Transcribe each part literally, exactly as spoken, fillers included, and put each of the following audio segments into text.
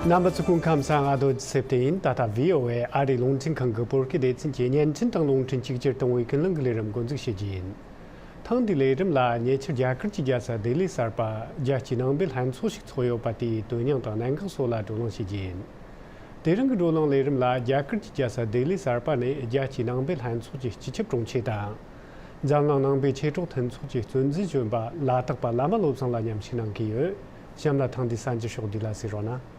རྣམ་པ་ཚོ་སྐུ་ཁམས་བཟང་། ཨ་རྡོ་རྗེ་སེབ་ཏེ་ཡིན། ད་ལྟ་བྷི་ཨོ་ཨེ་ཨ་རིའི་རླུང་འཕྲིན་ཁང་གི་བོད་སྐད་སྡེ་ཚན་གྱི་བརྙན་འཕྲིན་དང་རླུང་འཕྲིན་གཅིག་གྱུར་གཏོང་བའི་ཀུན་གླེང་གི་ལས་རིམ་འགོ་འཛུགས་བྱེད་རྒྱུ་ཡིན། ཐེངས་འདིའི་ལས་རིམ་ལ་ཉེ་ཆར་རྒྱ་གར་གྱི་རྒྱལ་ས་ལྡི་ལི་གསར་པ་རྒྱལ་སྤྱིའི་ནང་པའི་ལྷན་ཚོགས་ཤིག་ཚོགས་ཡོད་པ་དེའི་དོན་སྙིང་དང་གནད་འགག་སོགས་ལ་བགྲོ་གླེང་བྱེད་རྒྱུ་ཡིན། དེ་རིང་གི་བགྲོ་གླེང་ལས་རིམ་ལ་རྒྱ་གར་གྱི་རྒྱལ་ས་ལྡི་ལི་གསར་པ་ནས་རྒྱལ་སྤྱིའི་ནང་པའི་ལྷན་ཚོགས་ཀྱི་སྤྱི་ཁྱབ་དྲུང་ཆེ་དང་། འཛམ་གླིང་ནང་པའི་མཆེད་གྲོགས་མཐུན་ཚོགས་ཀྱི་གཙོ་འཛིན་གཞོན་པ་ལ་དྭགས་པ་བླ་མ་བློ་བཟང་ལགས་མཉམ་ཞུགས་གནང་གི་ཡོད། གཤམ་ལ་ཐེངས་འདིའི་གསར་འགྱུར་ཕྱོགས་བསྡུས་ལ་གཟིགས་རོགས་གནང་།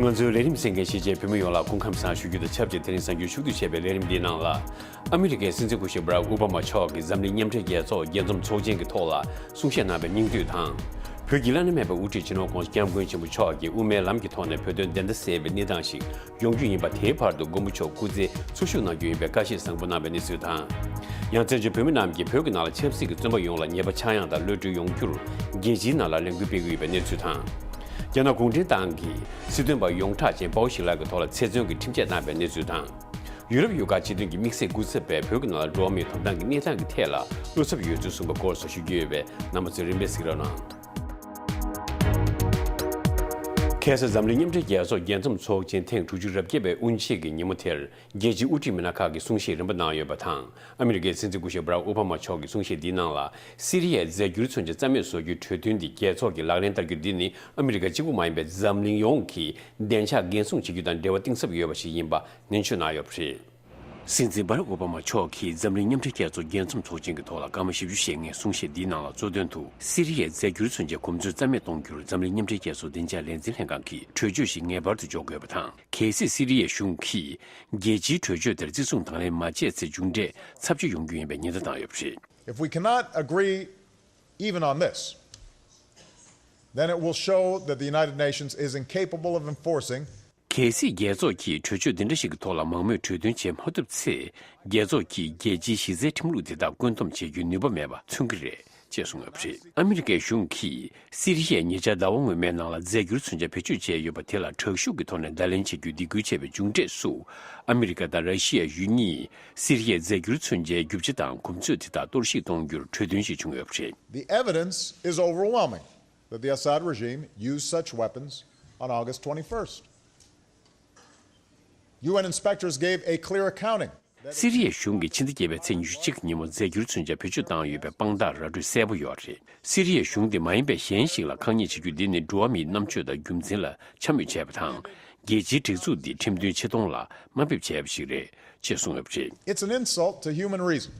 ང་ཚོའི་ལས་རིམ་གསན་མཁན་གཞིས་བྱེས་བོད་མི་ཡོངས་ལ་སྐུ་ཁམས་བཟང་ཞུ་རྒྱུ་དང་ཆབས་ཅིག་དེ་རིང་གསར་འགྱུར་ཕྱོགས་བསྡུས་བྱས་པའི་ལས་རིམ་འདིའི་ནང་ལ། ཨ་མི་རི་ཀའི་སྲིད་འཛིན་སྐུ་ཞབས་བྷ་རག་ཨོ་བྷ་མ་མཆོག་གིས་འཛམ་གླིང་མཉམ་འབྲེལ་རྒྱལ་ཚོགས་རྒྱས་འཛོམས་ཚོགས་ཆེན་གྱི་ཐོག་ལ་གསུང་བཤད་གནང་བའི་སྙིང་བསྡུས་དང་། བོད་ཀྱི་བླ་ན་མེད་པའི་དབུ་ཁྲིད་སྤྱི་ནོར་༸གོང་ས་༸སྐྱབས་མགོན་ཆེན་པོ་མཆོག་གིས་དབུ་མའི་ལམ་གྱི་ཐོག་ནས་བོད་དོན་བདེན་མཐའ་གསལ་བའི་གནས་སྟངས་ཤིག་ཡོང་རྒྱུ་ཡིན་པ། དེའི་བར་དུ་མགོན་པོ་མཆོག་སྐུ་ཚེ་འཚོ་བཞུགས་གནང་རྒྱུ་ཡིན་པའི་བཀའ་བཞེས་བཟང་པོ་གནང་བའི་གནས་ཚུལ་དང་། ཡང་བཙན་བྱོལ་བོད་མི་རྣམས་ཀྱིས་བོད་ཀྱི་ནང་ལ་ཆབ་སྲིད་ཀྱི་བཙོན་པ་ཡོངས་ལ་ཉེས་པ་ཆག་ཡང་དང་གློད་གྲོལ་ཡོང་རྒྱུར་རྒྱལ་སྤྱིའི་ནང་ལ་ལས་འགུལ་སྤེལ་གྱི་ཡོད་པའི་གནས་ཚུལ་དང་། རྒྱ་ནག་གུང་ཁྲན་ཏང་གིས་སྲིད་དོན་པ་ཡོངས་གྲགས་ཅན་པའོ་ཞི་ལགས་ཀྱི་ཐོག་ལ་ཚེ་བཙོན་གྱི་ཁྲིམས་ཆད་གནང་བའི་གནས་ཚུལ་དང་། ཡུ་རོབ་ཡུལ་ཁག་སྤྱི་མཐུན་གྱི་དམིགས་བསལ་སྐུ་ཚབ་པས་བོད་ཀྱི་ནང་ལ་འགྲོ་བ་མིའི་ཐོབ་ཐང་གི་གནས་སྟངས་ཀྱི་ཐད་ལ་བློ་འཚབ་ཡོད་ཚུལ་གསུངས་པའི་སྐོར་སོགས་ཞུ་རྒྱུ་ཡོད་པས། རྣམ་པ་ཚོས་རིམ་པས་གཟིགས་རོགས་གནང་། ཁ་སང་འཛམ་གླིང་མཉམ་འབྲེལ་རྒྱལ་ཚོགས་རྒྱས་འཛོམས་ཚོགས་ཆེན་ཐེངས་དྲུག་ཅུ་རེ་བརྒྱད་པའི་དབུ་འབྱེད་ཀྱི་ཉིན་མོ་དེར། རྒྱལ་སྤྱིའི་དབུ་ཁྲིད་མི་སྣ་ཁག་གིས་གསུང་བཤད་རིམ་པ་གནང་ཡོད་པ་དང་། ཨ་མི་རི་ཀའི་སྲིད་འཛིན་སྐུ་ཞབས་བྷ་རག་ཨོ་བྷ་མ་མཆོག་གི་གསུང་བཤད་འདིའི་ནང་ལ། སི་རི་ཡའི་རྫས་འགྱུར་མཚོན་ཆ་རྩ་མེད་བཟོ་རྒྱུའི་གྲོས་མཐུན་འདི་རྒྱལ་ཚོགས་ཀྱིས་ལག་ལེན་བསྟར་རྒྱུ་འདི་ནི། ཨ་མི་རི་ཀ་གཅིག་པུ་མ་ཡིན་པའི་འཛམ་གླིང་ཡོངས་ཀྱིས་བདེ་འཇགས་འགན་སྲུང་བྱེད་རྒྱུ་དང་འབྲེལ་བ་གཏིང་ཟབ་ཡོད་པ་ཞིག་ཡིན་པ་ནན་བརྗོད་གནང་ཡོད་པ་རེད། སྲིད་འཛིན་བྷ་རག་ཨོ་བྷ་མ་མཆོག་གིས་འཛམ་གླིང་མཉམ་འབྲེལ་རྒྱལ་ཚོགས་རྒྱས་འཛོམས་ཚོགས་ཆེན་གྱི་ཐོག་ལ་སྐར་མ་བཞི་བཅུ་ཞེ་ལྔའི་གསུང་བཤད་འདིའི་ནང་ལ་གཙོ་དོན་དུ། སི་རི་ཡའི་རྫས་འགྱུར་མཚོན་ཆའི་གོ་མཚོན་རྩ་མེད་གཏོང་རྒྱུར་འཛམ་གླིང་མཉམ་འབྲེལ་རྒྱལ་ཚོགས་བདེ་འཇགས་ལས་འཛིན་ལྷན་ཁང་གིས་གྲོས་ཆོད་ཞིག་ངེས་པར་དུ་འཇོག་དགོས་པ་དང་། གལ་སྲིད་སི་རི་ཡའི་གཞུང་གིས་རྒྱལ་སྤྱིའི་གྲོས་ཆོད་དེར་བརྩི་སྲུང་དང་ལེན་མ་བྱས་ཚེ། མཇུག་འབྲས་ཚབས་ཆེ་ཡོང་རྒྱུ་ཡིན་པའི་ཉེན་བརྡ་བཏང་ཡོད་པ་རེད། If we cannot agree even on this, then it will show that the United Nations is incapable of enforcing. གལ་སྲིད་རྒྱལ་ཚོགས་ཀྱིས་གྲོས་ཆོད་འདི་འདྲ་ཞིག་གི་ཐོག་ལ་མང་མོས་གྲོས་མཐུན་བྱེད་མ་ཐུབ་ཚེ། རྒྱལ་ཚོགས་ཀྱིས་རྒྱལ་སྤྱིའི་གཞི་རྩའི་ཁྲིམས་ལུགས་དེ་དག་བཀོད་འདོམས་བྱེད་རྒྱུའི་ནུས་པ་མེད་པ་མཚོན་གྱི་རེད། ཅེས་གསུངས་ཡོད་པ་རེད། ཨ་མི་རི་ཀའི་གཞུང་གིས་སི་རི་ཡས་ཉེ་ཆར་ཟླ་བ་སྔོན་མའི་ནང་ལ་རྫས་འགྱུར་མཚོན་ཆ་བེད་སྤྱོད་བྱས་ཡོད་པ་དེ་ལ་དྲག་ཤུགས་ཀྱི་ཐོག་ནས་བརྡ་ལན་བྱེད་རྒྱུའི་སྡིགས་སྐུལ་བྱས་པའི་མཇུག་འབྲས་སུ། ཨ་མི་རི་ཀ་དང་ར་ཤི་ཡ་ཡུལ་གཉིས་སི་རི་ཡའི་རྫས་འགྱུར་མཚོན་ཆའི་རྒྱུ་ཆ་དང་གོ་མཚོན་དེ་དག་གཏོར་བཤིག་གཏོང་རྒྱུར་གྲོས་མཐུན་ཞིག་བྱུང་ཡོད་པ་རེད། The evidence is overwhelming that the Assad regime used such weapons on August twenty-first. U N inspectors gave a clear accounting. སི་རི་ཡའི་གཞུང་གིས་ཕྱི་ཟླ་བརྒྱད་པའི་ཚེས་ཉི་ཤུ་གཅིག་ཉིན་མོ་རྫས་འགྱུར་མཚོན་ཆ་བེད་སྤྱོད་བཏང་ཡོད་པའི་དཔང་རྟགས་ར་སྤྲོད་གསལ་པོ་ཡོད་རེད། སི་རི་ཡའི་གཞུང་དེ་མ་ཡིན་པའི་གཞན་ཞིག་ལ་ཁག་ཉེས་བྱེད་རྒྱུ་འདི་ནི་འགྲོ་བ་མིའི་རྣམ་དཔྱོད་དང་རྒྱུ་མཚན་ལ་འཕྱ་སྨོད་བྱས་པ་དང་། རྒྱལ་སྤྱིའི་སྒྲིག་འཛུགས་འདི་ཁྲིམས་མཐུན་ཆེ་མཐོང་ལ་དམའ་འབེབས་བྱས་པ་ཞིག་རེད་ཅེས་གསུངས་ཡོད་པ་རེད། It's an insult to human reason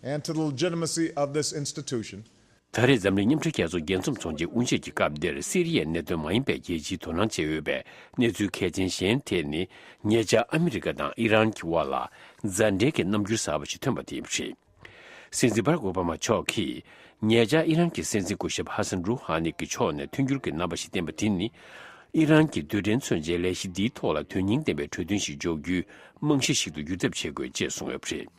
and to the legitimacy of this institution. ད་རེས་འཛམ་གླིང་མཉམ་འབྲེལ་རྒྱལ་ཚོགས་རྒྱས་འཛོམས་ཚོགས་ཆེན་དབུ་འབྱེད་ཀྱི་སྐབས་འདིར་སི་རི་ཡའི་གནད་དོན་མ་ཡིན་པའི་རྒྱལ་སྤྱིའི་དོ་སྣང་བྱས་ཡོད་པའི་གནས་ཚུལ་གལ་ཆེན་གཞན་དེ་ནི། ཉེ་ཆར་ཨ་མི་རི་ཀ་དང་ཨི་རན་གྱི་དབར་ལ་མཛའ་འབྲེལ་གྱི་རྣམ་འགྱུར་གསར་པ་ཞིག་ཐོན་པ་དེ་ཡིན་པ་རེད། སྲིད་འཛིན་བྷ་རག་ཨོ་བྷ་མ་མཆོག་གིས། ཉེ་ཆར་ཨི་རན་གྱི་སྲིད་འཛིན་སྐུ་ཞབས་ཧ་སན་རུ་ཧ་ནི་གྱི་ཕྱོགས་ནས་མཐུན་འགྱུར་གྱི་རྣམ་པ་ཞིག་བསྟན་པ་དེ་ནི། ཨི་རན་གྱིས་རྡུལ་ཕྲན་མཚོན་ཆའི་ལས་གཞི་འདིའི་ཐོག་ལ་དོན་སྙིང་ལྡན་པའི་གྲོས་མཐུན་ཞིག་འཇོག་རྒྱུའི་རྨང་གཞི་ཞིག་ཏུ་འགྱུར་ཐབས་བྱེད་དགོས་ཅེས་གསུངས་ཡོད་པ་རེད།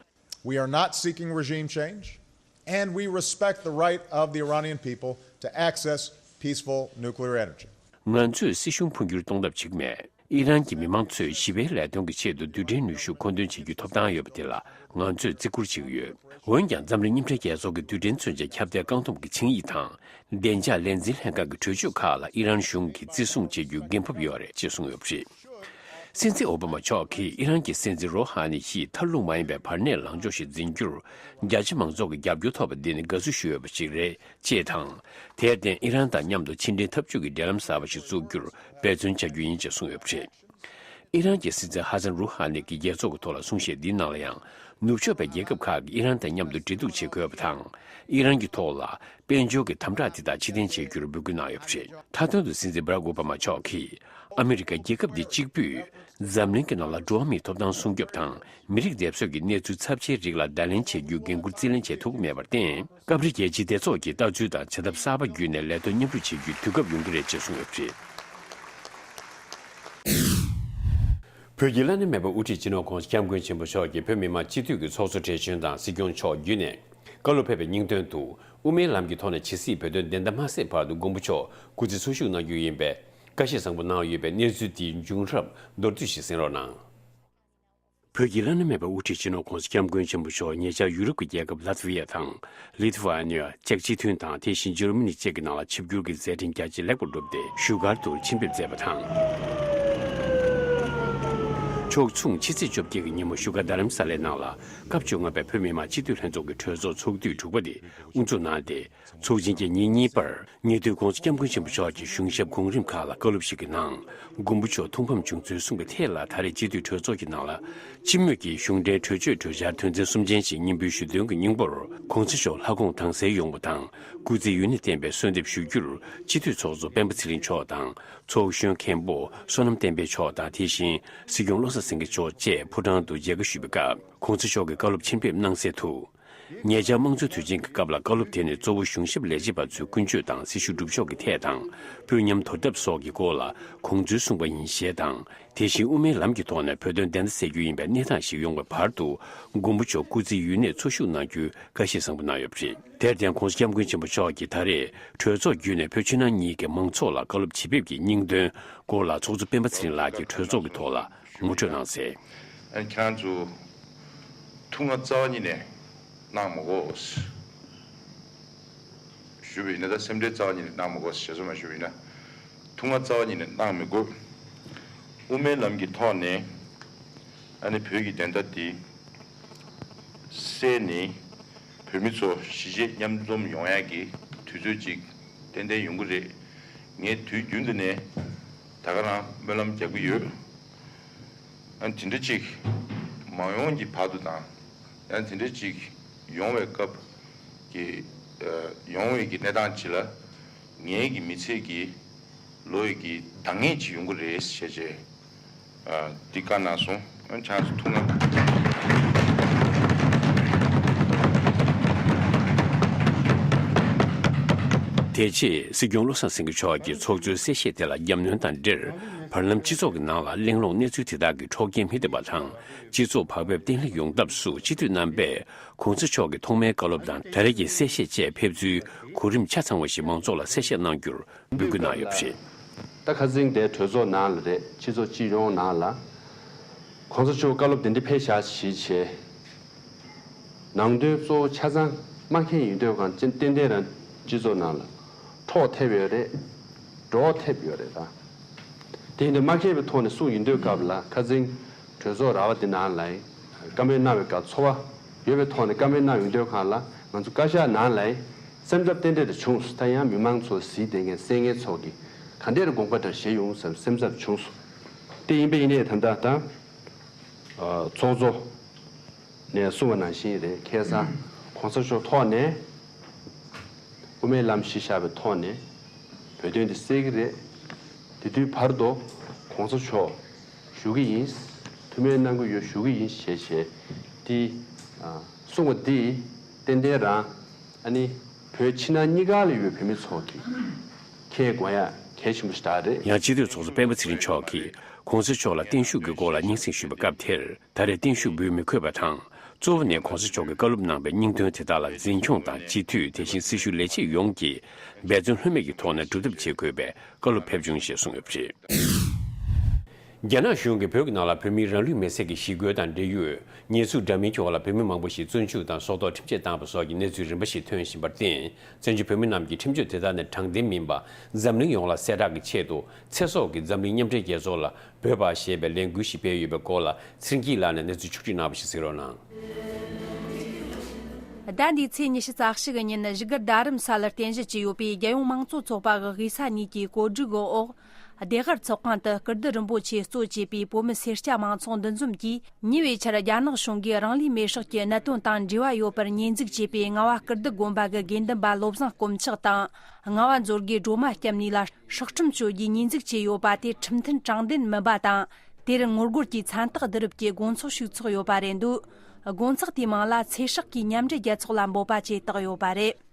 We are not seeking regime change, and we respect the right of the Iranian people to access peaceful nuclear energy. ང་ཚོས་སྲིད་གཞུང་འཕོ་འགྱུར་གཏོང་ཐབས་བྱེད་ཀྱི་མེད། ཨི་རན་གྱི་མི་མང་ཚོས་ཞི་བའི་ལས་དོན་གྱི་ཆེད་དུ་རྡུལ་ཕྲན་ནུས་ཤུགས་མཁོ་འདོན་བྱེད་རྒྱུའི་ཐོབ་ཐང་ཡོད་པ་དེ་ལ་ང་ཚོས་བརྩི་བཀུར་བྱེད་ཀྱི་ཡོད། འོན་ཀྱང་འཛམ་གླིང་མཉམ་འབྲེལ་རྒྱལ་ཚོགས་ཀྱི་རྡུལ་ཕྲན་མཚོན་ཆའི་ཁྱབ་གདལ་བཀག་སྡོམ་གྱི་ཆིངས་ཡིག་དང་། བདེ་འཇགས་ལས་འཛིན་ལྷན་ཁང་གི་གྲོས་ཆོད་ཁག་ལ་ཨི་རན་གཞུང་གིས་བརྩི་སྲུང་བྱེད་རྒྱུའི་འགན་ཕབ་ཡོད་རེད་ཅེས་གསུངས་ཡོད་པ་རེད། སྲིད་འཛིན་ཨོ་བྷ་མ་མཆོག་གིས་ཨི་རན་གྱི་སྲིད་འཛིན་རོ་ཧ་ནི་ཡིས་མཐར་ལྷུང་མ་ཡིན་པའི་བར་གནས་ལངས་ཕྱོགས་ཤིག་འཛིན་རྒྱུར་རྒྱ་ཆེ་མང་ཚོགས་ཀྱི་རྒྱབ་སྐྱོར་ཐོབ་པ་འདི་ནི་དགའ་བསུ་ཞུ་འོས་པ་ཞིག་རེད་ཅེས་དང་། དེར་བརྟེན་ཨི་རན་དང་མཉམ་དུ་ཕྱི་འབྲེལ་འཐབ་ཇུས་ཀྱི་འབྲེལ་ལམ་གསར་པ་ཞིག་བཙུགས་རྒྱུར་འབད་བརྩོན་བྱ་རྒྱུ་ཡིན་ཅེས་གསུངས་ཡོད་པ་རེད། ཨི་རན་གྱི་སྲིད་འཛིན་ཧ་སན་རུ་ཧ་ནི་གྱིས་རྒྱལ་ཚོགས་ཀྱི་ཐོག་ལ་གསུང་བཤད་འདིའི་ནང་ལ་ཡང་། ནུབ་ཕྱོགས་པའི་རྒྱལ་ཁབ་ཁག་གིས་ཨི་རན་དང་མཉམ་དུ་འབྲེལ་གཏུག་བྱེད་དགོས་པ་དང་། ཨི་རན་གྱི་ཐོག་ལ་དཔལ་འབྱོར་གྱི་དམ་དྲག་དེ་དག་ཕྱིར་འཐེན་བྱེད་རྒྱུར་འབོད་སྐུལ་གནང་ཡོད་པ་རེད། མཐའ་དོན་དུ་སྲིད་འཛིན་བྷ་རག་ཨོ་བྷ་མ་མཆོག་གིས། ཨ་མི་རི་ཀ་རྒྱལ་ཁབ་འདི་གཅིག་པུས། འཛམ་གླིང་གི་ནང་ལ་འགྲོ་བ་མིའི་ཐོབ་ཐང་སྲུང་སྐྱོབ་དང་། མི་རིགས་སྡེབ་གསོད་ཀྱི་གནས་ཚུལ་ཚབས་ཆེའི་རིགས་ལ་བརྡ་ལན་བྱེད་རྒྱུའི་འགན་འཁུར་རྩིས་ལེན་བྱེད་ཐུབ་ཀྱི་མེད་པར་བརྟེན། སྐབས་རེ་རྒྱལ་སྤྱིའི་སྡེ་ཚོགས་ཀྱིས་ལྟ་ཚུལ་དང་བྱ་ཐབས་གསར་པ་བརྒྱུད་ནས་ལས་དོན་མཉམ་རུབ་བྱེད་རྒྱུའི་དུས་སྐབས་ཡོང་གི་རེད་ཅེས་གསུངས་ཡོད་པ་རེད། བོད་ཀྱི་བླ་ན་མེད་པ་དབུ་ཁྲིད་སྤྱི་ནོར་༸གོང་ས་༸སྐྱབས་མགོན་ཆེན་པོ་མཆོག་གིས་བོད་མི་མང་སྤྱི་འཐུས་ཀྱི་ཚོགས་གཙོ་གྲས་གཞོན་དང་སྲིད་སྐྱོང་མཆོག་བརྒྱུད་ནས་བཀའ་སློབ་ཕེབས་པའི་སྙིང་དོན་དུ། དབུ་མའི་ལམ་གྱི་ཐོག་ནས་ཇི་སྲིད་བོད་དོན་བདེན་མཐའ་མ་གསལ་བར་དུ་མགོན་པོ་མཆོག་སྐུ་ཚེ་འཚོ་བཞུགས་གནང་རྒྱུ་ཡིན་པའི་བཀའ་བཞེས་བཟང་པོ་གནང་ཡོད་པའི་གནས་ཚུལ་དེའི་བྱུང་རབས་མདོར་བསྡུས་ཤིག་གསན་རོགས་གནང་། བོད་ཀྱི་བླ་ན་མེད་པའི་དབུ་ཁྲིད་སྤྱི་ནོར་༸གོང་ས་༸སྐྱབས་མགོན་ཆེན་པོ་མཆོག་ཉེ་ཆར་ཡུ་རོབ་ཀྱི་རྒྱལ་ཁབ་ལ་ཐི་ཝི་ཡ་དང་། ལི་ཐི་ཝ་ནི་ཡ། ཅེཀ་སྤྱི་མཐུན་དང་དེ་བཞིན་འཇར་མ་ནི་བཅས་ཀྱི་ནང་ལ་ཆིབས་བསྒྱུར་གྱི་མཛད་འཕྲིན་རྒྱ་ཆེ་ལེགས་པར་བསྒྲུབས་ཏེ། བཞུགས་སྒར་དུ་ཕྱིར་འབེབས་མཛད་པ་དང་། ཕྱོགས་མཚུངས་ཕྱི་ཚེས་བཅོ་བརྒྱད་ཀྱི་ཉིན་མོ་བཞུགས་སྒར་རྡ་རམ་ས་ལའི་ནང་ལ་སྐབས་བཅོ་ལྔ་པའི་བོད་མི་མང་སྤྱི་འཐུས་ལྷན་ཚོགས་ཀྱི་གྲོས་ཚོགས་ཚོགས་དུས་དྲུག་པ་དེ་དབུ་འཛུགས་གནང་སྟེ། ཚོགས་ཆེན་གྱི་ཉིན་གཉིས་པར་ཉེ་དུས་༸གོང་ས་༸སྐྱབས་མགོན་ཆེན་པོ་མཆོག་གི་གཞུང་ཞབས་གོང་རིམ་ཁག་ལ་བཀའ་སློབ་ཞིག་གི་ནང་། མགོན་པོ་མཆོག་ཐུགས་ཕམ་བྱུང་ཚུལ་གསུངས་པའི་ཐད་ལ། ད་རེས་སྤྱི་འཐུས་གྲོས་ཚོགས་ཀྱི་ནང་ལ། སྤྱི་མོས་ཀྱིས་གཞུང་འབྲེལ་གྲོས་ཆོད་གྲོས་འཆར་དོན་ཚན་གསུམ་ཅན་ཞིག་སྙན་འབུལ་ཞུ་དོན་གྱི་སྙིང་པོར། ༸གོང་ས་མཆོག་ལྷ་ཁོང་དྭངས་གསལ་ཡོང་བ་དང་། སྐུ་ཚེ་ཡུན་གནས་བརྟན་པའི་གསོལ་འདེབས་ཞུ་རྒྱུར། སྤྱི་འཐུས་ཚོགས་གཙོ་སྤེན་པ་ཚེ་རིང་མཆོག་དང་། ཚོགས་གཞོན་མཁན་པོ་བསོད་ནམས་བསྟན་འཕེལ་མཆོག་དང་། དེ་བཞིན་སྲིད་སྐྱོང་བློ་བཟང་སེང་གེ་མཆོག་བཅས་ཕོ་བྲང་དུ་མཇལ་ཁ་ཞུས་པའི་སྐབས། ༸གོང་ས་མཆོག་གིས་བཀའ་སློབ་ཕྱིར་འབེབས་གནང་གསལ་དུ། ཉེ་ཆར་དམངས་གཙོའི་དུས་ཆེན་གྱི་སྐབས་ལ། བཀའ་སློབ་དེ་ནི་གཙོ་བོ་གཞུང་ཞབས་ལས་བྱེད་པ་ཚོའི་ཀུན་སྤྱོད་དང་སྲི་ཞུ་སྒྲུབ་ཕྱོགས་ཀྱི་ཐད་དང་། དཔོན་ཉམས་དོར་ཐབས་སོགས་ཀྱི་སྐོར་ལ་དགོངས་ཚུལ་གསུངས་པ་ཡིན་ཞེས་དང་། དེ་བཞིན་དབུ་མའི་ལམ་གྱི་ཐོག་ནས་བོད་དོན་བདེན་མཐའ་གསལ་རྒྱུ་ཡིན་པའི་གནས་སྟངས་ཤིག་ཡོང་བའི་བར་དུ། མགོན་པོ་མཆོག་སྐུ་ཚེ་ཡུན་གནས་འཚོ་བཞུགས་གནང་རྒྱུའི་བཀའ་བཞེས་བཟང་པོ་གནང་ཡོད་པ་རེད། དེར་བརྟེན། ༸གོང་ས་༸སྐྱབས་མགོན་ཆེན་པོ་མཆོག་གིས་ད་རེས་གྲོས་ཚོགས་བརྒྱུད་ནས་བོད་ཕྱི་ནང་གཉིས་ཀྱི་མང་ཚོགས་ལ་བཀའ་སློབ་ཕྱིར་ཕེབས་ཀྱི་སྙིང་དོན་སྐོར་ལ། ཚོགས་གཙོ་སྤེན་པ་ཚེ་རིང་ལགས་ཀྱིས་གྲོས་ཚོགས་ཀྱི་ཐོག་ལ་ངོ་སྤྲོད་གནང་གསལ། ཨ་ནི་ཁྱེད་རང་ཚོ་ཐུགས་མངའ་རྩ་བ་ཉིད་ནས་གནང་མི་དགོས། ཞུས་པ་ཡིན་ན། ད་སེམས་ཁྲལ་རྩ་བ་ཉིད་ནས་གནང་མི་དགོས་ཞེས་སོགས་མ་ཞུས་པ་ཡིན་ན། ཐུགས་མངའ་རྩ་བ་ཉིད་ནས་གནང་མི་དགོས། དབུ་མའི་ལམ་གྱི་ཐོག་ནས་ཨ་ནི་བོད་ཀྱི་བདེན་མཐའ་འདི་གསལ་ནས། བོད་མི་ཚོ་གཞིས་བྱེས་མཉམ་འཛོམས་ཡོང་ཡག་གི་དུས་ཚོད་ཅིག་ཏན་ཏན་ཡོང་གི་རེད། ངས་དུས་རྒྱུན་དུ་ནས་ད་ག་རང་སྨོན་ལམ་རྒྱག་གི་ཡོད། ཨ་ནི་དེ་འདྲ་ཅིག་མ་ཡོང་གི་བར་དུ་དང་། ཡང་དེ་འདྲ་ཅིག་ཡོང་བའི་སྐབས་ཀྱི་ཨ་ཡོང་བའི་གི་གནས་སྟངས་ཅིག་ལ། ངའི་གི་མི་ཚེ་གི་ལོ་ཡི་གི་འདང་ངེས་ཅིག་ཡོང་གི་རེད་ཞེས་བྱས། ཨ་འདི་བཀའ་གནང་སོང་། ཨ་ཆགས་སུ་ཐུགས་མངའ། དེ་རྗེས་སྲིད་སྐྱོང་བློ་བཟང་སེང་གེ་མཆོག་གིས་ཚོགས་གཙོའི་གསལ་བཤད་དེ་ལ་རྒྱབ་སྣོན་དང་འབྲེལ། བར་ལམ་སྤྱི་ཚོགས་ཀྱི་ནང་ལ་གླེང་སློང་གནས་ཚུལ་དེ་དག་གི་འཕྲོག་རྐྱེན་མི་ཐེབས་པ་དང་། སྤྱི་ཚོགས་བག་ཕེབས་བརྟན་ལྷིང་ཡོང་ཐབས་སུ་སྤྱི་འཐུས་རྣམ་པས་༸གོང་ས་མཆོག་གི་ཐོག་མའི་བཀའ་སློབ་དང་ད་རེས་ཀྱི་གསལ་བཤད་བཅས་ཕེབས་ཚུལ་གོ་རིམ་ཆ་ཚང་བ་ཞིག་མང་ཚོགས་ལ་གསལ་བཤད་གནང་རྒྱུར་འབོད་སྐུལ་གནང་ཡོད་པ་རེད། ད་ཁ་སང་དེ་གྲོས་ཚོགས་ནང་ལ་རེད། སྤྱི་ཚོགས་སྤྱི་ཡོངས་ནང་ལ་༸གོང་ས་མཆོག་བཀའ་སློབ་དེ་འདྲ་ཕེབས་བཞག་ཞེས་བྱས། ནང་དོན་གཙོ་བོ་ཆ་ཚང་མ་མཁྱེན་ཡིན་དུས་གང་ཅི་ཏན་ཏན་རང་སྤྱི་ཚོགས་ནང་ལ་འཕྲོག་ཐེབས་ཡོད་རེད། འགྲོ་ཐེབས་ཡོད་རེད་ད། དེ་ཡིན་དུས་མ་མཁྱེན་པའི་ཐོག་ནས་གསུངས་ཡིན་དུས་སྐབས་ལ། ཁ་སང་གྲོས་ཚོགས་ར་བ་དེ་ནང་ལ་བཀའ་མོལ་གནང་བའི་སྐབས་ཚོར་བ་ཡོད་པའི་ཐོག་ནས་བཀའ་མོལ་གནང་ཡོང་དུས་གང་ལ། ང་ཚོ་བཀའ་ཤག་ནང་ལ་སེམས་འཚབ་ཏན་ཏན་དུ་བྱུང་སོང་། ད་ཡང་མི་མང་ཚོ་གཟིགས་བསྡད་མཁན་གསན་མཁན་ཚོ་གིས་ག་འདྲ་དགོངས་པ་འདྲ་བཞེས་ཡོང་བསམ་སེམས་འཚབ་བྱུང་སོང་། དེ་ཡིན་པ་ཡིན་ནའི་ད་ལྟ་ད་ཚོགས་གཙོ་ནས་གསུངས་པ་ནང་བཞིན་རེད། ཁ་སང་༸གོང་ས་མཆོག་ཐོག་ནས་དབུ་མའི་ལམ་གཞི་བཞག་པའི་ཐོག་ནས་བོད་དོན་འདི་གསལ་གྱི་རེད། དེ་དུས་བར་དུ་༸གོང་ས་མཆོག་བཞུགས་ཀྱི་ཡིན། ཐུགས་སྨོན་གནང་གི་ཡོད། བཞུགས་ཀྱི་ཡིན་ཞེས་བྱས་འདི་གསུངས་པ་འདི་ཏན་ཏན་རང་ཨ་ནི་བོད་ཕྱི་ནང་གཉིས་ཀ་ལ་ཡོད་པའི་བོད་མི་ཚོ་གིས་མཁྱེན་དགོས་ཡ་གལ་ཆེན་པོ་ཞིག་རེད། ཡང་སྤྱི་འཐུས་ཚོགས་གཙོ་སྤེན་པ་ཚེ་རིང་མཆོག་གིས་༸གོང་ས་མཆོག་ལ་བརྟན་བཞུགས་ཀྱི་སྐོར་ལ་སྙན་སེང་ཞུས་པའི་སྐབས་དེར། ད་རེས་བརྟན་བཞུགས་འབུལ་མི་དགོས་པ་དང་། གཙོ་བོ་ནི་༸གོང་ས་མཆོག་གི་བཀའ་སློབ་གནང་བའི་སྙིང་དོན་དེ་དག་ལ་འཛིན་སྐྱོང་དང་སྤྱི་འཐུས། དེ་བཞིན་སྲི་ཞུ་ལས་བྱེད་ཡོངས་ཀྱིས་འབད་བརྩོན་ལྷོད་མེད་ཀྱི་ཐོག་ནས་སྒྲུབ་ཐབས་བྱེད་དགོས་པའི་བཀའ་སློབ་ཕེབས་བྱུང་ཞེས་གསུངས་ཡོད་པ་རེད། རྒྱ་ནག་གཞུང་གིས་བོད་ཀྱི་ནང་ལ་བོད་མིའི་རང་ལུས་མེར་སྲེག་གི་ཞི་རྒོལ་དང་འབྲེལ་ཡོད་ཉེས་འཛུགས་འདྲ་མིན་གྱི་འོག་ལ་བོད་མི་མང་པོ་ཞིག་བཙོན་འཇུག་དང་སྲོག་ཐོག་ཁྲིམས་ཆད་བཏང་བ་སོགས་ཀྱི་གནས་ཚུལ་རིམ་པ་ཞིག་ཐོན་བཞིན་པར་བརྟེན། བཙན་བྱོལ་བོད་མི་རྣམས་ཀྱི་ཁྲིམས་གཅོད་དེ་དག་ནི་དྲང་བདེན་མིན་པ། འཛམ་གླིང་ཡོངས་ལ་གསལ་བསྒྲགས་ཀྱི་ཆེད་དུ། ཚེ་སྲོག་གིས་འཛམ་གླིང་མཉམ་འབྲེལ་རྒྱལ་ཚོགས་ལ་འབོད་པ་ཞེས་པའི་ལས་འགུལ་ཞིག་སྤེལ་ཡོད་པའི་སྐོར་ལ། ཚེ་རིང་སྐྱིད་ལགས་ནས་གནས་ཚུལ་ཕྱོགས་བསྒྲིགས་གནང་བ་ཞིག་གཟིགས་རོགས་གནང་། ཟླ་འདིའི་ཚེས་ཉི་ཤུ་རྩ་བཞི་གི་ཉིན། བཞུགས་སྒར་རྡ་རམ་ས་ལར་རྟེན་གཞི་བྱས་ཡོད་པའི་རྒྱལ་ཡོངས་མང་གཙོ་ཚོགས་པ་གི་དབུས་ས་གཉིས་ཀྱི་གོ་སྒྲིག་གི་འོག་བདེ་གར་ཚོགས་ཁང་དུ་སྐུ་བསྡུ་རིན་པོ་ཆེ་གཙོ་བྱས་པའི་བོད་མི་སེར་སྐྱ་མང་ཚོགས་འདུ་འཛོམས་ཀྱིས། ཉེ་བའི་ཆར་རྒྱ་ནག་གཞུང་གིས་རང་ལུས་མེར་སྲེག་གི་གནད་དོན་དང་འབྲེལ་བ་ཡོད་པར་ཉེས་འཛུགས་བྱས་པའི་རྔ་བ་སྐུ་བསྡུ་དགོན་པ་གི་དགེ་འདུན་པ་བློ་བཟང་དཀོན་མཆོག་དང་། རྔ་བ་མཛོད་དགེའི་སྒྲོལ་མ་སྐྱབས་གཉིས་ལ་སྲོག་ཁྲིམས་གཅོད་རྒྱུའི་ཉེས་འཛུགས་བྱས་ཡོད་པ་དེ་ཁྲིམས་མཐུན་དྲང་བདེན་མིན་པ་དང་། དེར་ངོ་རྒོལ་གྱིས་མཚན་རྟགས་བསྡུ་རུབ་ཀྱི་དགོང་ཚོགས་ཤིག་ཚོགས་ཡོད་པ་རེད་འདུག་དགོང་ཚོགས་དེའི་མིང་ལ་ཚེ་སྲོག་གིས་མཉམ་འབྲེལ་རྒྱལ་ཚོགས་ལ་འབོད་པ་ཅེས་བཏགས་ཡོད་པ་རེད།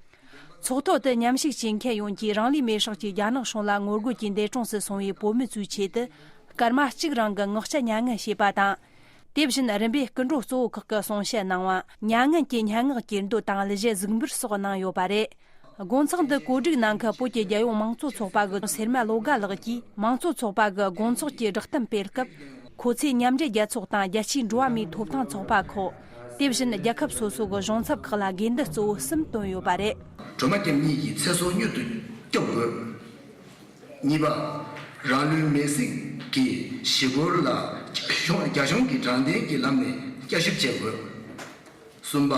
ཚོགས་ཐོག་ཏུ་མཉམ་ཞུགས་བྱེད་མཁན་ཡོངས་ཀྱིས་རང་ལུས་མེར་སྲེག་གི་རྒྱ་ནག་གཞུང་ལ་ངོ་རྒོལ་གྱི་འདས་གྲོངས་སུ་སོང་བའི་བོད་མི་ཚོའི་ཆེད་དུ་སྐར་མ་གཅིག་རིང་གི་ངག་བཅད་མྱ་ངན་བྱས་པ་དང་། དེ་བཞིན་རིམ་པས་སྐུ་མགྲོན་གཙོ་བོ་ཁག་གི་གསུང་བཤད་གནང་བ། མྱ་ངན་གྱི་སྙན་ངག་གྱེར་འདོན་དང་གླུ་གཞས་གཟིགས་འབུལ་སོགས་གནང་ཡོད་པ་རེད། དགོང་ཚོགས་འདི་གོ་སྒྲིག་གནང་མཁན་བོད་ཀྱི་རྒྱལ་ཡོངས་མང་གཙོ་ཚོགས་པ་གི་སེར་སྨད་བློ་དགའ་ལགས་ཀྱིས། མང་གཙོ་ཚོགས་པ་གི་དགོང་ཚོགས་ཀྱི་བསྒྲགས་གཏམ་སྤེལ་སྐབས། ཁོ་ཚོས་མཉམ་འབྲེལ་རྒྱལ་ཚོགས་དང་རྒྱལ་སྤྱིའི་འགྲོ་བ་མིའི་ཐོབ་ཐང་ཚོགས་པ་ཁག་དེ་བཞིན་རྒྱལ་ཁབ་སོ་སོ་གི་གཞུང་ཚབ་ཁག་ལ་དགོས་འདུན་གཙོ་བོ་གསུམ་བཏོན་ཡོད་པ་རེད། སྒྲོལ་མ་སྐྱབས་གཉིས་ཀྱི་ཚེ་སྲོག་མྱུར་དུ་སྐྱོབ་དགོས། གཉིས་པ། རང་ལུས་མེར་སྲེག་གི་ཞི་རྒོལ་ལ་རྒྱ་གཞུང་གིས་དྲང་བདེན་གྱི་ལམ་ནས་བསྐྱར་ཞིབ་བྱེད་དགོས། གསུམ་པ།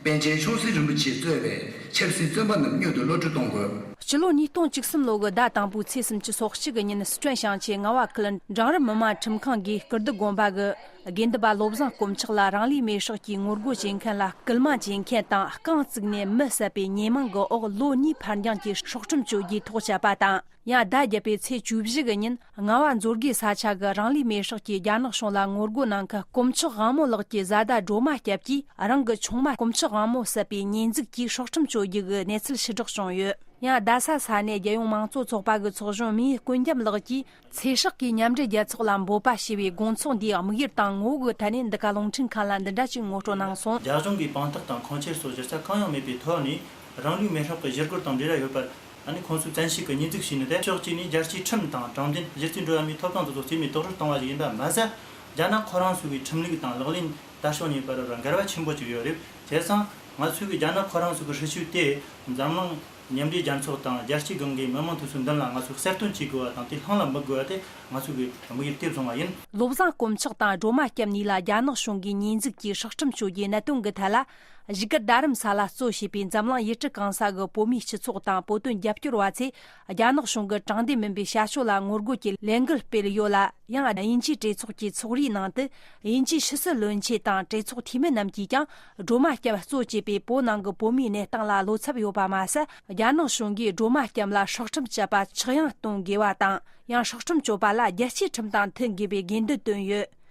པཎ་ཆེན་ཆུང་སྲིད་རིན་པོ་ཆེས་གཙོས་པའི་ཆབ་སྲིད་བཙོན་པ་རྣམས་མྱུར་དུ་གློད་གྲོལ་གཏོང་དགོས། སྤྱི་ལོ་ཉིས་སྟོང་བཅུ་གསུམ་ལོ་གི་ཟླ་དང་པོའི་ཚེས་སུམ་ཅུ་སོ་གཅིག་གི་ཉིན་སི་ཁྲོན་ཞིང་ཆེན་རྔ་བ་ཁུལ་འབྲིང་རིམ་མི་དམངས་ཁྲིམས་ཁང་གིས་སྐུ་བསྡུ་དགོན་པ་གི་དགེ་འདུན་པ་བློ་བཟང་དཀོན་མཆོག་ལ་རང་ལུས་མེར་སྲེག་གི་ངོ་རྒོལ་བྱེད་མཁན་ལ་སྐུལ་མ་བྱེད་མཁན་དང་རྐང་བཙུགས་ནས་མི་བསད་པའི་ཉེས་མིང་གི་འོག་ལོ་གཉིས་ཕར་འགྱངས་ཀྱིས་སྲོག་ཁྲིམས་གཅོད་རྒྱུའི་ཐག་བཅད་པ་དང་། ཡང་ཟླ་བརྒྱད་པའི་ཚེས་བཅུ་བཞི་གི་ཉིན་རྔ་བ་མཛོད་དགེ་ས་ཆ་གི་རང་ལུས་མེར་སྲེག་གི་རྒྱ་ནག་གཞུང་ལ་ངོ་རྒོལ་གནང་མཁན་དཀོན་མཆོག་དབང་མོ་ལགས་ཀྱི་བཟའ་ཟླ་སྒྲོལ་མ་སྐྱབས་ཀྱིས་རང་གི་ཆུང་མ་དཀོན་མཆོག་དབང་མོ་བསད་པའི་ཉེས་འཛུགས་ཀྱིས་སྲོག་ཁྲིམས་གཅོད་རྒྱུ་གི་གནས་ཚུལ་ཕྱིར་བསྒྲགས་བྱུང་ཡོད། ཡང་རྡ་ས་ས་གནས་རྒྱལ་ཡོངས་མང་གཙོ་ཚོགས་པ་གི་ཚོགས་གཞོན་མིའུ་སྐུ་འཇམ་ལགས་ཀྱིས་ཚེ་སྲོག་གིས་མཉམ་འབྲེལ་རྒྱལ་ཚོགས་ལ་འབོད་པ་ཞུས་པའི་དགོངས་ཚོགས་འདིའི་དམིགས་ཡུལ་དང་ངོ་བོ་གི་ཐད་ནས་འདི་ག་རླུང་འཕྲིན་ཁང་ལ་འདི་འདྲ་ཞིག་ངོ་སྤྲོད་གནང་སོང་། རྒྱ་གཞུང་གིས་དཔང་རྟགས་དང་ཁུངས་འཁྱེར་སོགས་གཞི་རྩ་གང་ཡང་མེད་པའི་ཐོག་ནས་རང་ལུས་མེར་སྲེག་གི་ཞི་རྒོལ་དང་འབྲེལ་བ་ཡོད་པར། ཨ་ནི་ཁོང་ཚོས་བཙན་ཤེད་ཀྱིས་གཉིས་འཛུགས་བྱས་ནས་ཏེ། ཕྱོགས་གཅིག་ནས་རྒྱལ་སྤྱིའི་ཁྲིམས་དང་དྲང་བདེན། གཞི་རྩའི་འགྲོ་བ་མིའི་ཐོབ་ཐང་དེ་ཚོ་རྩིས་མེད་རྡོག་རོལ་བཏང་བ་ཞིག་ཡིན་པ་མ་ཟད། རྒྱ་ནག་ཁོ་རང་ཚོ་གི་ཁྲིམས་ལུགས་དང་ལག་ལེན་དར་ཕྱོགས་གཉིས་བར་ལ་འགལ་བ་ཆེན་པོ་ཅིག་ཡོད་རེད། བྱས་ཙང་ང་ཚོས་གི་རྒྱ་ནག་ཁོ་རང་ཚོ་གི་སྲིད་བྱུས་དེ་འཛམ་གླིང་མཉམ་འབྲེལ་རྒྱལ་ཚོགས་དང་རྒྱལ་སྤྱིའི་སྒང་གི་མི་མང་དེ་ཚོའི་མདུན་ལ་ང་ཚོས་གསལ་སྟོན་བྱེད་དགོས་པ་དང་དེ་ལྷང་ལ་མི་དགོས་པ་དེ་ང་ཚོ་གི་དམིགས་ཡུལ་དེ་བཟུང་བ་ཡིན། བློ་བཟང་དཀོན་མཆོག་དང་སྒྲོལ་མ་སྐྱབས་གཉིས་ལ་རྒྱ་ནག་གཞུང་གིས་ཉེས་འཛུགས་ཀྱིས་སྲོག་ཁྲིམས་གཅོད་རྒྱུའི་གནད་དོན་གྱི་ཐད་ལ། བཞུགས་སྒར་རྡ་རམ་ས་ལ་གཙོ་བྱས་པའི་འཛམ་གླིང་ཡུལ་གྲུ་གང་ས་གི་བོད་མིའི་སྤྱི་ཚོགས་དང་བོད་དོན་རྒྱབ་སྐྱོར་བ་ཚོས་རྒྱ་ནག་གཞུང་གི་དྲང་བདེན་མིན་པའི་བྱ་སྤྱོད་ལ་ངོ་རྒོལ་གྱི་ལས་འགུལ་སྤེལ་ཡོད་ལ། ཡང་དབྱིན་ཇིའི་གྲོས་ཚོགས་ཀྱི་ཚོགས་རའི་ནང་དུ་དབྱིན་ཇིའི་ཕྱི་སྲིད་བློན་ཆེན་དང་གྲོས་ཚོགས་འཐུས་མི་རྣམས་ཀྱིས་ཀྱང་སྒྲོལ་མ་སྐྱབས་གཙོ་བྱས་པའི་བོད་ནང་གི་བོད་མིའི་གནས་སྟངས་ལ་བློ་འཚབ་ཡོད་པ་མ་ཟད། རྒྱ་ནག་གཞུང་གིས་སྒྲོལ་མ་སྐྱབས་ལ་སྲོག་ཁྲིམས་བཅད་པ་ཆག་ཡང་གཏོང་དགོས་པ་དང་། ཡང་སྲོག་ཁྲིམས་གཅོད་པ་ལ་རྒྱལ་སྤྱིའི་ཁྲིམས་དང་མཐུན་དགོས་པའི་དགོས་འདུན་བཏོན་ཡོད།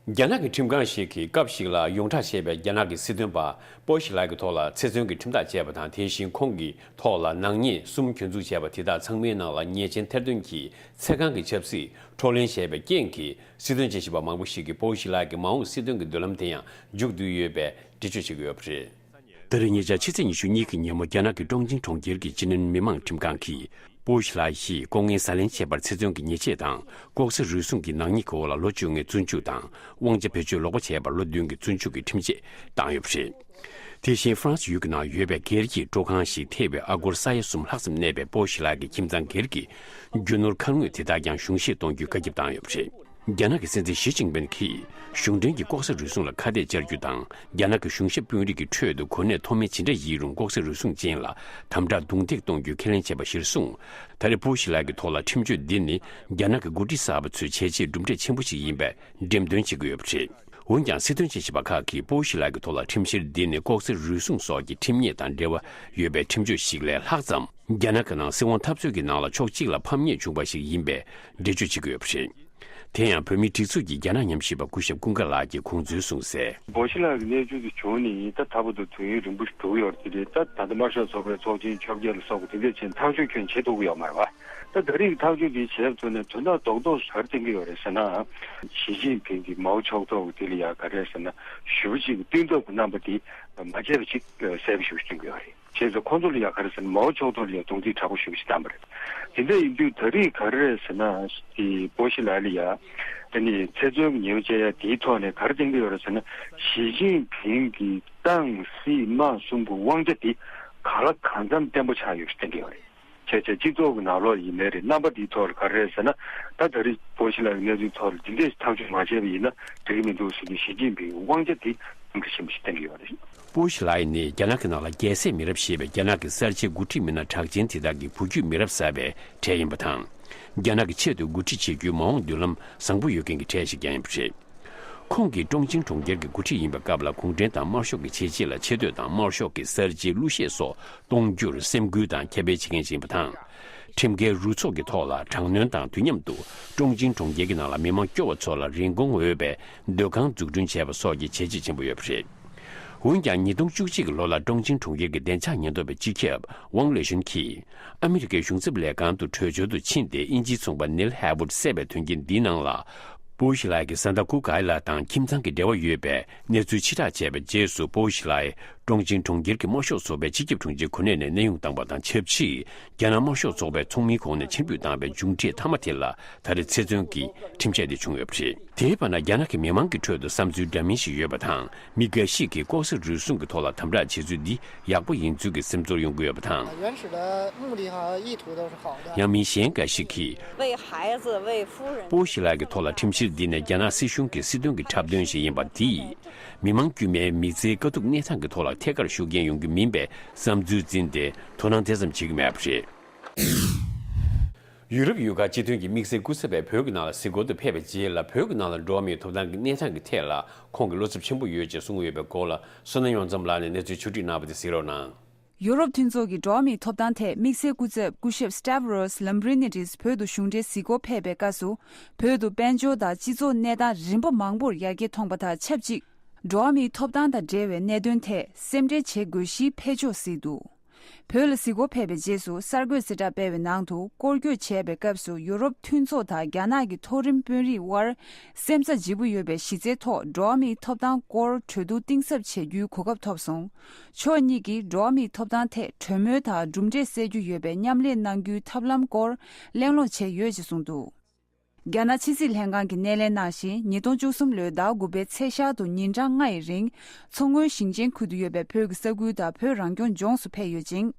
རྒྱ་ནག་གི་ཁྲིམས་ཁང་ཞིག་གིས་སྐབས་ཤིག་ལ་ཡོངས་གྲགས་ཞེས་པའི་རྒྱ་ནག་གི་སྲིད་དོན་པ་པོ་ཞི་ལའི་གི་ཐོག་ལ་ཚེ་བཙོན་གྱི་ཁྲིམས་ཐག་བཅད་པ་དང་། དེ་བཞིན་ཁོང་གི་ཐོག་ལ་ནག་ཉེས་གསུམ་གྱོད་འཛུགས་བྱས་པ་དེ་དག་ཚང་མའི་ནང་ལ་ཉེས་ཅན་ཐེར་འདོན་གྱིས་ཚེ་གང་གི་ཆབ་སྲིད་འཕྲོག་ལེན་བྱས་པའི་རྐྱེན་གྱིས་སྲིད་དོན་དཔྱད་ཞིབ་པ་མང་པོ་ཞིག་གིས་པོ་ཞི་ལའི་གི་མ་འོངས་སྲིད་དོན་གྱི་མདུན་ལམ་དེ་ཡང་མཇུག་བསྡུས་ཡོད་པའི་འགྲེལ་བརྗོད་བྱེད་ཀྱི་ཡོད་པ་རེད། ད་རེས་ཉེ་ཆར་ཕྱི་ཚེས་ཉི་ཤུ་གཉིས་ཀྱི་ཉིན་མོ་རྒྱ་ནག་གི་ཀྲུང་ཅིང་གྲོང་ཁྱེར་གྱི་ཅི་ནན་མི་མང་ཁྲིམས་ཁང་གིས་པོ་ཞི་ལའི་ཡིས་ལྐོག་རྔན་ཟ་ལེན་བྱས་པར་ཚེ་བཙོན་གྱི་ཉེས་ཆད་དང་ལྐོག་ཟ་རུལ་སུངས་ཀྱི་ནག་ཉེས་ཀྱི་འོག་ལ་ལོ་བཅོ་ལྔའི་བཙོན་འཇུག་དང་དབང་ཆ་བེད་སྤྱོད་ལོག་པ་བྱས་པར་ལོ་བདུན་གྱི་བཙོན་འཇུག་གི་ཁྲིམས་ཆད་བཏང་ཡོད་པ་རེད། དེ་བཞིན་ཧྥ་རན་སི་ཡུལ་གྱི་ནང་ཡོད་པའི་སྒེར་གྱི་སྤྲོ་ཁང་ཞིག་ཐེ་བའི་ཨ་སྒོར་ས་ཡ་གསུམ་ལྷག་ཙམ་གནས་པའི་པོ་ཞི་ལའི་གི་ཁྱིམ་ཚང་སྒེར་གྱི་རྒྱུ་ནོར་ཁ་དངོས་དེ་དག་ཀྱང་གཞུང་བཞེས་གཏོང་རྒྱུའི་བཀའ་ཁྱབ་བཏང་ཡོད་པ་རེད། རྒྱ་ནག་གི་སྲིད་འཛིན་ཞི་ཅིན་ཕིན་གྱིས་གཞུང་འབྲེལ་གྱི་ལྐོག་ཟ་རུལ་སུངས་ལ་ཁ་གཏད་བཅར་རྒྱུ་དང་། རྒྱ་ནག་གི་གཞུང་ཞབས་དཔོན་རིགས་ཀྱི་ཁྲོད་དུ་གོ་གནས་མཐོ་དམན་ཇི་འདྲ་ཡིན་རུང་ལྐོག་ཟ་རུལ་སུངས་ཅན་ལ་དམ་དྲག་རྡུང་རྡེག་གཏོང་རྒྱུའི་ཁས་ལེན་བྱས་པ་གཞིར་བཟུང་། ད་རེས་པོ་ཞི་ལའི་གི་ཐོག་ལ་ཁྲིམས་གཅོད་འདི་ནི་རྒྱ་ནག་གི་འགོ་ཁྲིད་གསར་པ་ཚོའི་བྱས་རྗེས་གྲུབ་འབྲས་ཆེན་པོ་ཞིག་ཡིན་པའི་འགྲེམས་སྟོན་བྱེད་ཀྱི་ཡོད་པ་རེད། འོན་ཀྱང་སྲིད་དོན་དཔྱད་ཞིབ་པ་ཁག་གིས་པོ་ཞི་ལའི་གི་ཐོག་ལ་ཁྲིམས་བཤེར་འདི་ནི་ལྐོག་ཟ་རུལ་སུངས་སོགས་ཀྱི་ཁྲིམས་ཉེས་དང་འབྲེལ་བ་ཡོད་པའི་ཁྲིམས་གཅོད་ཞིག་ལས་ལྷག་ཙམ། རྒྱ་ནག་གི་ནང་སྲིད་དབང་འཐབ་རྩོད་ཀྱི་ནང་ལ་ཕྱོགས་གཅིག་ལ་ཕམ་ཉེས་བྱུང་བ་ཞིག་ཡིན་པའི་འགྲེལ་བརྗོད་བྱེད་ཀྱི་ཡོད་པ་རེད། དེ་ཡང་བོད་མིའི་སྒྲིག་འཛུགས་ཀྱི་རྒྱ་ནག་ཉམས་ཞིབ་པ་སྐུ་ཞབས་ཀུན་དགའ་ལགས་ཀྱིས་ཁོང་ཚོའི་གསུངས་གསལ། པོ་ཞི་ལའི་གི་གནས་ཚུལ་དེ་བྱུང་ནས་ད་ལྟ་བར་དུ་དུས་ཡུན་རིང་པོ་ཞིག་འགྲོ་གི་ཡོད་རེད་དེ། ད་ད་ལྟ་དམར་ཤོག་ཚོགས་པའི་ཚོགས་ཆེན་བཅོ་བརྒྱད་ལ་སོགས་པ་དེ་འདྲས་ཕྱིན་ཐག་གཅོད་ཁྱོན་བྱེད་ཐུབ་ཀྱི་ཡོད་མ་རེད་བ། ད་ད་རེས་ཐག་གཅོད་དེ་བྱས་ཚུལ་ནས་དོན་དག་རྡོག་རྡོག་ག་རེ་བསྟན་གྱི་ཡོད་རེད་ཟེར་ན། ཞི་ཅིན་ཕིང་གིས་མའོ་ཕྱོགས་གཏོགས་དེ་ལ་ཡ་ག་རེ་ཟེར་ན་ཞུ་བ་ཅིག་གི་བསྟུན་ཐབས་ཀྱི་རྣམ་པ་དེ་མ་བྱས་པ་ཅིག་གསལ་པོ་ཞེ་པོ་ཞིག་སྟོན་གྱི་ཡོད་རེད། བྱས་ཙང་ཁོང་ཚོ་ལ་ཡ་ག་རེ་ཟེར་ན་མའོ་ཕྱོགས་གཏོགས་ལ་ཡ་རྡུང་རྡེག་དྲག་པོ་ཞེ་པོ་ཞིག་བཏང་བ་རེད། དེ་འདྲ་ཡིན་དུས་ད་རེས་ག་རེ་ཟེར་ན་དེ་པོ་ཞི་ལའི་ལ་ཡ་དེ་ནི་ཚེ་བཙོན་གྱི་ཉེས་པ་བཅད་ཡ་དེའི་ཐོག་ནས་ག་རེ་བསྟན་གྱི་ཡོད་རེད་ཟེར་ན། ཞི་ཅིན་ཕིང་གི་ཏང་སྲིད་དམག་གསུམ་གྱི་དབང་ཆ་དེ་གང་ལ་གང་འཚམ་བརྟན་པོ་ཆགས་ཡོད་ཞེས་བསྟན་གྱི་ཡོད་རེད། བྱས་བྱས་སྤྱི་ཚོགས་ཀྱི་ནང་ལོགས་ཡིན་ནའི་རེད། རྣམ་པ་འདིའི་ཐོག་ལ་ག་རེ་རེད་ཟེར་ན། ད་ད་རེས་པོ་ཞི་ལའི་གནས་ཚུལ་ཐོག་ལ་འདི་འདྲས་ཐག་གཅོད་མ་བྱས་པ་ཡིན་ན་འགྲིག་གི་མི་འདུག་ཟེར་གྱི་ཞི་ཅིན་ཕིང་དབང་ཆ་དེ་གཏོང་གི་ཞིམ་ཞིག་བསྟན་གྱི་ཡོད་རེད། པོ་ཞི་ལའི་ནི་རྒྱ་ནག་གི་ནང་ལ་རྒྱལ་སྲས་མི་རབས་ཞེས་པའི་རྒྱ་ནག་གི་གསར་བརྗེའི་འགོ་ཁྲིད་མི་སྣ་གྲགས་ཅན་དེ་དག་གི་བུ་རྒྱུད་མི་རབས་གསར་པའི་གྲས་ཡིན་པ་དང་། རྒྱ་ནག་གི་ཆེད་དུ་འགོ་ཁྲིད་བྱེད་རྒྱུའི་མ་འོངས་མདུན་ལམ་བཟང་པོ་ཡོད་མཁན་གྱི་གྲས་ཤིག་ཀྱང་ཡིན་པ་རེད། ཁོང་གིས་ཀྲུང་ཅིང་གྲོང་ཁྱེར་གྱི་འགོ་ཁྲིད་ཡིན་པའི་སྐབས་ལ་གུང་ཁྲན་ཏང་དམར་ཤོག་གི་བྱས་རྗེས་ལ་ཆེ་བསྟོད་དང་དམར་ཤོག་གི་གསར་བརྗེའི་གླུ་གཞས་སོགས་གཏོང་རྒྱུར་སེམས་འགུལ་དང་ཁྱབ་སྤེལ་བྱེད་མཁན་ཞིག་ཡིན་པ་དང་། ཁྲིམས་འགལ་རུ་ཚོགས་ཀྱི་ཐོག་ལ་དྲག་གནོན་དང་དུས་མཉམ་དུ་ཀྲུང་ཅིང་གྲོང་ཁྱེར་གྱི་ནང་ལ་མི་མང་སྐྱོ་བ་ཚོ་ལ་རིན་གོང་འོས་པའི་སྡོད་ཁང་འཛུགས་སྐྲུན་བྱས་པ་སོགས་ཀྱི་བྱས་རྗེས་ཆེན་པོ་ཡོད་པ་རེད། འོན་ཀྱང་ཉིས་སྟོང་བཅུ་གཅིག་གི་ལོ་ལ་ཀྲུང་ཅིང་གྲོང་ཁྱེར་གྱི་བདེ་འཇགས་ཉེན་རྟོག་པའི་སྤྱི་ཁྱབ་ཝང་ལེ་ཞུན་གྱིས་ཨ་མི་རི་ཀའི་གཞུང་ཚབ་ལས་ཁང་དུ་བྲོས་བྱོལ་དུ་ཕྱིན་ཏེ། དབྱིན་ཇིའི་ཚོང་པ་ནིལ་ཧེ་ཝུད་བསད་པའི་དོན་རྐྱེན་འདིའི་ནང་ལ། པོ་ཞི་ལའི་གི་བཟའ་ཟླ་ཀུ་གའི་ལ་དང་ཁྱིམ་ཚང་གི་འབྲེལ་བ་ཡོད་པའི་གནས་ཚུལ་ཕྱིར་བསྒྲགས་བྱས་པའི་རྗེས་སུ། པོ་ཞི་ལའི་ ཀྲོང་ཅིན་གྲོང་ཁྱེར་གྱི་དམར་ཤོག་ཚོགས་པའི་སྤྱི་ཁྱབ་དྲུང་ཆེ་གོ་གནས་ནས་གནས་དབྱུང་བཏང་བ་དང་ཆབས་ཅིག་རྒྱ་ནག་དམར་ཤོག་ཚོགས་པའི་ཚོགས་མིའི་ཁོངས་ནས་ཕྱིར་འབུད་བཏང་བའི་མཇུག་འབྲས་མཐའ་མ་དེ་ལ་ད་རེས་ཚེ་བཙོན་གྱི་ཁྲིམས་ཆད་དེ་བྱུང་ཡོད་པ་རེད། དེའི་བར་ན་རྒྱ་ནག་གི་མི་མང་གི་ཁྲོད་དུ་བསམ་ཚུལ་འདྲ་མིན་ཞིག་ཡོད་པ་དང་། མི་འགའ་ཞིག་གིས་ལྐོག་ཟ་རུལ་སུངས་ཀྱི་ཐོག་ལ་དམ་དྲག་བྱེད་ཚུལ་འདི་ཡག་པོ་ཡིན་ཚུལ་གྱི་སེམས་ཚོར་ཡོང་གི་ཡོད་པ་དང་། 原始的目的和意图都是好的。 ཡང་མི་གཞན་འགའ་ཞིག་གིས། 为孩子，为夫人。 སྤོ་ཤི་ལགས་ཀྱི་ཐོག་ལ་ཁྲིམས་བཤེར་འདི་ནི་རྒྱ་ནག་སྲིད་གཞུང་གི་སྲིད་དོན་གྱི་འཁྲབ་སྟོན་ཞིག་ཡིན་པ་འདིས། མི་མང་དཀྱུས་མའི་མི་ཚེའི་དཀའ་སྡུག་གནས་སྟངས་ཀྱི་ཐོག་ལ་ཐད་ཀར་ཤུགས་རྐྱེན་ཡོང་གི་མིན་པའི་བསམ་ཚུལ་འཛིན་ཏེ་དོ་སྣང་དེ་ཙམ་བྱེད་ཀྱི་མེད་པ་རེད། ཡུ་རོབ་ཡུལ་ཁག་སྤྱི་མཐུན་གྱི་དམིགས་བསལ་སྐུ་ཚབ་པས་བོད་ཀྱི་ནང་ལ་གཟིགས་སྐོར་དུ་ཕེབས་པའི་རྗེས་ལ། བོད་ཀྱི་ནང་ལ་འགྲོ་བ་མིའི་ཐོབ་ཐང་གི་གནས་སྟངས་ཀྱི་ཐད་ལ་ཁོང་གི་བློ་འཚབ་ཆེན་པོ་ཡོད་ཅེས་གསུངས་ཡོད་པའི་སྐོར་ལ། བསོད་ནམས་གཡུ་ལྗམ་ལགས་ནས་གནས་ཚུལ་ཕྱོགས་སྒྲིག་གནང་བ་དེ་གཟིགས་རོགས་གནང་། ཡུ་རོབ་མཐུན་ཚོགས་ཀྱི་འགྲོ་བ་མིའི་ཐོབ་ཐང་ཐད་དམིགས་བསལ་སྐུ་ཚབ་སྐུ་ཞབས་Stavros Lambrinidis བོད་དུ་གཞུང་འབྲེལ་གཟིགས་སྐོར་ཕེབས་པའི་སྐབས་སུ། བོད་དུ་དཔལ་འབྱོར་དང་སྤྱི་ཚོགས་གནས་སྟངས་རིམ་པ་མང་པོར་ཡར་རྒྱས་མཐོང་པ་དང་ཆབས་ཅིག་འགྲོ་བ་མིའི་ཐོབ་ཐང་དང་འབྲེལ་བའི་གནད་དོན་ཐད་སེམས་ཁྲལ་བྱེད་དགོས་གཞིའི་འཕེལ་ཕྱོགས་གཟིགས་འདུག་བོད་ལ་གཟིགས་སྐོར་ཕེབས་པའི་རྗེས་སུ་གསར་འགོད་གསལ་བསྒྲགས་སྤེལ་བའི་ནང་དུ། སྐོར་སྐྱོད་བྱས་པའི་སྐབས་སུ་ཡུ་རོབ་མཐུན་ཚོགས་དང་རྒྱ་ནག་གི་མཐོ་རིམ་དཔོན་རིགས་དབར་སེམས་འཚབ་ལྗིད་པོ་ཡོད་པའི་གཞི་རྩའི་ཐོག་འགྲོ་བ་མིའི་ཐོབ་ཐང་སྐོར་གྲོས་བསྡུར་གཏིང་ཟབ་བྱེད་རྒྱུའི་གོ་སྐབས་ཐོབ་སོང་། ཕྱོགས་གཉིས་ཀྱིས་འགྲོ་བ་མིའི་ཐོབ་ཐང་ཐད་གྲོས་མོལ་དང་གྲུབ་འབྲས་གསལ་རྒྱུ་ཡོད་པའི་མཉམ་ལས་གནང་རྒྱུའི་ཐབས་ལམ་སྐོར་གླེང་སློང་བྱས་ཡོད་ཅེས་གསུངས་འདུག་རྒྱ་ནག་ཕྱི་སྲིད་ལྷན་ཁང་གིས་སྣེ་ལེན་གནང་བཞིན། ཉིས་སྟོང་བཅུ་གསུམ་ལོའི་ཟླ་དགུ་པའི་ཚེས་ཤར་དུ་ཉིན་གྲངས་ལྔ་ཡི་རིང་། མཚོ་སྔོན་ཞིང་ཆེན་ཁུལ་དུ་ཡོད་པའི་བོད་ཀྱི་ས་ཁུལ་དང་བོད་རང་སྐྱོང་ལྗོངས་སུ་ཕེབས་ཡོད་ཅིང་།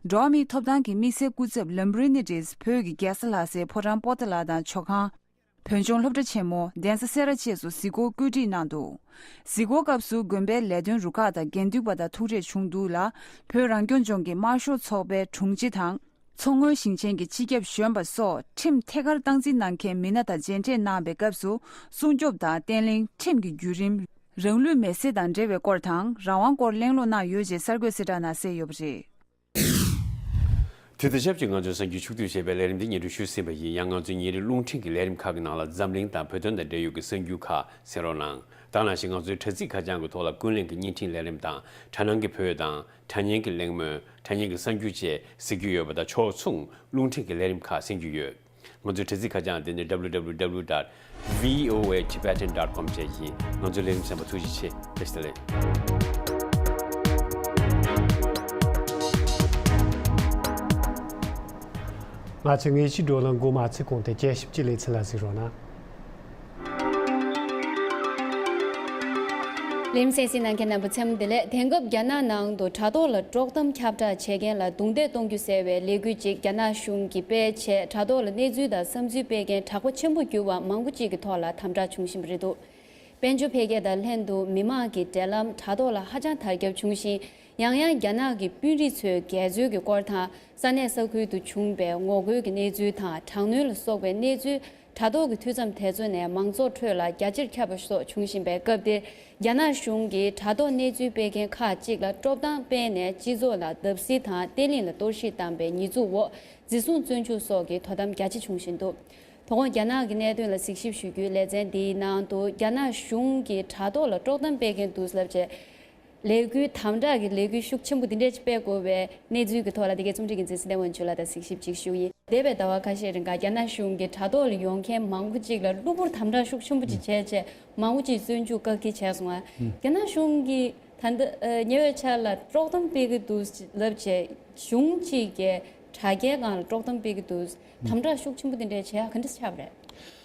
འགྲོ་བ་མིའི་ཐོབ་ཐང་གི་དམིགས་བསལ་སྐུ་ཚབ་Lambrinidis བོད་ཀྱི་རྒྱལ་ས་ལྷ་སའི་ཕོ་བྲང་པོ་ཏཱ་ལ་དང་ཇོ་ཁང་། བོད་ལྗོངས་སློབ་གྲྭ་ཆེན་མོ། གདན་ས་སེ་ར་བཅས་སུ་གཟིགས་སྐོར་བཀོད་སྒྲིག་གནང་འདུག་གཟིགས་སྐོར་སྐབས་སུ་དགོན་པའི་ལས་དོན་རུ་ཁག་དང་འགན་འདུས་པ་དང་ཐུག་འཕྲད་བྱུང་འདུག་ལ། བོད་རང་སྐྱོང་ལྗོངས་ཀྱི་དམར་ཤོག་ཚོགས་པའི་དྲུང་ཆེ་དང་། མཚོ་སྔོན་ཞིང་ཆེན་གྱི་སྤྱི་ཁྱབ་གཞོན་པ་སོགས་ཁྲིམས་ཐད་ཀར་སྟངས་འཛིན་གནང་མཁན་མི་སྣ་དང་མཇལ་འཕྲད་གནང་བའི་སྐབས་སུ། སྲུང་སྐྱོབ་དང་བརྟན་ལྷིང་། ཁྲིམས་ཀྱི་བརྒྱུད་རིམ། རང་ལུས་མེར་སྲེག་དང་འབྲེལ་བའི་སྐོར་དང་། རང་དབང་སྐོར་གླེང་སློང་གནང་ཡོད་ཅེས་གསར་འགོད་གསལ་བསྒྲགས་ནང་གསལ་ཡོད་པ་རེད། དེ་དང་ཆབས་ཅིག་ང་ཚོའི་གསར་འགྱུར་ཕྱོགས་བསྡུས་བྱས་པའི་ལས་རིམ་འདི་སྙན་སྒྲོན་ཞུས་ཟིན་པ་ཡིན། ཡང་ང་ཚོའི་ཉིན་རེའི་རླུང་འཕྲིན་གྱི་ལས་རིམ་ཁག་གི་ནང་ལ་འཛམ་གླིང་དང་བོད་དོན་དང་འབྲེལ་ཡོད་ཀྱི་གསར་འགྱུར་ཁག་གསན་རོགས་གནང་། ད་ནང་བཞིན་ང་ཚོའི་དྲ་ཚིགས་ཁ་བྱང་གི་ཐོག་ལ་ཀུན་གླེང་གི་བརྙན་འཕྲིན་ལས་རིམ་དང་། དྲ་སྣང་གི་བོད་དང་། དྲ་བརྙན་གྱི་གླེང་མོལ། དྲ་བརྙན་གྱི་གསར་འགྱུར་བཅས་གཟིགས་རྒྱུ་ཡོད་པ་དང་། ཕྱོགས་མཚུངས་རླུང་འཕྲིན་གྱི་ལས་རིམ་ཁག་གསན་རྒྱུ་ཡོད། ང་ཚོའི་དྲ་ཚིགས་ཁ་བྱང་དེ་ནི་www dot voatibetan dot com བཅས་ཡིན། ང་ཚོའི་ལས་རིམ་གསན་པར་ཐུགས་རྗེ་ཆེ། བཀྲ་ཤིས་བདེ་ལེགས། ང་ཚོའི་ངེས་ཤེས་བགྲོ་གླེང་འགོ་མ་ཚུགས་གོང་དེ་དཔྱད་ཞིབ་ཀྱི་ལེ་ཚན་ལ་གཟིགས་རོགས་གནང་། ལེམ་སེ་སི་ནང་མཁན་རྣམ་པ་ཚང་མ་བདེ་ལེགས། དེང་སྐབས་རྒྱ་ནག་ནང་དུ་དྲ་ཐོག་ལ་དཀྲོག་གཏམ་ཁྱབ་བསྒྲགས་བྱེད་མཁན་ལ་རྡུང་རྡེག་གཏོང་རྒྱུ་ཟེར་བའི་ལས་འགུལ་ཅིག་རྒྱ་ནག་གཞུང་གིས་སྤེལ་བྱས། དྲ་ཐོག་ལ་གནས་ཚུལ་དང་བསམ་ཚུལ་སྤེལ་མཁན་གྲགས་པ་ཆེན་པོ་གྱུར་བ་མང་པོ་ཅིག་གི་ཐོག་ལ་དམ་དྲག་བྱུང་བཞིན་པ་རེད་འདུག་དཔལ་འབྱོར་འཕེལ་རྒྱས་དང་ལྷན་དུ་མི་མང་གི་འབྲེལ་ལམ་དྲ་ཐོག་ལ་ཧ་ཅང་དར་ཁྱབ་བྱུང་ཞིང་། ཡང་ཡང་རྒྱ་ནག་གི་དཔོན་རིགས་ཚོའི་འགལ་འཛོལ་གྱི་སྐོར་དང་། ས་གནས་ས་ཁུལ་དུ་བྱུང་བའི་ངོ་རྒོལ་གྱི་གནས་ཚུལ་དང་། དྲག་གནོན་ལ་སོགས་པའི་གནས་ཚུལ་དྲ་ཐོག་གི་འཐུས་ཚབ་དེ་ཚོ་ནས་མང་ཚོགས་ཁྲོད་ལ་རྒྱ་ཆེར་ཁྱབ་པ་སོགས་བྱུང་བཞིན་པའི་སྐབས་འདིར། རྒྱ་ནག་གཞུང་གིས་དྲ་ཐོག་གནས་ཚུལ་སྤེལ་མཁན་ཁག་ཅིག་ལ་དཀྲོག་གཏམ་སྤེལ་ནས་སྤྱི་ཚོགས་ལ་བརྡབ་གསིག་དང་བརྟན་ལྷིང་ལ་གཏོར་བཤིག་བཏང་བའི་ཉེས་འཛུགས་འོག་འཛིན་བཟུང་བཙོན་འཇུག་སོགས་ཀྱི་དོ་དམ་རྒྱ་ཆེ་བྱུང་བཞིན་འདུག་དོ་དགོང་རྒྱ་ནག་གི་གནད་དོན་ལ་གཟིགས་ཞིབ་ཞུ་རྒྱུའི་ལེ་ཚན་འདིའི་ནང་དུ། རྒྱ་ནག་གཞུང་གིས་དྲ་ཐོག་ལ་དཀྲོག་གཏམ་སྤེལ་མཁན་འདུག་ལབ་བྱས། ལས་འགུལ་དམ་དྲག་གི་ལས་འགུལ་ཤུགས་ཆེན་པོ་འདི་འདྲས་ཅིག་སྤེལ་དགོས་པའི་གནས་ཚུལ་གྱི་ཐོག་ལ། འདི་གའི་རྩོམ་སྒྲིག་འགན་འཛིན་ཚེ་བརྟན་དབང་ཕྱུག་ལགས་དང་གཟིགས་ཞིབ་ཅིག་ཞུ་ཡིན། འདས་པའི་ཟླ་བ་ཁ་ཤས་རིང་ག་རྒྱ་ནག་གཞུང་གིས་དྲ་ཐོག་ལ་ཡོང་མཁན་མང་པོ་ཅིག་ལ་གློ་བུར་དམ་དྲག་ཤུགས་ཆེན་པོ་ཅིག་བྱས་བྱས། མང་པོ་ཅིག་བཙོན་འཇུག་བཀག་སྐྱིལ་བྱས་སོང་ང་། རྒྱ་ནག་གཞུང་གིས་ད་ལྟ་ཉེ་བའི་ཆར་ལ་དཀྲོག་གཏམ་སྤེལ་གྱི་འདུག་ལབ་བྱས། གཞུང་གཅིག་གིས་དྲ་རྒྱའི་སྒང་ལ་དཀྲོག་གཏམ་སྤེལ་གྱི་འདུག་དམ་དྲག་ཤུགས་ཆེན་པོ་དེ་འདྲས་བྱས་ཡ་ག་འདྲ་ཆགས་པ་རེད།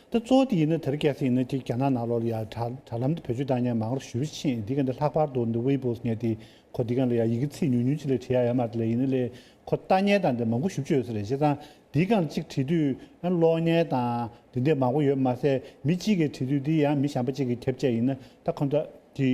ད་གཙོ་བོ་དེ་ཡིན་ན། དེ་རིང་ཁ་སང་ཡིན་ན་ཅིག་རྒྱ་ནག་ནང་ལོགས་ལ་ཡ་དྲ་དྲ་ལམ་དེ་བེད་སྤྱོད་བཏང་མཁན་མང་རུ་ཞེ་པོ་ཕྱིན། འདི་ག་འདི་ལྷག་པར་དུ་འདི་ཝེ་པོ་ཟེར་མཁན་དེ། ཁོ་འདི་ག་ལ་ཡ་ཡི་གེ་ཚིག་ཉུང་ཉུང་ཅིག་ལས་བྲིས་ཡ་ཡོད་མ་རེད་ལ། ཡིན་ན་ལས་ཁོ་ལྟ་མཁན་དང་འདི་མང་པོ་ཞེ་པོ་ཅིག་ཡོད་ས་རེད། བྱས་ཙང་འདི་ག་ལ་ཅིག་བྲིས་དུས་ཨ་ཀློག་མཁན་དང་འདི་འདྲས་མང་པོ་ཡོད་མ་ཟད། མི་གཅིག་གིས་བྲིས་དུས་འདི་ཡང་མི་གཞན་པ་གཅིག་གིས་ཁྱབ་བྱས་ཡིན་ན། ད་ཁོ་ད་དེ་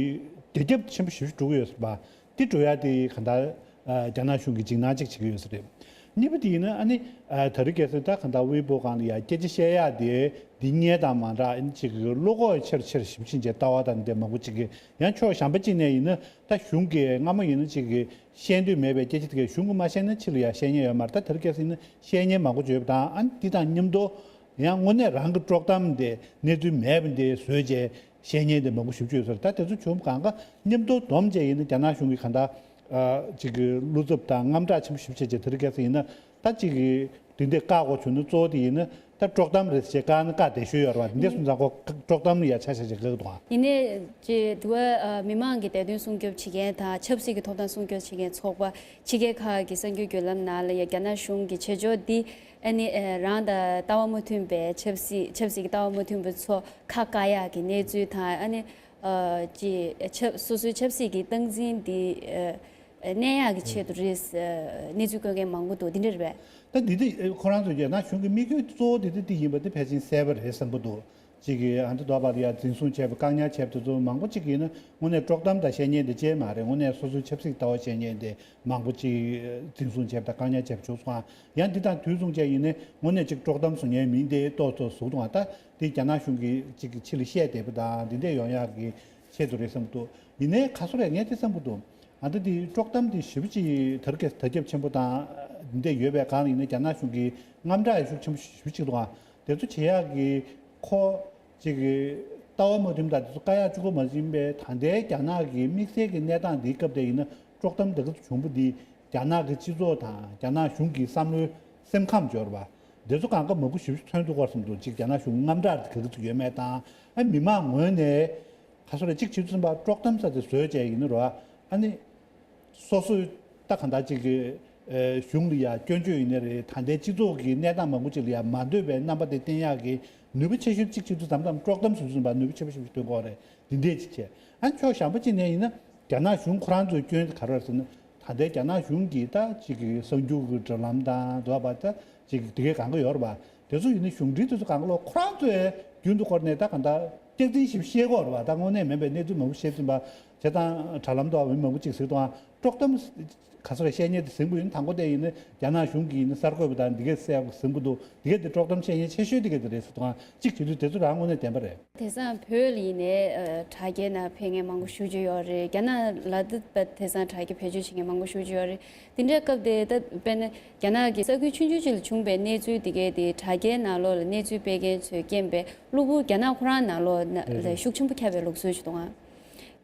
དེ་རྒྱབ་ཆེན་པོ་ཞེ་པོ་ཅིག་འགྲོ་གི་ཡོད་ས་རེད་པ། འདི་འགྲོ་ཡ་དེ་གང་ལྟར་ཨ་རྒྱ་ནག་གཞུང་གིས་འཇིགས་སྣང་ཅིག་བྱེད་ཀྱི་ཡོད་ས་རེད། གཉིས་པ་དེ་ཡིན་ན་ཨ་ནི་ཨ་དེ་རིང་ཁ་སང་ད་གང་ལྟར་ཝེ་པོ་སྒང་ལ་ཡ་སྐད་ཆ་བཤད་ཡ་དེ་འདི་སྔོན་དང་མ་འདྲ། ཨ་ནི་ཅིག་གི་བློ་ཁོག་ཆེར་ཆེར་ཞེ་པོ་ཕྱིན་བྱས། ལྟ་བ་དང་འདི་མང་པོ་ཅིག་གིས། ཡང་ཕྱོགས་གཞན་པ་ཅིག་ནས་ཡིན་ན་ད་གཞུང་གིས་སྔ་མོ་ཡིན་ན་ཅིག་གི་བཤད་འདོད་མེད་པའི་སྐད་ཆ་དེ་གས་གཞུང་གིས་མ་བཤད་ན་ཕྱི་ལ་ཡ་བཤད་མཁན་ཡོད་མ་རེད། ད་དེ་རིང་ཁ་སང་ཡིན་ན་བཤད་མཁན་མང་པོ་ཅིག་ཡོད་པ་དང་། ཨ་ནི་འདི་དང་མཉམ་དུ་ཡང་དངོས་གནས་རང་གི་དཀྲོག་གཏམ་དེ་གནས་ཚུལ་མེད་པ་འདི་བཟོས་བྱས། བཤད་མཁན་དེ་མང་པོ་ཞེ་པོ་ཅིག་ཡོད་ས་རེད། ད་དེ་ཚོ་ཆུང་གང་ག་མཉམ་དུ་བསྡོམས་བྱས་ཡིན་ན། རྒྱ་ནག་གཞུང་གིས་གང་ལྟར་ཨ་ཅིག་གི་བློ་འཚབ་དང་དངངས་སྐྲག་ཆེན་པོ་ཞེ་པོ་བྱས་བྱས། དེ་རིང་ཁ་སང་ཡིན་ན་ད་ཅིག་གི་དེ་འདྲས་བཀག་དགོས་བྱུང་ན། གཙོ་བོ་དེ་ཡིན་ན་ད་ དཀྲོག་གཏམ་རེད་ཅེས་བཀག་ན་བཀག་བསྡད་ཤོས་ཡོད་རེད་བ། འདི་འདྲ་སོང་ཙང་ཁོ་དཀྲོག་གཏམ་ལ་ཡ་ཆ་བཞག་བྱས་བཀག་འདུག་ཨ། ཡིན་ནའི་ཅེས་དུ་བ་མི་མང་གི་བདེ་དོན་སྲུང་སྐྱོབ་བྱེད་མཁན་དང་ཆབ་སྲིད་ཀྱི་ཐོབ་ཐང་སྲུང་སྐྱོབ་བྱེད་མཁན་ཚོགས་པ་ཕྱི་རྒྱལ་ཁག་གི་གསར་འགྱུར་བརྒྱུད་ལམ་ནང་ལ་ཡ་རྒྱ་ནག་གཞུང་གི་བྱེད་ཕྱོགས་འདི་ཨ་ནི་རང་དང་ལྟ་བ་མ་མཐུན་པའི་ཆབ་སྲིད་ཆབ་སྲིད་ཀྱི་ལྟ་བ་མ་མཐུན་པ་ཚོ་ཁ་བཀག་ཡག་གི་གནས་ཚུལ་དང་ཨ་ནི་ཅེས་ཆབ་སོ་སོའི་ཆབ་སྲིད་ཀྱི་སྟངས་འཛིན་འདི། གནས་ཡག་གི་ཆེད་དུ་རེད། གནས་ཚུལ་བཀོད་མཁན་མང་པོ་འདུག་འདི་འདྲ་རེད་པས། ད་འདི་དེ་ཁོ་རང་ཚོས་རྒྱ་ནག་གཞུང་གི་དམིགས་ཡུལ་གཙོ་བོ་དེ་དེ་དེ་ཡིན་པ་དེ་ཕལ་ཆེར་གསལ་པོ་རེད་བསམ་གྱི་འདུག་གཅིག་གིས་ཨ་མདོ་དོ་བ་ལ་ཡ་འཛིན་བཟུང་བྱས་པ་བཀག་ཉར་བྱས་པ་དེ་ཚོ་མང་པོ་གཅིག་ཡིན་ན་དངོས་གནས་དཀྲོག་གཏམ་དང་བཤད་མཁན་དེ་ཅིག་མ་རེད། དངོས་གནས་སོ་སོའི་ཆབ་སྲིད་ལྟ་བ་བཤད་མཁན་དེ་མང་པོ་གཅིག་འཛིན་བཟུང་བྱས་པ་དང་བཀག་ཉར་བྱས་པ་བྱུང་སོང་ཨ། ཡང་འདི་དང་དུས་མཚུངས་བྱས་ཡིན་ན་དངོས་གནས་གཅིག་དཀྲོག་གཏམ་བཟོ་མཁན་མི་དེ་ཏོག་ཙམ་ཟུག་འདུག་ཨ། ད་དེ་རྒྱ་ནག་གཞུང་གིས་གཅིག་ཕྱི་ལ་བཤད་བསྡད་པ་དང་འདི་འདྲ་ཡོང་ཡག་གི་ཆེད་དུ་རེད་བསམ་གྱི་འདུག་ཡིན་ནའི་ག་ཚོད་རེད་ངས་དེ་བསམ་གྱི་འདུག་ཨ་ད་དེ་དཀྲོག་གཏམ་དེ་ཞེ་པོ་ཅིག་དར་རྒྱས་དར་ཁྱབ་ཆེན་པོ་དང་འདི་འདྲ་ཡོད་པའི་སྒང་ལ་ཡིན་ན་རྒྱ་ནག་གཞུང་གིས་དངངས་སྐྲག་ཡང་ཤུགས་ཆེན་པོ་ཞེ་པོ་ཅིག་འདུག་ཨ། དེ་ཚོ་བྱེད་ཡག་གི་ཁོ་ཅིག་གི་ལྟ་བ་མ་མཐུན་དང་དེ་ཚོ་བཀག་ཡག་གཅིག་པོ་མ་ཡིན་པའི་ད་ལྟའི་རྒྱ་ནག་གི་དམིགས་བསལ་གྱི་གནས་སྟངས་འདིའི་སྐབས་དེ་ཡིན་ན་དཀྲོག་གཏམ་དེ་ག་ཚོད་བྱུང་པོ་འདི་རྒྱ་ནག་གི་སྤྱི་ཚོགས་དང་རྒྱ་ནག་གཞུང་གི་བསམ་བློའི་སེམས་ཁམས་འབྱོར་བ་འདི་ཚོ་གང་ག་མང་པོ་ཞེ་པོ་ཅིག་མཚོན་ཐུབ་ཀྱི་རེད་བསམ་འདུག་གཅིག་རྒྱ་ནག་གཞུང་དངངས་སྐྲག་དེ་ག་ག་ཚོད་ཡོད་མེད་དང་ཨ་མི་མང་ངོས་ནས། ཁ་སོ་རེ་གཅིག་བྱེད་དུས་ཙམ་པ་དཀྲོག་གཏམ་ས་དེ་བཟོས་བྱས་ཡིན་ན་རོ། ཨ་ནི། སོ་སོའི་ད་གང་ལྟར་གཅིག་གི་གཞུང་ལ་ཡ་སྐྱོན་བརྗོད་ཡིན་ནའི་རེད། ད་ལྟའི་སྤྱི་ཚོགས་ཀྱི་གནས་སྟངས་མང་པོ་ཅིག་ལ་ཡ་མ་འདོད་པའི་རྣམ་པ་དེ་བསྟན་ཡག་གི་ནུས་པ་ཆེ་ཤོས་གཅིག་བྱེད་དུས་ཙམ་ཙམ་དཀྲོག་གཏམ་བཟོས་དུས་ཙམ་པ་ནུས་པ་ཆེ་ཤོས་ཤིག་སྟོན་གྱི་ཡོད་རེད། འདི་འདྲས་ཅིག་བྱས། ཨ་ནི་ཕྱོགས་གཞན་པ་ཅིག་ནས་ཡིན་ན་རྒྱ་ནག་གཞུང་ཁོ་རང་ཚོའི་སྐྱོན་དེ་ག་རེ་རེད་ཟེར་ན། ད་ལྟའི་རྒྱ་ནག་གཞུང་གིས་ད་གཅིག་གི་གསར་འགྱུར་གྱི་དྲ་ལམ་དང་འདུག་པ་ད། ཅིག་དེ་གའི་གང་ག་ཡོད་རེད་པ། དེ་ཚོ་ཡིན་ན་གཞུང་འབྲེལ་དེ་ཚོ་གང་ག་ལོ་ཁོ་རང་ཚོའི་རྒྱུན་དུ་འཁོར་ནས་ད་གང་ལྟར་སྐྱག་རྫུན་ཞིག་བཤད་ཀྱི་ཡོད་རེད་པ། ད་དངོས་གནས་མིན་པའི་གནས་ཚུལ་མང་པོ་བཤད་ཟིན་པ། བྱས་ཙང་དྲ་ལམ་ཐོག་མི་མང་པོ་ཅིག་ཟེར་དུས་དཀྲོག་གཏམ་ག་ཚོད་རེ་བཤད་མཁན་དེ་ཟིན་པོ་ཡིན། དང་པོ་དེ་ཡིན་ན་རྒྱ་ནག་གཞུང་གིས་ཡིན་ན་གསར་འགོད་པ་དང་འདི་གའི་གསལ་པོ་ཟིན་པོ་འདུག་འདི་གའི་དེ་དཀྲོག་གཏམ་བཤད་མཁན་ཆེ་ཤོས་དེ་གའི་དེ་རེད་ཟེར་དུས་གཅིག་བྱེད་དུས་དེ་ཚོ་རང་དངོས་གནས་བདེན་པ་རེད། དེང་སང་བོད་ལ་ཡིན་ནའི་དྲ་རྒྱའི་ནང་ཕེབས་མཁན་མང་པོ་ཞེ་པོ་ཅིག་ཡོད་རེད། རྒྱ་ནག་ལ་དེ་དེང་སང་དྲ་རྒྱ་བེད་སྤྱོད་བྱེད་མཁན་མང་པོ་ཞེ་པོ་ཅིག་ཡོད་རེད། དེ་འདྲའི་སྐབས་དེ་ད་དཔེར་ན་རྒྱ་ནག་གི་ས་ཁུལ་ཆུང་ཆུང་ཅིག་ལ་བྱུང་པའི་གནས་ཚུལ་དེ་གའི་དེ་དྲ་རྒྱའི་ནང་ལོགས་ལ་གནས་ཚུལ་སྤེལ་མཁན་ཚོས་རྐྱེན་པས་གློ་བུར་རྒྱ་ནག་ཁོ་རང་ནང་ལོགས་ན་ལ་ཤུགས་ཆེན་པོ་ཁྱབ་པའི་ལུགས་སྲོལ་ཞིག་འདུག་ཨང་།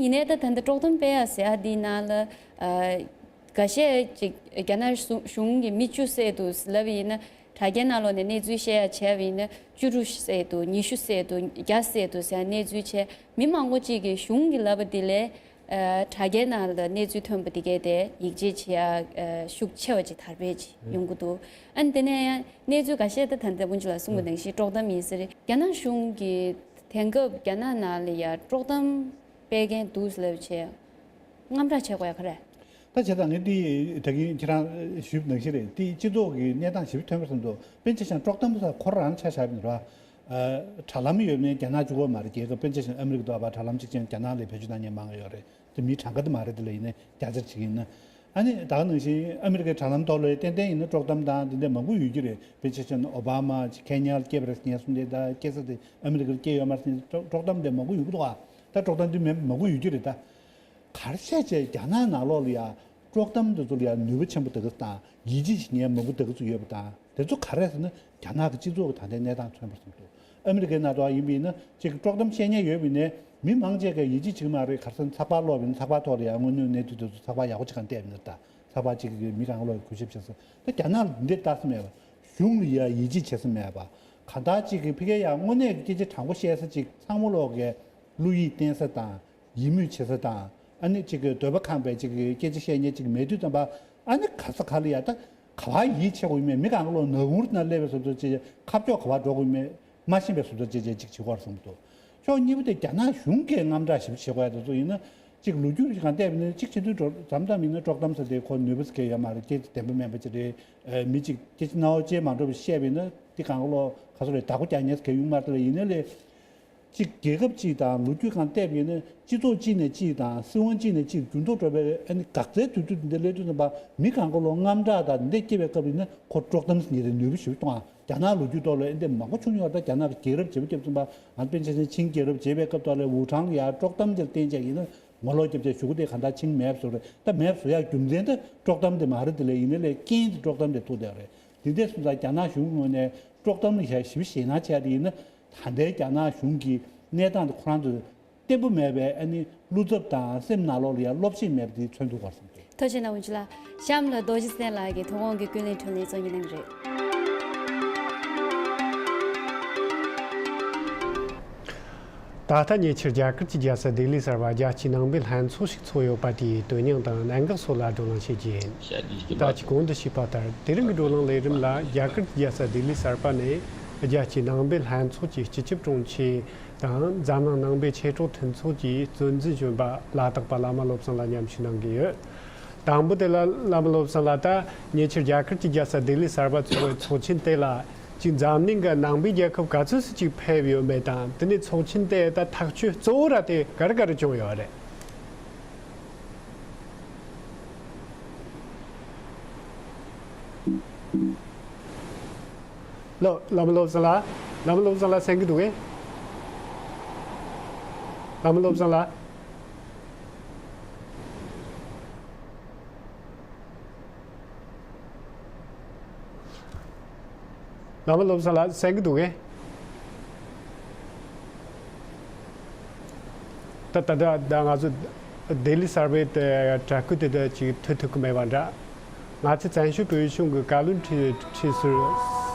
ཡིན་ནའི་ད་ད་ལྟ་དཀྲོག་གཏམ་སྤེལ་ཡག་ཟེར་ཡག་འདིའི་ནང་ལ་ཨ། འགའ་ཤས་ཅིག་རྒྱ་ནག་གཞུང་གཞུང་གི་མི་བཅུ་བསད་འདུག་ལབ་པ་ཡིན་ན། དྲ་རྒྱའི་ནང་ལོགས་ནས་གནས་ཚུལ་བཤད་ཡག་བྱས་པ་ཡིན་ན་བཅུ་དྲུག་བསད་འདུག་ཉི་ཤུ་བསད་འདུག་བརྒྱ་བསད་འདུག་ཟེར་ཡག་གནས་ཚུལ་བྱས། མི་མང་པོ་ཅིག་གིས་གཞུང་གིས་ལབ་པ་དེ་ལས་ཨ། དྲ་རྒྱའི་ནང་ལ་གནས་ཚུལ་ཐོན་པ་དེ་གས་དེ་ཡིད་ཆེས་བྱེད་ཡག་ཨ། ཤུགས་ཆེ་བ་ཅིག་དར་སྤེལ་ཅིག་ཡོང་གི་འདུག་ཨ་ནི་དེ་ནས་ཡང་གནས་ཚུལ་འགའ་ཤས་ད་ད་ལྟ་སྤུན་མཆེད་ལགས་གསུངས་པ་ནང་བཞིན་དཀྲོག་གཏམ་ཡིན་ས་རེད། རྒྱ་ནག་གཞུང་གིས་དེང་སྐབས་རྒྱ་ནག་ནང་ལ་ཡ་དཀྲོག་གཏམ་སྤེལ་མཁན་འདུག་ལབ་བྱས་དངངས་སྐྲག་བྱེད་དགོས་ཡག་ག་རེ། ད་བྱས་ཙང་ངས་འདི་ད་གིན་ཁྱེད་རང་ཞུས་པ་ནང་བཞིན་རེད། འདི་སྤྱི་ཚོགས་ཀྱི་གནས་སྟངས་ཞིབ་ཐོན་པ་ཙམ་དུ་དཔེ་ཆ་བཞག་ན་དཀྲོག་གཏམ་ཟེར་ཁོ་རང་ཆ་བཞག་པ་ཡིན་ར། ཨ། དྲ་ལམ་ཡོད་མེད་རྒྱ་ནག་གཅིག་པོ་མ་རེད། རྒྱལ་ཁབ་དཔེ་ཆ་བཞག་ན་ཨ་མི་རི་ཀ་འདུག་པ། དྲ་ལམ་གཅིག་ཅན་རྒྱ་ནག་ལ་བེད་སྤྱོད་གཏོང་མཁན་མང་ཡོད་རེད། དེ་མི་གྲངས་ཀ་དེ་མ་རེད། དེ་ལ་ཡིན་ན་བརྒྱ་ཆ་གཅིག་ཡིན་ན། ཨ་ནི་ད་ག་ནང་བཞིན་ཨ་མི་རི་ཀའི་དྲ་ལམ་ཐོག་ལ་ཏན་ཏན་ཡིན་ན་དཀྲོག་གཏམ་དང་འདི་འདྲ་མང་པོ་ཡོད་ཀྱི་རེད། དཔེ་ཆ་བཞག་ན་ཨོ་བྷ་མ་ཁེ་ཉ་ལ་སྐྱེས་པ་རེད་ཟེར་མཁན་གསུངས་ཏེ། ད་སྐྱེས་ས་དེ་ཨ་མི་རི་ཀར་སྐྱེས་ཡོད་མ་རེད་ཟེར་མཁན་དཀྲོག་གཏམ་དེ་མང་པོ་ཡོང་གི་འདུག་ཨ། ད་དཀྲོག་གཏམ་འདི་མང་པོ་ཡོད་ཀྱི་རེད་ད། ག་རེ་བྱས་བྱས་རྒྱ་ནག་ནང་ལོགས་ལ་ཡ་དཀྲོག་གཏམ་འདི་ཚོ་ལ་ཡ་ནུས་པ་ཆེན་པོ་དེ་ག་ཚོད་དང་ཡིད་ཆེས་བྱེད་མཁན་མང་པོ་དེ་ག་ཚོད་ཡོད་པ་དང་། དེ་ཚོ་ག་རེ་ཟེར་ན་རྒྱ་ནག་གི་སྤྱི་ཚོགས་ཀྱི་ད་ལྟའི་གནས་སྟངས་མཚོན་པར་བསམ་འདུག་ཨ་མི་རི་ཀའི་ནང་དུ་ཡིན་པ་ཡིན་ན་ཅིག་དཀྲོག་གཏམ་བཤད་མཁན་ཡོད་པ་ཡིན་ནའི་མི་མང་ཆེ་གས་ཡིད་ཆེས་བྱེད་ཀྱི་མ་རེད། ག་རེ་ཟེར་ན་ཚགས་པར་ཀློག་པ་ཡིན་ན་ཚགས་པར་ཐོག་ལ་ཡ་དངོས་གནས་གནས་ཚུལ་དེ་ཚོ་ཚགས་པར་ཡག་པོ་ཅིག་གང་བལྟས་པ་ཡིན་ན། ད་ཚགས་པར་ཅིག་གིས་མི་རང་ལོག་གི་གུས་ཞབས་བྱེད་ས། ད་རྒྱ་ནག་ལ་འདི་འདྲ་ལྟ་ས་མེད་པ། གཞུང་ལ་ཡ་ཡིད་ཆེས་བྱེད་ས་མེད་པ། གང་ལྟར་ཅིག་གི་ཕ་གིར་ཡ་དངོས་གནས་ཀྱི་སྐད་ཆ་དྲང་པོ་བཤད་ས་ཅིག་ཚང་མ་ལོག་གི་བློ་ཡིད་བརྟན་ས་དང་། ཡིད་མོས་བྱེད་ས་དང་། ཨ་ནི་གཅིག་གི་འདོད་པ་ཁེངས་པའི་གཅིག་གི་སྐད་ཆ་བཤད་མཁན་གཅིག་མེད་དུས་ཙམ་པ། ཨ་ནི་ག་ས་ག་ལ་ཡ་ད་ག་པར་ཡིད་ཆེས་དགོས་ཡོད་མེད། མི་གང་ག་ལོག་ནག་ཁུང་ནང་སླེབས་པའི་བཟོ་འདྲ་ཅིག་ཁ་ཕྱོགས་ག་པར་འགྲོ་དགོས་ཡོད་མེད་མ་ཤེས་པའི་བཟོ་འདྲ་ཅིག་ཅིག་བྱེད་ཀྱི་ཡོད་རེད་བསམ་གྱི་འདུག་ཕྱོགས་གཉིས་པོ་དེ་རྒྱ་ནག་གཞུང་གིས་དངངས་སྐྲག་ཞེ་པོ་བྱེད་དགོས་ཡ་དེ་ཚོ་ཡིན་ན། གཅིག་ལོ་རྒྱུས་ཀྱི་སྒང་བལྟས་པ་ཡིན་ན་གཅིག་བྱེད་དུས་འགྲོ་མཚམས་མཚམས་ཡིན་ན་དཀྲོག་གཏམ་ཟེར་དེ་ཁོ་ནུས་པ་ཟེར་མཁན་ཡོད་མ་རེད། སྐད་ཆ་བདེན་པ་མིན་པ་ཅིག་རེད། མི་གཅིག་སྐད་ཆ་རྣ་བ་ཅན་མ་འགྲོ་བ་བཤད་པ་ཡིན་ན་དེ་གང་ག་ལོག་ག་ཚོད་རེད། བདག་པོ་རྒྱག་མཁན་ཟེར་མཁན་ཡོད་མ་རེད། དེ་ལ་ཡིན་ནའི་ལས། གཅིག་རྒྱལ་ཁབ་གཅིག་དང་ལོ་རྒྱུས་སྒང་བལྟས་པ་ཡིན་ན་སྤྱི་ཚོགས་གཅིག་ནས་གཅིག་དང་སྲིད་དབང་གཅིག་ནས་གཅིག་འགྱུར་ལྡོག་འགྲོ་བའི་ཨ་ནི་འགག་རྩའི་དུས་ཚོད་འདི་སླེབས་དུས་ཙམ་པ་མི་གང་ག་ལོག་དངངས་སྐྲག་དང་འདི་འདྲ་སྐྱེ་བའི་སྐབས་ཡིན་ན་ཁོ་དཀྲོག་གཏམ་ཟེར་མཁན་དེ་ནུས་པ་ཞེ་པོ་གཏོང་ཨ། རྒྱ་ནག་ལོ་རྒྱུས་ཐོག་ལ་ཨེ་འདི་མང་པོ་བྱུང་ཡོད་རེད། ད་རྒྱ་ནག་གི་རྒྱལ་རབས་བྱེད་པ་བརྒྱབ་ཙམ་པ་ཨ་པཎ་ཆེན་ཆིང་རྒྱལ་རབས་བྱེད་པའི་སྐབས་ཐོག་ལ་ཝུ་ཁྲང་ལ་ཡ་དཀྲོག་གཏམ་དེར་བརྟེན་བྱས་ཡིན་ན་ངོ་ལོག་བརྒྱབ་བྱས་གཞུག་གུ་དེ་གང་ལྟར་ཆིང་མེད་པ་བཟོ་རེད། ད་མེད་པ་བཟོ་ཡག་རྒྱུ་མཚན་ད་དཀྲོག་གཏམ་དེ་མ་རེད། དེ་ལས་ཡིན་ནའི་ལས་རྐྱེན་དེ་དཀྲོག་གཏམ་དེ་ཐུག་བསྡད་ཡོད་རེད། དེ་འདྲ་སོང་ཙང་རྒྱ་ནག་གཞུང་ངོས་ནས་དཀྲོག་གཏམ་ལ་ཞེ་པོ་ཞེད་སྣང་བྱས་དེ་ཡིན་ན། ད་ལྟའི་རྒྱ་ནག་གཞུང་གི་གནས་སྟངས་དེ་ཁོ་རང་ཚོས་བརྟན་པོ་མེད་པའི་ཨ་ནི་བློ་འཚབ་དང་སེམས་ནང་ལོགས་ལ་ཡང་བློ་ཕྱིན་མེད་པ་དེ་མཚོན་ཐུབ་པར་བསམ་གྱི་འདུག་ཐུགས་རྗེ་གནང་། འུ་ཅག་ལ་གཤམ་ལ་རྡོ་རྗེ་བཙན་ལགས་ཀྱིས་དོ་དགོང་གི་ཀུན་གླེང་དྲིས་ལན་གཙོ་གཉེར་གནང་གི་རེད། ད་ལྟ་ཉེ་ཆར་རྒྱ་གར་གྱི་རྒྱལ་ས་ལྡི་ལི་གསར་པར་རྒྱལ་སྤྱིའི་ནང་པའི་ལྷན་ཚོགས་ཤིག་ཚོགས་ཡོད་པ་དེའི་དོན་སྙིང་དང་གནད་འགག་སོགས་ལ་བགྲོ་གླེང་བྱེད་ཀྱི་ཡིན། ད་ཅི་གོང་དུ་ཞུས་པ་ལྟར། དེ་རིང་གི་བགྲོ་གླེང་ལས་རིམ་ལ་རྒྱ་གར་གྱི་རྒྱལ་ས་ལྡི་ལི་གསར་པ་ནས་རྒྱལ་སྤྱིའི་ནང་པའི་ལྷན་ཚོགས་ཀྱི་སྤྱི་ཁྱབ་དྲུང་ཆེ་དང་འཛམ་གླིང་ནང་པའི་མཆེད་གྲོགས་མཐུན་ཚོགས་ཀྱི་གཙོ་འཛིན་གཞོན་པ་ལ་དྭགས་པ་བླ་མ་བློ་བཟང་ལགས་མཉམ་ཞུགས་གནང་གི་ཡོད། དང་པོ་དེ་ལ་བླ་མ་བློ་བཟང་ལགས། ད་ཉེ་ཆར་རྒྱ་གར་གྱི་རྒྱལ་ས་ལྡི་ལི་གསར་པ་ཚོགས་པའི་ཚོགས་ཆེན་དེ་ལ་ཅིག་འཛམ་གླིང་གི་ནང་པའི་རྒྱལ་ཁབ་ག་ཚོད་ཙམ་ཅིག་ཕེབས་ཡོད་མེད་དང་། དེ་ནས་ཚོགས་ཆེན་དེ་ད་ཐག་གཅོད་གཙོ་བོ་ར་དེ་ག་རེ་ག་རེ་བྱུང་ཡོད་རེད། ལོ། བླ་མ་བློ་བཟང་ལགས། བླ་མ་བློ་བཟང་ལགས་གསན་གྱི་འདུག་གས། བླ་མ་བློ་བཟང་ལགས། བླ་མ་བློ་བཟང་ལགས་གསན་གྱི་འདུག་གས། ད་ད་ད་ད་ང་ཚོ་ལྡི་ལི་གསར་པའི་དེ་དྲ་སྐུད་དེ་དེ་ཅིག་ཐོས་ཐུབ་ཀྱི་མེད་པ་འདྲ། ང་ཚོའི་བཙན་བྱོལ་བོད་གཞུང་གི་བཀའ་བློན་ཁྲི་ཁྲི་ཟུར་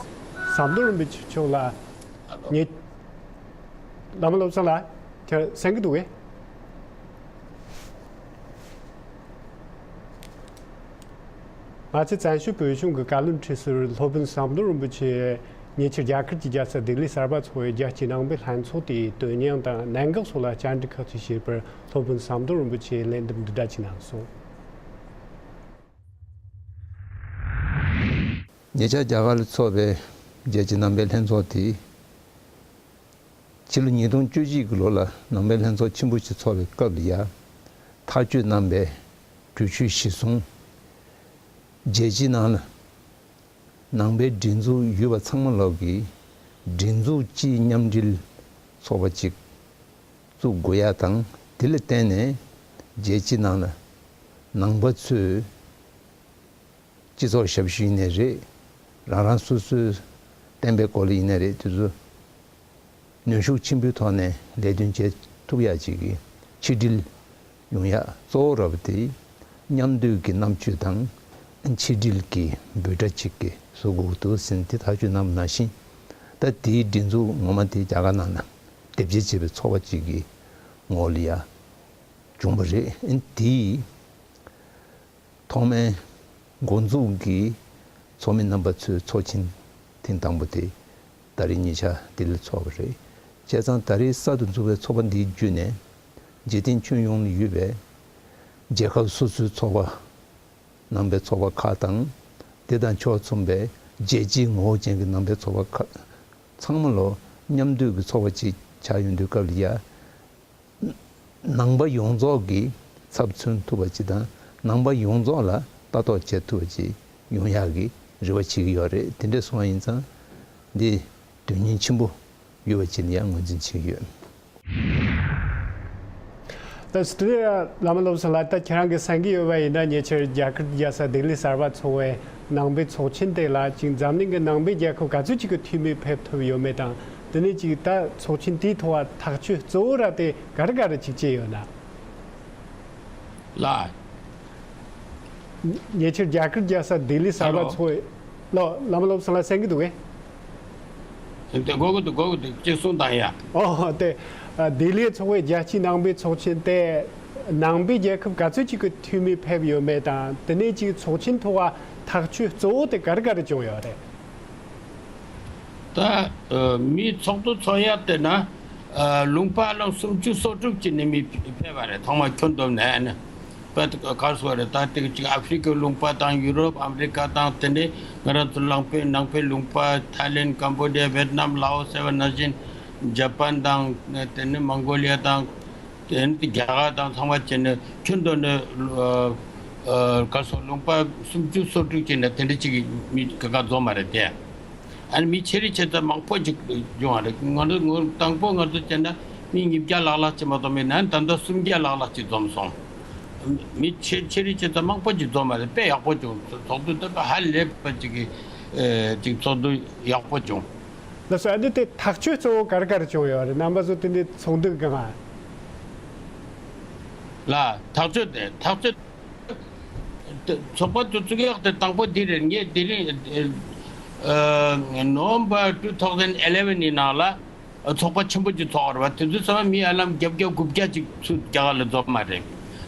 ཟམ་གདོང་རིན་པོ་ཆེ་མཆོག་ལ་ངས། བླ་མ་བློ་བཟང་ལགས། ཁྱེད་གསན་གྱི་འདུག་གས། ང་ཚོའི་བཙན་བྱོལ་བོད་གཞུང་གི་བཀའ་བློན་ཁྲི་ཟུར་སློབ་དཔོན་ཟམ་གདོང་རིན་པོ་ཆེ་ཉེ་ཆར་རྒྱ་གར་གྱི་རྒྱལ་ས་ལྡི་ལི་གསར་པ་ཚོགས་པའི་རྒྱལ་སྤྱིའི་ནང་པའི་ལྷན་ཚོགས་དེའི་དོན་སྙིང་དང་གནད་འགག་སོགས་ལ་བཅར་འདྲི་ཁག་ཅིག་བྱས་པར། སློབ་དཔོན་ཟམ་གདོང་རིན་པོ་ཆེས་ལན་འདེབས་འདི་འདྲ་ཅིག་གནང་སོང་། ཉེ་ཆར་རྒྱ་གར་ལ་ཚོགས་པའི་རྒྱལ་སྤྱིའི་ནང་པའི་ལྷན་ཚོགས་དེ། ཕྱི་ལོ་ཉིས་སྟོང་བཅུ་གཅིག་གི་ལོ་ལ་ནང་པའི་ལྷན་ཚོགས་ཆེན་པོ་ཞིག་ཚོགས་པའི་སྐབས་ལ་ཡ། ཐག་གཅོད་གནང་པའི་གྲོས་ཆོད་གཞིར་བཟུང་། རྒྱལ་སྤྱིའི་ནང་ལ་ནང་པའི་སྒྲིག་འཛུགས་ཡོད་པ་ཚང་མ་ལོག་གིས་སྒྲིག་འཛུགས་སྤྱིའི་མཉམ་འབྲེལ་ཚོགས་པ་ཅིག་བཙུགས་དགོས་ཡ་དང་། དེ་ལ་བརྟེན་ནས་རྒྱལ་སྤྱིའི་ནང་ལ་ནང་པ་ཚོས་སྤྱི་ཚོགས་ཞབས་ཞུ་ཡིན་ནའི་རེད། རང་རང་སོ་སོའི་བསྟན་པའི་སྐོར་ལ་ཡིན་ནའི་རེད། དེ་ཚོ་ནུས་ཤུགས་ཆེན་པོའི་ཐོག་ནས་ལས་དོན་བྱེད་ཐུབ་ཡག་ཅིག་གི་ཆིག་སྒྲིལ་ཡོང་ཡག་གཙོ་བོ་ར་བ་དེ་མཉམ་འདུས་ཀྱི་རྣམ་དཔྱོད་དང་ཆིག་སྒྲིལ་གྱི་འབོད་སྒྲ་ཅིག་གི་བཟོ་དགོས་འདུག་ཟེར་ནས་དེ་ཐག་གཅོད་གནང་བ་ནང་བཞིན། ད་དེའི་སྒྲིག་འཛུགས་ངོ་མ་དེ་རྒྱ་གར་ནང་ལ་དེབ་སྐྱེལ་བྱས་པའི་ཚོགས་པ་ཅིག་གི་ངོ་ལ་ཡ་བྱུང་བ་རེད། དེའི་ཐོག་མའི་འགོ་འཛུགས་ཀྱི་ཚོགས་མི་རྣམ་པ་ཚོའི་ཚོགས་ཆེན་ཐེངས་དང་པོ་དེ་ད་རེས་ཉེ་ཆར་ལྡི་ལིར་ཚོགས་པ་རེད། བྱས་ཙང་ད་རེས་གསར་དུ་འཛུགས་པའི་ཚོགས་པ་འདིའི་བརྒྱུད་ནས་འཇིག་རྟེན་ཁྱོན་ཡོངས་ལ་ཡོད་པའི་རྒྱལ་ཁབ་སོ་སོའི་ཚོགས་པ། ནང་པའི་ཚོགས་པ་ཁག་དང་། དེ་དང་ཕྱོགས་མཚུངས་པའི་རྒྱལ་སྤྱིའི་ངོ་བོ་ཅན་གྱི་ནང་པའི་ཚོགས་པ་ཁག་ཚང་མ་ལོ་མཉམ་འདུས་ཀྱི་ཚོགས་པ་ཅིག་ཆགས་ཡོང་དུས་སྐབས་ལ་ཡ། ནང་པ་ཡོངས་རྫོགས་ཀྱི་ཚབ་མཚོན་ཐུབ་པ་ཅིག་དང་། ནང་པ་ཡོངས་རྫོགས་ལ་ལྟ་རྟོག་བྱེད་ཐུབ་པ་ཅིག་ཡོང་ཡག་གི་རེ་བ་བྱེད་ཀྱི་ཡོད་རེད། དེ་འདྲ་སོང་བ་ཡིན་ཙང་། འདི་དོན་སྙིང་ཆེན་པོ་ཡོད་པ་ཅིག་ལ་ཡང་ངོས་འཛིན་བྱེད་ཀྱི་ཡོད། ད་སྟེ་བླ་མ་བློ་བཟང་ལགས། ད་ཁྱེད་རང་གིས་གསན་གྱི་ཡོད་པ་ཡིན་ན། ཉེ་ཆར་རྒྱ་གར་རྒྱལ་ས་ལྡི་ལི་གསར་པ་ཚོགས་པའི་ནང་པའི་ཚོགས་ཆེན་དེ་ལ་ཅིག་འཛམ་གླིང་གི་ནང་པའི་རྒྱལ་ཁབ་ག་ཚོད་ཅིག་གི་འཐུས་མི་ཕེབས་ཐུབ་ཡོད་མེད་དང་། དེ་ནས་ཅིག་ད་ཚོགས་ཆེན་དེའི་ཐོག་ཐག་གཅོད་གཙོ་བོ་ར་དེ་ག་རེ་ག་རེ་ཅིག་བྱས་ཡོད་ན། ལགས། ཉེ་ཆར་རྒྱ་གར་རྒྱལ་ས་ལྡི་ལི་གསར་པ། ཧ་ལོ། ཚོགས། ལོ། བླ་མ་བློ་བཟང་ལགས་གསན་གྱི་འདུག་གས། དེ་གོ་གི་འདུག་གོ་གི་འདུག་ཅེས་གསུངས་དང་ཡ། ཨོ་དེ། ལྡི་ལིར་ཚོགས་པའི་རྒྱལ་སྤྱིའི་ནང་པའི་ཚོགས་ཆེན་དེ་ནང་པའི་རྒྱལ་ཁབ་ག་ཚོད་ཅིག་གི་འཐུས་མི་ཕེབས་ཡོད་མེད་དང་། དེ་ནས་ཅིག་ཚོགས་ཆེན་ཐོག་ཐག་གཅོད་གཙོ་བོ་དེ་ག་རེ་ག་རེ་བྱུང་ཡོད་རེད། ད་མི་ཚོགས་འདུ་ཚོགས་ཡ་དེ་ན་ལུང་པ་ལ་སུམ་ཅུ་སོ་དྲུག་ཅིག་ནས་མི་ཕེབས་པ་རེད། ཐོག་མ་ཁྱོན་བསྡོམས་ནས་ནི། པ་ག་སོ་རེད། ད་དེ་གཅིག་ཨ་ཧྥི་རི་ཀའི་ལུང་པ་དང་། ཡུ་རོབ། ཨ་མི་རི་ཀ་དང་། དེ་ནས་ང་རང་ཚོ་ལང་པའི་ནང་པའི་ལུང་པ། ཐའི་ལེན། ཀམ་བོ་ཌི་ཡ། ཝེད་ནམ། ལའོ་སི། ཟེར་བ་ནང་བཞིན་ཇ་པན་དང་། དེ་ནས་མོང་གོ་ལི་ཡ་དང་། དེ་ནས་རྒྱ་གར་དང་ཚང་མ་བྱས་ནས་ཁྱོན་བསྡོམས་ནས་ག་སོ་ལུང་པ་སུམ་ཅུ་སོ་དྲུག་ཅིག་ནས་དེ་འདྲ་ཅིག་མི་ག་ག་འཛོམས་པ་རེད་དེ། ཨ་ནི་མི་ཆེ་རེ་ཆེ་ཙམ་མང་པོ་ཅིག་བྱུང་བ་རེད། ང་ཚོ་ངོ་དང་པོ་ང་ཚོ་བྱས་ན་མི་ཉིས་བརྒྱ་ལྷག་ལྷག་ཅིག་མ་གཏོགས་མེད་ན། ད་ལྟ་སུམ་བརྒྱ་ལྷག་ལྷག་ཅིག་འཛོམས་སོང་། མི་ཆེ་ཆེ་རེ་ཆེ་ཙམ་མང་པོ་ཅིག་འཛོམས་པ་རེད། དཔེ་ཡག་པོ་བྱུང་། ཚོགས་འདུ་ད་ཧ་ལས་པ་ཅིག་གི་ཅིག་ཚོགས་འདུ་ཡག་པོ་བྱུང་། ལགས་སོ། ཨ་ནི་དེ་ཐག་གཅོད་གཙོ་བོ་ག་རེ་ག་རེ་བྱུང་ཡོད་རེད། རྣམ་པ་ཚོ་དེ་འདྲའི་ཚོགས་འདུ་གི་སྒང་ལ། ཐག་གཅོད་དེ་ཐག་གཅོད། ཚོགས་པ་དེ་བཙུགས་ཡག་དེ་དང་པོ་འདི་རེད། ངས་དེ་རིང་ནོ་ཝེམ་བར་ཊུ་ཐའུ་ཟན་ཨི་ལེ་ཝེན་ནི་ནང་ལ་ ཚོགས་པ་ཆེན་པོ་ཅིག་ཚོགས་པ་རེད་བ། དེ་ཚོའི་ཚང་མ་མི་ཧ་ལམ་བརྒྱད་བརྒྱ་དགུ་བརྒྱ་ཅིག་ཚུར་རྒྱ་གར་ལ་འཛོམས་པ་རེད།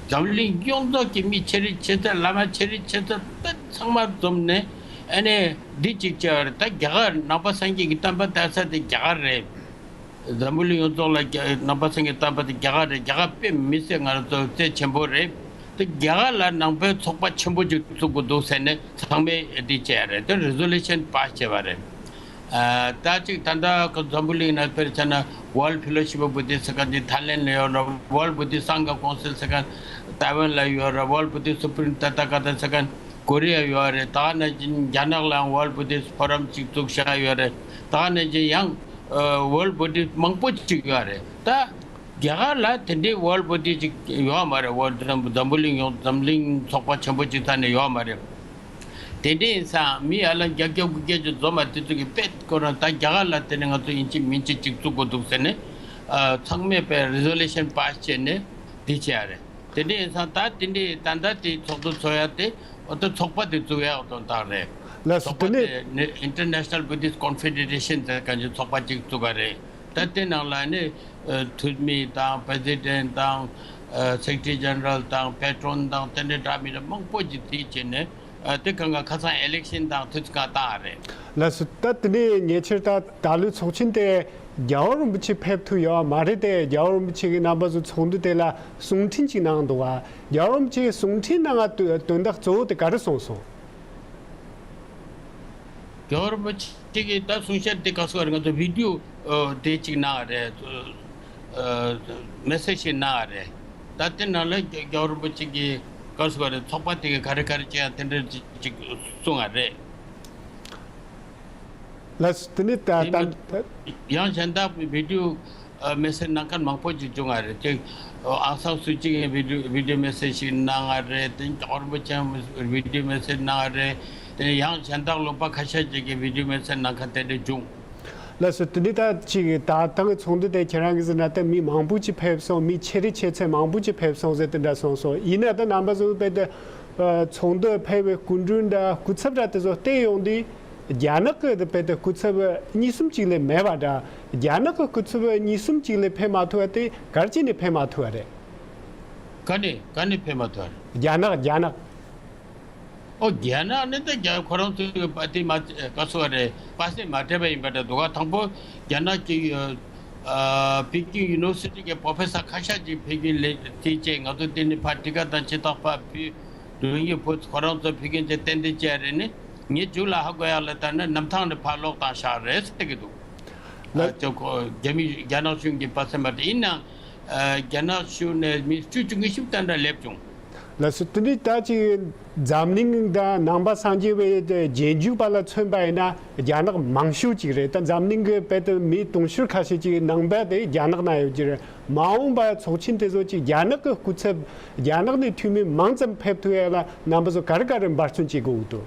འཛམ་གླིང་ཡོངས་རྫོགས་ཀྱི་མི་ཆེ་རིགས་ཆེ་ཚད། བླ་མ་ཆེ་རིགས་ཆེ་ཚད་དེ་ཚང་མ་འཛོམས་ནས། ཨ་ནི་འདི་གཅིག་བྱས་པ་རེད། ད་རྒྱ་གར་ནང་པ་སངས་རྒྱས་ཀྱི་བསྟན་པ་དར་ས་དེ་རྒྱ་གར་རེད། འཛམ་བུ་གླིང་ཡོངས་རྫོགས་ལ་རྒྱ་ནང་པ་སངས་རྒྱས་བསྟན་པ་དེ་རྒྱ་གར་རེད། རྒྱ་གར་དཔེ་མི་སྲིད་ང་རང་ཚོ་རྩ་ཆེན་པོ་རེད། དེ་རྒྱ་གར་ལ་ནང་པའི་ཚོགས་པ་ཆེན་པོ་ཅིག་བཙུགས་དགོས་འདུག་ཟེར་ནས་ཚང་མས་འདི་བྱས་རེད། དེ་རི་ཛོ་ལུ་ཤན་པཱ་སི་བྱས་པ་རེད། ཨ། ད་ཅིག་ད་ལྟ་ཁོ་འཛམ་བུ་གླིང་ནང་དཔེར་བྱས་ན་World Fellowship of Buddhist ཟེར་མཁན་དེ་ཐའི་ལེན་ལ་ཡོད་རེད། World Buddhist Sangha Council ཟེར་མཁན་ཐའེ་ཝན་ལ་ཡོད་རེད། World Buddhist Supreme Tathagata ཟེར་མཁན་ཀོ་རི་ཡ་ཡོད་རེད། ད་ནང་བཞིན་རྒྱ་ནག་ལའང་World Buddhist Forum ཅིག་བཙུགས་བཞག་ཡོད་རེད། ད་ནང་བཞིན་ཡང་ཨ། World Buddhist མང་པོ་ཅིག་ཡོད་རེད། ད་རྒྱ་གར་ལ་དེ་འདྲའི་World Buddhist ཅིག་ཡོད་མ་རེད། World འཛམ་བུ་གླིང་ཡོངས་འཛམ་གླིང་ཚོགས་པ་ཆེན་པོ་ཅིག་ཐད་ནས་ཡོད་མ་རེད། དེ་འདྲ་ཡིན་ཙང་མི་ཧ་ལམ་བརྒྱད་བརྒྱ་དགུ་བརྒྱ་ཅིག་འཛོམས་པ་དེ་ཚོ་གི་དཔེ་ཁོ་རང་ད་རྒྱ་གར་ལ་དེ་ནས་ང་ཚོ་ཡིན་གཅིག་མིན་གཅིག་ཅིག་བཙུགས་དགོས་འདུག་ཟེར་ནས། ཨ། ཚང་མས་དཔེ་རི་ཛོ་ལུ་ཤན་པཱ་སི་བྱས་ནས་འདི་བྱས་ཡ་རེད། དེ་འདྲ་ཡིན་ཙང་ད་དེ་འདྲའི་ད་ལྟ་དེ་ཚོགས་འདུ་ཚོགས་ཡ་དེ་འོ་ད་ཚོགས་པ་དེ་བཙུགས་ཡ་འོ་དོན་དག་རེད། ལགས་སོ། ཚོགས་པ་དེ་ནི་དེ་ནི་International Buddhist Confederation ཟེར་ག་ཅིག་ཚོགས་པ་ཅིག་བཙུགས་པ་རེད། ད་དེ་ནང་ལ་ནི་ཨ། འཐུས་མི་དང་President དང་ཨ། Secretary General དང་Patron དང་དེ་འདྲའི་འདྲ་མི་འདྲ་མང་པོ་ཅིག་དེ་བྱས་ནས། ཨ། དེ་གང་ག་ཁ་སང་ཨི་ལེག་ཤན་དང་དུས་ཚོད་གང་བཏང་བ་རེད། ལགས་སོ། ད་དེ་ནས་ཉེ་ཆར་ད་ད་ལོའི་ཚོགས་ཆེན་དེ་རྒྱལ་བ་རིན་པོ་ཆེ་ཕེབས་ཐུབ་ཡོད་མ་རེད་དེ། རྒྱལ་བ་རིན་པོ་ཆེ་གི་རྣམ་པ་ཚོ་ཚོགས་འདུ་དེ་ལ་གསུང་འཕྲིན་ཅིག་གནང་འདུག་བ། རྒྱལ་བ་རིན་པོ་ཆེ་གི་གསུང་འཕྲིན་གནང་བ་དོན་དག་གཙོ་བོ་དེ་ག་རེ་གསུངས་སོང་། རྒྱལ་བ་རིན་པོ་ཆེ་གིས་ད་གསུང་བཤད་དེ་ག་སོ་རེད། ང་ཚོ་བི་ཌི་ཡོ་ཨ། དེ་གཅིག་གནང་བ་རེད། ཨ། མེ་སེ་ཇི་ཞིག་གནང་བ་རེད། ད་དེ་ནང་ལ་རྒྱལ་བ་རིན་པོ་ཆེ་གིས་ག་སོ་རེད། ཚོགས་པ་དེ་གིས་ག་རེ་ག་རེ་བྱེད་ཡ་དེ་འདྲ་ཅིག་གསུངས་བ་རེད། ལགས་སོ། དེ་ནི་ད་དེ་ད་མ་ཡང་གཞན་དག་བི་ཌི་ཡོ་ཨ། མེ་སེ་ཇི་གནང་མཁན་མང་པོ་ཅིག་བྱུང་བ་རེད། དེ་ཨང་སང་སུ་ཅི་གིས་བི་ཌི་ཡོ་བི་ཌི་ཡོ་མེ་སེ་ཇི་ཞིག་གནང་བ་རེད། དེ་རྒྱལ་བ་རིན་པོ་ཆེ་བི་ཌི་ཡོ་མེ་སེ་ཇི་གནང་བ་རེད། དེ་ནས་ཡང་གཞན་དག་ལུང་པ་ཁ་ཤས་ཅིག་གིས་བི་ཌི་ཡོ་མེ་སེ་ཇི་གནང་མཁན་དེ་འདྲ་བྱུང་། ལགས་སོ། དེ་འདྲ་ད་ཅིག་ད་ཐེངས་ཚོགས་འདུ་དེ་ཁྱེད་རང་གིས་ཟེར་ན་ད་མི་མང་པོ་ཅིག་ཕེབས་སོང་། མི་ཆེ་རིགས་ཆེ་ཚད་མང་པོ་ཅིག་ཕེབས་སོང་ཟེར་དེ་འདྲ་གསུངས་སོང་། ཡིན་ན་ད་རྣམ་པ་ཚོ་དཔེ་དེ་ཚོགས་འདུ་ཕེབས་པའི་སྐུ་མགྲོན་འདྲ་སྐུ་ཚབ་འདྲ་དེ་ཚོ་བལྟས་ཡོང་དུས། རྒྱ་ནག་གི་དཔེ་དེ་སྐུ་ཚབ་གཉིས་གསུམ་ཅིག་ལས་མེད་པ་འདྲ། རྒྱ་ནག་གི་སྐུ་ཚབ་གཉིས་གསུམ་ཅིག་ལས་ཕེབས་མ་ཐུབ་པ་དེ་ག་རེ་བྱས་ནས་ཕེབས་མ་ཐུབ་པ་རེད། ག་ནས་ག་ནས་ཕེབས་མ་ཐུབ་པ་རེད། རྒྱ་ནག་རྒྱ་ནག་ཨོ། རྒྱ་ནག་ནི་ད་རྒྱ་ཁོ་རང་ཚོའི་པ་དེ་མ་ག་སོ་རེད། པ་སེ་མ་སྤྲད་པ་ཡིན་པ་འདྲ་འདུག་ག་དང་པོ་རྒྱ་ནག་གི་ཨ། པེ་ཅིང་ཡུ་ནི་ཝར་སི་ཊི་གི་པོ་རོ་ཕེ་སར་ཁ་ཤས་ཅིག་ཕེབས་ཀྱི་ལས་དེ་བྱས། ང་ཚོ་དེ་ནས་ཕར་ཊི་ཀ་དང་ཅི་ཐག་ཕར་ཕུལ། དོན་ཡོད་པོ་ཁོ་རང་ཚོ་ཕེབས་མཁན་དེ་ཏན་ཏན་བྱས་རེད་ནི། ངས་མཇུག་ལ་ཧ་གོ་ཡག་ལ་ལྟར་ན་གནམ་ཐང་ནས་ཕར་ལོག་བཏང་བཞག་རེད་ཟེར་གྱི་འདུག་ལ། ཨ། ཅོ་ཁོ་རྒྱ་མི་རྒྱ་ནག་གཞུང་གི་པ་སེ་མ་རེད། ཡིན་ནའང་ཨ། རྒྱ་ནག་གཞུང་ནས་མི་བཅུ་བཅུ་ཉི་ཤུ་ལྟར་འདྲ་སླེབས་བྱུང་། ལགས་སོ། དེ་འདྲའི་ད་ཅིག་འཛམ་གླིང་དང་ནང་པ་སངས་རྒྱས་པའི་རྗེས་འཇུག་པ་ལ་མཚོན་པ་ཡིན་ན་རྒྱ་ནག་མང་ཤོས་ཅིག་རེད། ད་འཛམ་གླིང་གི་དཔེ་དེ་མི་དུང་ཕྱུར་ཁ་ཤས་ཅིག་ནང་པ་དེ་རྒྱ་ནག་ན་ཡོད་ཀྱི་རེད། མ་འོངས་པ་ཚོགས་ཆེན་དེ་ཚོ་ཅིག་རྒྱ་ནག་གི་སྐུ་ཚབ། རྒྱ་ནག་ནས་འཐུས་མི་མང་ཙམ་ཕེབས་ཐུབ་ཡ་ལ་རྣམ་པ་ཚོ་ག་རེ་ག་རེ་འབད་བརྩོན་བྱེད་དགོས་འདུག་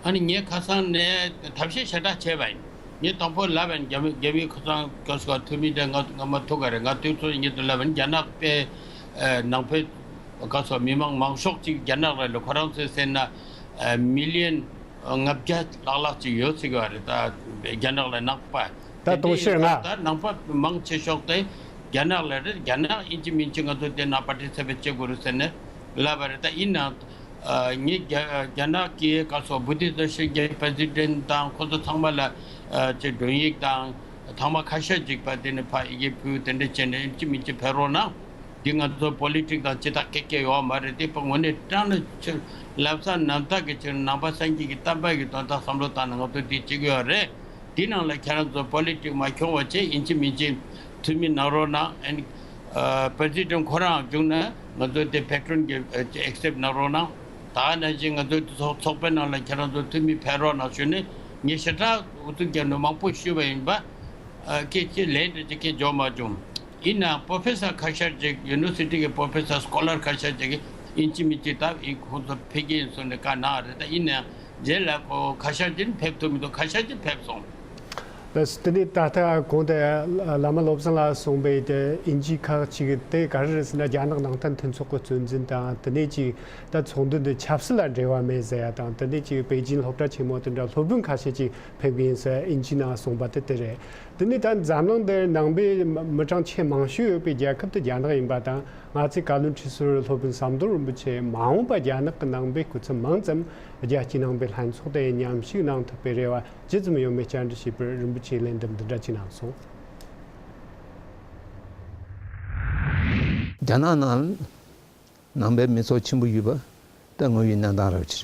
ཨ་ནི་ངས་ཁ་སང་ནས་ཐབས་ཤེས་ཞེ་དྲག་བྱས་པ་ཡིན། ངས་དང་པོ་ལབ་པ་ཡིན། རྒྱ་མི་རྒྱ་མི་ཁ་སང་ག་སོ་འཐུས་མི་དེ་ང་ང་མ་ཐུག་ག་རེད། ང་དུས་ཚོད་ཉིད་དུ་ལབ་པ་ཡིན། རྒྱ་ནག་པའི་ནང་པའི་ག་སོ་མི་མང་མང་ཤོས་ཅིག་རྒྱ་ནག་རེད་ལ། ཁོ་རང་ཚོས་ཟེར་ན་མི་ལི་ཡོན་ལྔ་བརྒྱ་ལྷག་ལྷག་ཅིག་ཡོད་ཟེར་གི་བ་རེད། ད་རྒྱ་ནག་ལ་ནང་པ། ད་དེ་འདྲ་དུང་ཕྱུར་ཡིན་ལྔ། ཙང་ད་ནང་པ་མང་ཆེ་ཤོས་དེ་རྒྱ་ནག་ལ་རེད། རྒྱ་ནག་ཡིན་གཅིག་མིན་གཅིག་ང་ཚོ་དེ་ནང་པ་ཊི་སི་པེཊ་བྱེད་དགོས་རེད་ཟེར་ནས་ལབ་པ་རེད། ད་ཡིན་ནའང་ངས་རྒྱ་རྒྱ་ནག་གི་ག་སོ་བུ་ཏི་ཏི་ཤིང་གི་པེ་སི་ཌེན་ཊི་དང་ཁོ་ཚོ་ཚང་མ་ལ་ཅིག་བསྒྲགས་ཡིག་དང་ཐེངས་མ་ཁ་ཤས་ཅིག་པ་དེ་ནས་ཕར་ཡི་གེ་ཕུལ། དེ་འདྲ་བྱས་ནས་ཡིན་གཅིག་མིན་གཅིག་ཕེབས་རོགས་གནང་། འདི་ང་ཚོ་པོ་ལི་ཊིག་དང་ཅི་ཐག་ཁེ་ཁེ་ཡོད་མ་རེད། དེ་པ་དངོས་གནས་དྲང་ནས་ཕྱིར་ལམ་སང་ནམ་ཐག་གི་ཕྱིར་ནང་པ་སངས་རྒྱས་ཀྱི་བསྟན་པ་གི་དོན་དག་བསམ་བློ་བཏང་ནས་ང་ཚོ་འདི་བྱེད་ཀྱི་ཡོད་རེད། འདི་ནང་ལ་ཁྱེད་རང་ཚོ་པོ་ལི་ཊིག་མ་འཁྱོངས་པ་བྱས་ཡིན་གཅིག་མིན་གཅིག་འཐུས་མི་གནང་རོགས་གནང་། ཨ་ནི་པེ་སི་ཌེན་ཊི་ཁོ་རང་བྱུང་ན་ང་ཚོ་དེ་པེ་ཊི་རོན་གྱི་ཨེག་སེབ་ཊི་གནང་རོགས་གནང་། ད་ག་ནང་བཞིན་ང་ཚོ་ཚོགས་ཚོགས་པའི་ནང་ལ་ཁྱེད་རང་ཚོ་འཐུས་མི་ཕེབས་རོགས་གནང་ཞུས་ནས་ངས་ཞེ་དྲག་ཨུ་ཚུགས་རྒྱབ་ནས་མང་པོ་ཞུས་པ་ཡིན་པ། ཨ་ཁྱེད་ཁྱེད་ལན་འདྲ་ཅིག་ཁྱེད་འཇོག་མ་བྱུང་། ཡིན་ནའང་པོ་རོ་ཕེ་སར་ཁ་ཤས་ཅིག་ཡུ་ནི་ཝར་སི་ཊི་གི་པོ་རོ་ཕེ་སར་སྐོ་ལར་ཁ་ཤས་ཅིག་གིས་ཡིན་གཅིག་མིན་གཅིག་ད་ཡིན་ཁོང་ཚོ་ཕེབས་ཀྱི་ཡིན་གསུངས་ནས་བཀའ་གནང་བ་རེད། ད་ཡིན་ནའང་རྗེས་ལ་ཁོ་ཁ་ཤས་ཅིག་ཕེབས་ཐུབ་མི་འདུག་ཁ་ཤས་ཅིག་ཕེབས་སོང་། ལགས་སོ། དེ་ནས་ད་ལྟ་གོང་དུ་བླ་མ་བློ་བཟང་ལགས་གསུངས་པའི་དེ་དབྱིན་ཇི་ཁག་ཅིག་དེ་ག་རེ་རེད་ཟེར་ན་རྒྱ་ནག་ནང་བསྟན་མཐུན་ཚོགས་ཀྱི་གཙོ་འཛིན་དང་། དེ་ནས་ཅིག་ད་ཚོགས་འདུ་འདི་ཆབ་སྲིད་ལ་འབྲེལ་བ་མེད་ཟེར་ཡ་དང་། དེ་ནས་ཅིག་པེ་ཅིན་སློབ་གྲྭ་ཆེན་མོ་དེ་འདྲ་སློབ་དཔོན་ཁ་ཤས་ཅིག་ཕེབས་ཀྱི་ཡིན་ཟེར་དབྱིན་ཇིའི་ནང་གསུངས་པ་དེ་དེ་རེད། དེ་ནས་ད་འཛམ་གླིང་འདིར་ནང་པའི་མི་གྲངས་ཆེས་མང་ཤོས་ཡོད་པའི་རྒྱལ་ཁབ་དེ་རྒྱ་ནག་ཡིན་པ་དང་། ང་ཚོའི་བཀའ་བློན་ཁྲི་ཟུར་སློབ་དཔོན་ཟམ་གདོང་རིན་པོ་ཆེས་མ་འོངས་པར་རྒྱ་ནག་གི་ནང་པའི་སྐུ་ཚབ་མང་ཙམ་རྒྱལ་སྤྱིའི་ནང་པའི་ལྷན་ཚོགས་དེ་མཉམ་ཞུགས་གནང་ཐུབ་པའི་རེ་བ་ཇི་ཙམ་ཡོད་མེད་བཅར་འདྲི་ཞུས་པར། རིན་པོ་ཆེས་ལན་འདེབས་འདི་འདྲ་ཅིག་གནང་སོང་། རྒྱ་ནག་ནང་ནང་པའི་མི་ཚོགས་ཆེན་པོ་ཡོད་པ་ད་དངོས་ཡོད་གནས་སྟངས་རབ་ཅིག་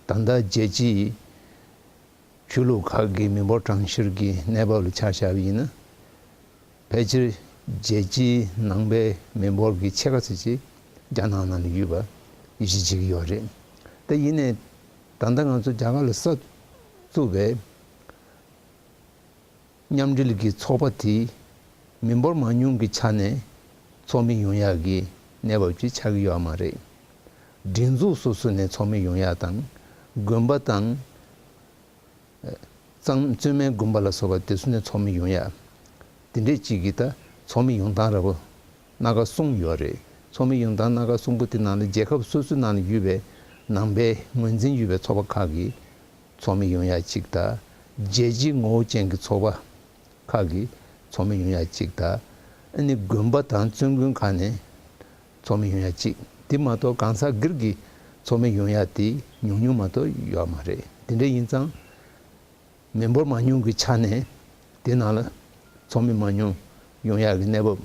རེད། ད་ལྟ་རྒྱལ་སྤྱིའི་ཆོས་ལུགས་ཁག་གི་མི་འབོར་གྲངས་བཤེར་གྱི་གནས་བབ་ལ་ཆ་བཞག་པ་ཡིན་ན། ཕལ་ཆེར་རྒྱལ་སྤྱིའི་ནང་པའི་མི་འབོར་གྱི་ཕྱེད་ཀ་ཙམ་ཅིག་རྒྱ་ནག་ནང་ལ་ཡོད་པ་ཡིད་ཆེས་བྱེད་ཀྱི་ཡོད་རེད། དེ་ཡིན་ནའི་ད་ལྟ་ང་ཚོ་རྒྱ་གར་ལ་གསར་བཙུགས་པའི་མཉམ་འབྲེལ་གྱི་ཚོགས་པ་དེས་མི་འབོར་མང་ཉུང་གི་ཆ་ནས་ཚོགས་མི་ཡོང་ཡག་གི་གནས་བབ་ཅིག་ཆགས་ཀྱི་ཡོད་མ་རེད། སྒྲིག་འཛུགས་སོ་སོ་ནས་ཚོགས་མི་ཡོང་ཡག་དང་། དགོན་པ་དང་། གཙང་བཙུན་མའི་དགོན་པ་ལ་སོགས་པ་དེ་ཚོ་ནས་ཚོགས་མི་ཡོང་ཡ། དེ་འདྲས་ཅིག་གི་ད་ཚོགས་མི་ཡོང་སྟངས་འདྲ་པོ་སྣ་ཁ་གསུམ་ཡོད་རེད། ཚོགས་མི་ཡོང་སྟངས་སྣ་ཁ་གསུམ་པོ་དེ་ནང་ལ་རྒྱལ་ཁབ་སོ་སོའི་ནང་ལ་ཡོད་པའི་ནང་པའི་ངོས་འཛིན་ཡོད་པའི་ཚོགས་པ་ཁག་གི་ཚོགས་མི་ཡོང་ཡ་གཅིག་དང་། རྒྱལ་སྤྱིའི་ངོ་བོ་ཅན་གྱི་ཚོགས་པ་ཁག་གི་ཚོགས་མི་ཡོང་ཡ་གཅིག་དང་། ཨ་ནི་དགོན་པ་དང་བཙུན་དགོན་ཁག་ནས་ཚོགས་མི་ཡོང་ཡ་གཅིག་དེ་མ་གཏོགས་གང་ཟག་སྒེར་གྱི་ཚོགས་མི་ཡོང་ཡ་དེ་ཉུང་ཉུང་མ་གཏོགས་ཡོད་མ་རེད། དེ་འདྲ་ཡིན་ཙང་། མི་འབོར་མང་ཉུང་གི་ཆ་ནས་དེ་ནང་ལ་ཚོགས་མི་མང་ཉུང་ཡོང་ཡག་གི་གནས་བབ་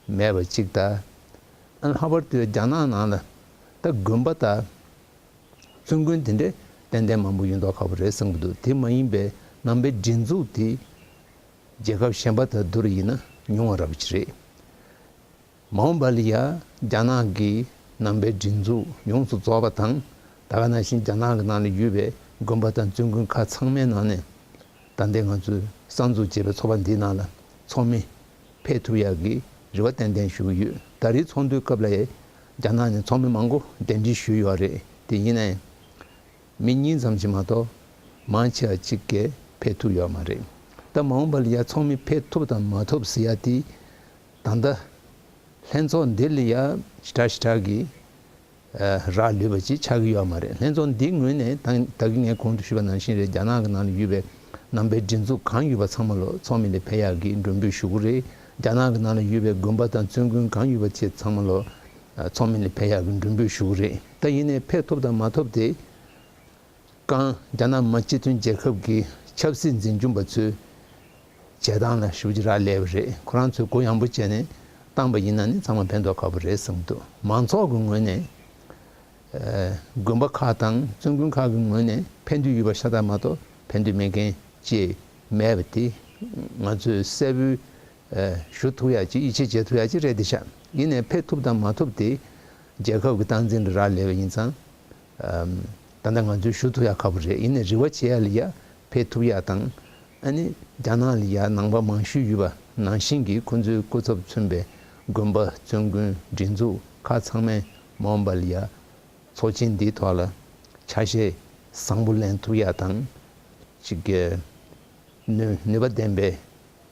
མེད་པ་གཅིག་དང་། ཨ་ལྷག་པར་དུ་རྒྱ་ནག་ནང་ལ་ད་དགོན་པ་དང་བཙུན་དགོན་དེ་འདྲས་ཏན་ཏན་མང་པོ་ཡོད་མདོག་ཁ་པོ་རེད་བསམ་གྱི་འདུག་དེ་མ་ཡིན་པའི་ནང་པའི་སྒྲིག་འཛུགས་དེ་རྒྱལ་ཁབ་གཞན་པ་དང་བསྡུར་ཡིན་ན་ཉུང་བ་འདྲ་པོ་ཅིག་རེད། མ་འོངས་པ་ལ་ཡ་རྒྱ་ནག་གི་ནང་པའི་སྒྲིག་འཛུགས་ཡོངས་སུ་རྫོགས་པ་དང་། ད་ག་ནང་བཞིན་རྒྱ་ནག་གི་ནང་ལ་ཡོད་པའི་དགོན་པ་དང་བཙུན་དགོན་ཁག་ཚང་མའི་ནང་ནས་ད་ལྟའི་ང་ཚོས་གསར་འཛུགས་བྱས་པའི་ཚོགས་པ་འདིའི་ནང་ལ་ཚོགས་མི་ཕེབས་ཐུབ་ཡག་གི་རེ་བ་ཏན་ཏན་ཞུ་གི་ཡོད། ད་རེས་ཚོགས་འདུའི་སྐབས་ལ་ཡ་རྒྱ་ནག་ནས་ཚོགས་མི་མང་པོ་གདན་འདྲེན་ཞུས་ཡོད་རེད། དེ་ཡིན་ནའི། མི་གཉིས་ཙམ་ཞིག་མ་གཏོགས་མང་ཆེ་བ་གཅིག་གིས་ཕེབས་ཐུབ་ཡོད་མ་རེད། ད་མ་འོངས་པ་ལ་ཡ་ཚོགས་མི་ཕེབས་ཐུབ་དང་མ་ཐུབ་ཟེར་ཡ་དེ་ད་ལྟ་ལྷན་ཚོགས་འདི་ལ་ཡ་ཞེ་དྲག་ཞེ་དྲག་གི་ཨ་རག་ལུས་པ་ཅིག་ཆགས་ཀྱི་ཡོད་མ་རེད། ལྷན་ཚོགས་འདིའི་ངོས་ནས་ད་ད་གིན་ངས་གོང་དུ་ཞུས་པ་ནང་བཞིན་རེད། རྒྱ་ནག་གི་ནང་ལ་ཡོད་པའི་ནང་པའི་སྒྲིག་འཛུགས་གང་ཡོད་པ་ཚང་མ་ལོ་ཚོགས་མི་ལ་ཕེབས་ཡག་གི་མགྲོན་འབོད་ཞུ་གི་རེད། རྒྱ་ནག་གི་ནང་ལ་ཡོད་པའི་དགོན་པ་དང་བཙུན་དགོན་གང་ཡོད་པ་ཅིག་ཚང་མ་ལོ་ཚོགས་མི་ལ་ཕེབས་ཡག་གི་མགྲོན་འབོད་ཞུ་གི་རེད། ད་ཡིན་ནའི་ཕེབས་ཐུབ་དང་མ་ཐུབ་དེ། གང་རྒྱ་ནག་མི་དམངས་སྤྱི་མཐུན་རྒྱལ་ཁབ་ཀྱི་ཆབ་སྲིད་འཛིན་སྐྱོང་པ་ཚོའི་བྱེད་སྟངས་ལ་ཞེ་པོ་ཅིག་རག་ལས་པ་རེད། ཁོ་རང་ཚོས་གུ་ཡངས་པོ་བྱས་ནས་བཏང་པ་ཡིན་ན་ནི་ཚང་མ་ཕན་ཐོགས་ཁག་པོ་རེད་བསམ་གྱི་འདུག་མང་ཚོགས་ཀྱི་ངོས་ནས་ཨ་དགོན་པ་ཁག་དང་བཙུན་དགོན་ཁག་གི་ངོས་ནས་ཕན་ཐོགས་ཡོད་པ་ཤ་སྟག་མ་གཏོགས་ཕན་ཐོགས་མེད་མཁན་ཅིག་མེད་པ་དེ་ང་ཚོས་གསལ་པོའི་ཨ་ཞུ་ཐུབ་ཡག་ཅིག་ཡིད་ཆེས་བྱེད་ཐུབ་ཡག་ཅིག་རེད་དེ་ཤག་ཡིན་ནའི་ཕེབས་ཐུབ་དང་མ་ཐུབ་དེ་རྒྱལ་ཁབ་ཀྱི་སྟངས་འཛིན་ལ་རག་ལས་པ་ཡིན་ཙང་། ཨམ། ད་ལྟ་ང་ཚོས་ཞུ་ཐུབ་ཡག་ཁག་པོ་རེད། ཡིན་ནའི་རེ་བ་བྱེད་ཡག་ལ་ཡ་ཕེབས་ཐུབ་ཡག་དང་། ཨ་ནི་རྒྱ་ནག་ལ་ཡ་ནང་པ་མང་ཤོས་ཡོད་པ་ནང་བཞིན་གྱི་ཁོང་ཚོའི་སྐུ་ཚབ་མཚོན་པའི་དགོན་པ་བཙུན་དགོན་སྒྲིག་འཛུགས་ཁག་ཚང་མས་མ་འོངས་པ་ལ་ཡ་ཚོགས་ཆེན་འདིའི་ཐོག་ལ་ཆ་ཤས་བཟང་པོ་ལེན་ཐུབ་ཡག་དང་། ཅིག་གི་ནུས་ནུས་པ་ལྡན་པའི་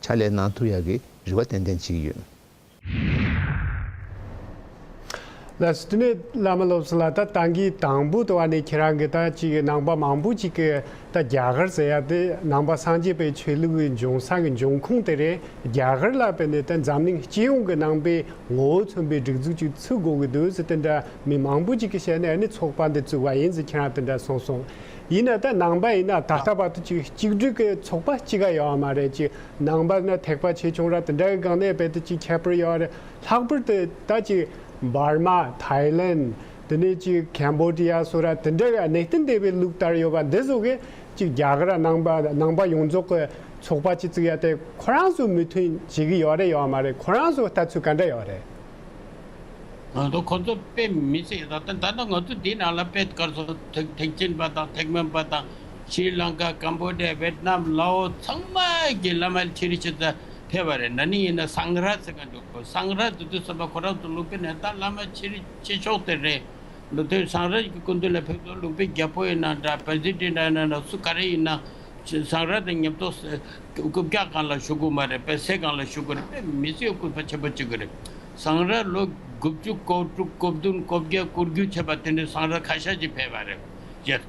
ཕྱག་ལས་གནང་ཐུབ་ཡག་གི་རེ་བ་ཏན་ཏན་བྱེད་ཀྱི་ཡོད། ལགས་སོ། དེ་ནས་བླ་མ་སློབ་གསོ་ལགས། ད་ད་གིན་དང་པོ་དེ་བ་ནས་ཁྱེད་རང་གིས་ད་ཅིག་ནང་པ་མང་པོ་ཅིག་གིས་ད་རྒྱ་གར་ཟེར་ཡ་དེ་ནང་པ་སངས་རྒྱས་པའི་ཆོས་ལུགས་ཀྱི་འབྱུང་ས་གི་འབྱུང་ཁུངས་དེ་རེད། རྒྱ་གར་ལ་དཔེར་ན་ད་འཛམ་གླིང་སྤྱི་ཡོངས་ཀྱི་ནང་པའི་ངོ་བོ་མཚོན་པའི་སྒྲིག་འཛུགས་ཅིག་ཚུགས་དགོས་ཀྱི་འདུག་ཟེར་དེ་འདྲ་མི་མང་པོ་ཅིག་གིས་བཤད་ནས། ཨ་ནི་ཚོགས་པ་འདི་བཙུགས་པ་ཡིན་ཟེར་ཁྱེད་རང་དེ་འདྲ་གསུངས་སོང་། ཡིན་ན་ད་ནང་པ་ཡིན་ན་ད་ལྟ་བར་དུ་ཅིག་གཅིག་སྒྲིལ་གྱི་ཚོགས་པ་གཅིག་ག་ཡོད་མ་རེད། ཅིག་ནང་པ་ན་ཐེག་པ་ཆེ་ཆུང་ར་དེ་འདྲ་གི་སྒང་ནས་རྦད་དེ་ཅིག་ཁྱད་པར་ཡོད་རེད། ལྷག་པར་དུ་ད་ཅིག་འབར་མ། ཐའི་ལེན། དེ་ནས་ཅིག་ཁེམ་བོ་ཌི་ཡ་སོགས་ར་དེ་འདྲ་གི་གནས་བརྟན་ལྡན་པའི་ལུགས་ལྟར་ཡོད་པ་འདི་ཚོ་གིས་ཅིག་རྒྱ་གར་ནང་པ་ནང་པ་ཡོངས་རྫོགས་ཀྱི་ཚོགས་པ་ཅིག་བཙུགས་ཡ་དེ་ཁོ་རང་ཚོ་མོས་མཐུན་བྱེད་ཀྱི་ཡོད་རེད་ཡོད་མ་རེད། ཁོ་རང་ཚོ་ལྟ་ཚུལ་ག་འདྲ་ཡོད་རེད། ང་ཚོ་ཁོ་ཚོ་དཔེ་མི་སྲིད། ད་ལྟ་ད་ལྟ་ང་ཚོ་འདི་ནང་ལ་དཔེ་གར་སོང་། ཐེག་ཐེག་ཆེན་པ་དང་ཐེག་དམན་པ་དང་། ཤྲི་ལང་ཀ། ཀམ་བོ་ཌི་ཡ། ཝེད་ནམ། ལའོ། ཚང་མ་གི་བླ་མ་ཆེ་རིགས་ཆེ་ཚ་ཕེབས་པ་རེད། ན་ནིང་ཡིན་ན་སངྒ་ར་ཟེར་ག་འདུག་སངྒ་ར་དེ་དུས་ཙམ་པ་ཁོ་རང་ཚོ་ལུང་པའི་ནང་ད་བླ་མ་ཆེ་རིགས་ཆེ་ཤོས་དེ་རེད། ལོ་དེ་སངྒ་ར་གི་སྐུ་མདུན་ལ་ཕེབས་དུས་ལུང་པའི་རྒྱལ་པོ་ཡིན་ན་འདྲ། པྲེ་སི་ཌེན་ཊ་ཡིན་ན་འདྲ། སུ་ག་རེ་ཡིན་ན། སངས་རྒྱས་དང་མཉམ་དུ་རྐུབ་བཀྱག་སྒང་ལ་བཞུགས་དགོས་མ་རེད། དཔེ་སའི་སྒང་ལ་བཞུགས་དགོས་རེད། དཔེ་མི་སྲིད་སྐུ་པར་ཆེན་པོ་གཅིག་གི་རེད། སངས་རྒྱས་ལོ་དགུ་བཅུ་གོ་དྲུག་གོ་བདུན་གོ་བརྒྱད་གོ་དགུ་བྱས་པ་དེ་འདྲའི་སངས་རྒྱས་ཁ་ཤས་ཅིག་ཕེབས་པ་རེད། ཡ།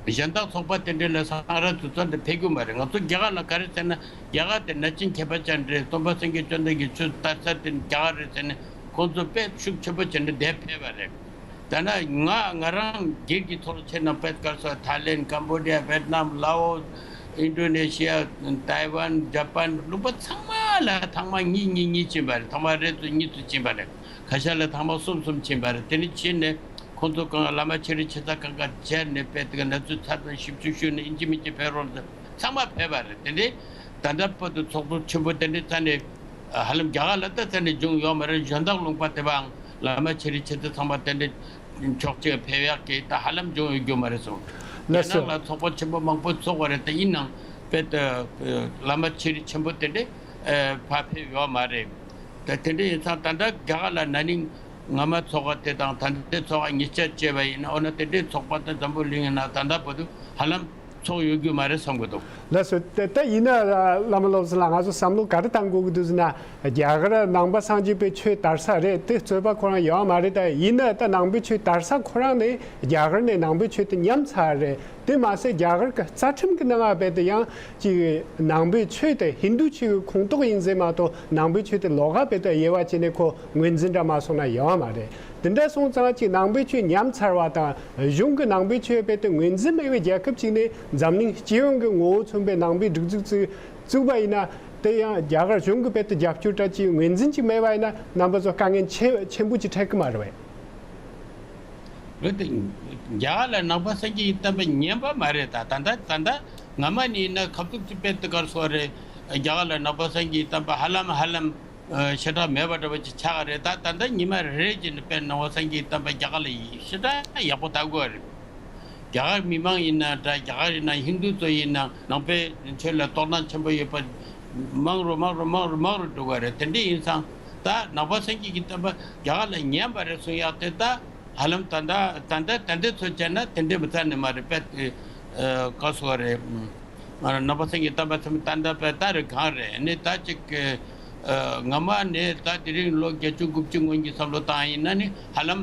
གཞན་དག་ཚོགས་པ་དེ་འདྲ་ལ་སང་ར་དུས་ཚོད་འདི་ཕེབས་རྒྱུ་མ་རེད། ང་ཚོ་རྒྱ་གར་ལ་ག་རེ་ཟེར་ན། རྒྱ་གར་དེ་ན་ཆེན་ཁྱད་པར་ཅན་རེད། སྟོན་པ་སངས་རྒྱས་བཅོམ་ལྡན་འདས་ཀྱི་ཆོས་དར་ས་དེ་རྒྱ་གར་རེད་ཟེར་ནས་ཁོང་ཚོ་དཔེ་ཤུགས་ཆེན་པོ་བྱས་ནས་འདིར་ཕེབས་པ་རེད། ད་ན་ང་ང་རང་སྒེར་གྱི་ཐོག་ལ་བྱས་ན་དཔེ་ག་རེ་ཟེར། ཐའི་ལེན། ཀམ་བོ་ཌི་ཡ། ཝེད་ནམ། ལའོ་སི། ཨིན་ཌོ་ནེ་ཤི་ཡ། ཐའེ་ཝན། ཇ་པན། ལུང་པ་ཚང་མ་ལ་ཐེངས་མ་གཉིས་གཉིས་གཉིས་ཕྱིན་པ་རེད། ཐེངས་མ་རེ་ཚོ་གཉིས་ཚོ་ཕྱིན་པ་རེད། ཁ་ཤས་ལ་ཐེངས་མ་གསུམ་གསུམ་ཕྱིན་པ་རེད། དེ་ནས་ཕྱིན་ནས་ཁོང་ཚོ་གང་བླ་མ་ཆེ་རིགས་ཆེ་ཚ་གང་ག་མཇལ་ནས་དཔེ་དེ་ག་ན་ཚོད་ཚ་ཚ་ཞིབ་ཞིབ་ཞུས་ནས་ཨིན་ཅི་མིན་ཅི་ཕེབས་རོགས་ཟེར། ཚང་མ་ཕེབས་པ་རེད། དེ་འདྲའི་ད་ལྟ་བར་དུ་ཚོགས་འདུ་ཆེན་པོ་དེ་འདྲའི་རྩ་ནས་ཧ་ལམ་རྒྱ་གར་ལ་ད་རྩ་ནས་བྱུང་ཡོད་མ་རེད། གཞན་དག་ལུང་པ་དེ་པའང་བླ་མ་ཆེ་རིགས་ཆེ་ཚ་ཚང་མ་དེ་འདྲའི་ཕྱོགས་གཅིག་ཕེབས་ཡག་གི་ད་ཧ་ལམ་བྱུང་ཡོད་རྒྱུ་མ་རེད་སོང་། ལགས་རྒྱ་ནག་སོ། ལ་ཚོགས་པ་ཆེན་པོ་མང་པོ་ཚོགས་པ་རེད། ད་ཡིན་ནའང་དཔེ་ད་བླ་མ་ཆེ་རིགས་ཆེན་པོ་དེ་འདྲའི་ཕར་ཕེབས་ཡོད་མ་རེད། ད་དེ་འདྲ་ཡིན་ཙང་ད་ལྟ་རྒྱ་གར་ལ་ན་ནིང་སྔ་མ་ཚོགས་པ་དེ་དང་ད་ལྟའི་ཚོགས་པ་གཉིས་ཆ་བྱས་པ་ཡིན་ན། འོ་ན་དེ་འདྲའི་ཚོགས་པ་དང་འཛམ་བུ་གླིང་ཡིན་ན་ད་ལྟ་བར་དུ་ཧ་ལམ་ཚོགས་ཡོད་རྒྱུ་མ་རེད་བསམ་གི་འདུག། ལགས་སོ། ད་ད་ཡིན་ན་བླ་མ་བློ་བཟང་ལགས། ང་ཚོ་བསམ་བློ་ག་རེ་བཏང་དགོས་ཀྱི་འདུག་ཟེར་ན། རྒྱ་གར་ནང་པ་སངས་རྒྱས་པའི་ཆོས་དར་ས་རེད། དེ་རྩོད་པ་ཁོ་རང་ཡོད་མ་རེད། ད་ཡིན་ན་ད་ནང་པའི་ཆོས་དར་ས་ཁོ་རང་ནས་རྒྱ་གར་ནས་ནང་པའི་ཆོས་དེ་ཉམས་ཚར་རེད། དེ་མ་ཟད་རྒྱ་གར་གྱི་རྩ་ཁྲིམས་ཀྱི་ནང་ང་རྦད་དེ་ཡང་ཅིག་ནང་པའི་ཆོས་དེ་ཧིན་དུ་ཆོས་ཀྱི་ཁོངས་གཏོགས་ཡིན་ཟེར་མ་གཏོགས། ནང་པའི་ཆོས་དེ་ལོགས་ཀ་རྦད་དེ་དབྱེ་བ་ཕྱེ་ནས་ཁོ་ངོས་འཛིན་འདྲ་མ་སོང་ན་ཡོད་མ་རེད། དེ་འདྲ་སོང་ཙང་ཅིག་ནང་པའི་ཆོས་ཉམས་ཚར་བ་དང་གཞུང་གི་ནང་པའི་ཆོས་རྦད་དེ་ངོས་འཛིན་མེད་པའི་རྒྱལ་ཁབ་ཅིག་ནས་འཛམ་གླིང་སྤྱི་ཡོངས་ཀྱི་ངོ་བོ་མཚོན་པའི་ནང་པའི་སྒྲིག་འཛུགས་ཅིག་བཙུགས་པ་ཡིན་ན། དེ་ཡང་རྒྱ་གར་གཞུང་གི་རྦད་དེ་རྒྱབ་སྐྱོར་འདྲ་ཅིག་ངོས་འཛིན་ཅིག་མེད་པ་ཡིན་ན། རྣམ་པ་ཚོ་དཀའ་ངལ་ཆེ་ཆེན་པོ་ཅིག་འཕྲད་ཀྱི་མ་རེད་པས། རེད་དེ། རྒྱ་གར་ལ་ནང་པ་སངས་རྒྱས་ཀྱི་བསྟན་པ་ཉམས་པ་མ་རེད། ད་ད་ལྟ་ད་ལྟ་སྔ་མ་ནས་ཡིན་ན་ཁ་ཐུག་ཅིག་དཔེ་དེ་ག་རེ་ཟེར་རེད། རྒྱ་གར་ལ་ནང་པ་སངས་རྒྱས་ཀྱི་བསྟན་པ་ཧ་ལམ་ཧ་ལམ་ཞེ་དྲག་མེད་པ་འདྲ་བ་ཅིག་ཆགས་ཀྱི་རེད། ད་ད་ལྟ་ཉི་མ་རེ་རེ་བྱས་ནས་དཔེ་ནང་པ་སངས་རྒྱས་ཀྱི་བསྟན་པ་རྒྱ་གར་ལ་ཞེ་དྲག་ཡག་པོ་དར་གྱི་ཡོད་རེད། རྒྱ་གར་མི་མང་ཡིན་ན་འདྲ། རྒྱ་གར་ཡིན་ན། ཧིན་དུ་ཚོ་ཡིན་ན། ནང་པའི་ཆོས་ལ་གཏོར་སྣང་ཆེན་པོ་ཡོད་པ་མང་རུ་མང་རུ་མང་རུ་མང་རུ་འགྲོ་གི་རེད། དེ་འདྲ་ཡིན་ཙང་ད་ནང་པ་སངས་རྒྱས་ཀྱི་བསྟན་པ་རྒྱ་གར་ལ་ཉམས་པ་རེད་གསུང་ཡག་དེ་ད་ཧ་ལམ་ད་ལྟ་ད་ལྟ་ད་ལྟའི་ཚོད་བྱས་ན་དེ་འདྲ་མི་ཚར་ནི་མ་རེད། དཔེ་ག་རེ་ཟེར་རེད། ནང་པ་སངས་རྒྱས་བསྟན་པ་ཚང་མ་ད་ལྟ་དཔེ་ད་རེད་གང་རེད། ནི་ད་ཅིག་སྔ་མ་ནས་ད་དེ་རིང་ལོ་བརྒྱད་ཅུ་དགུ་བཅུ་སྔོན་གྱི་བསམ་བློ་བཏང་ཡིན་ན་ནི་ཧ་ལམ།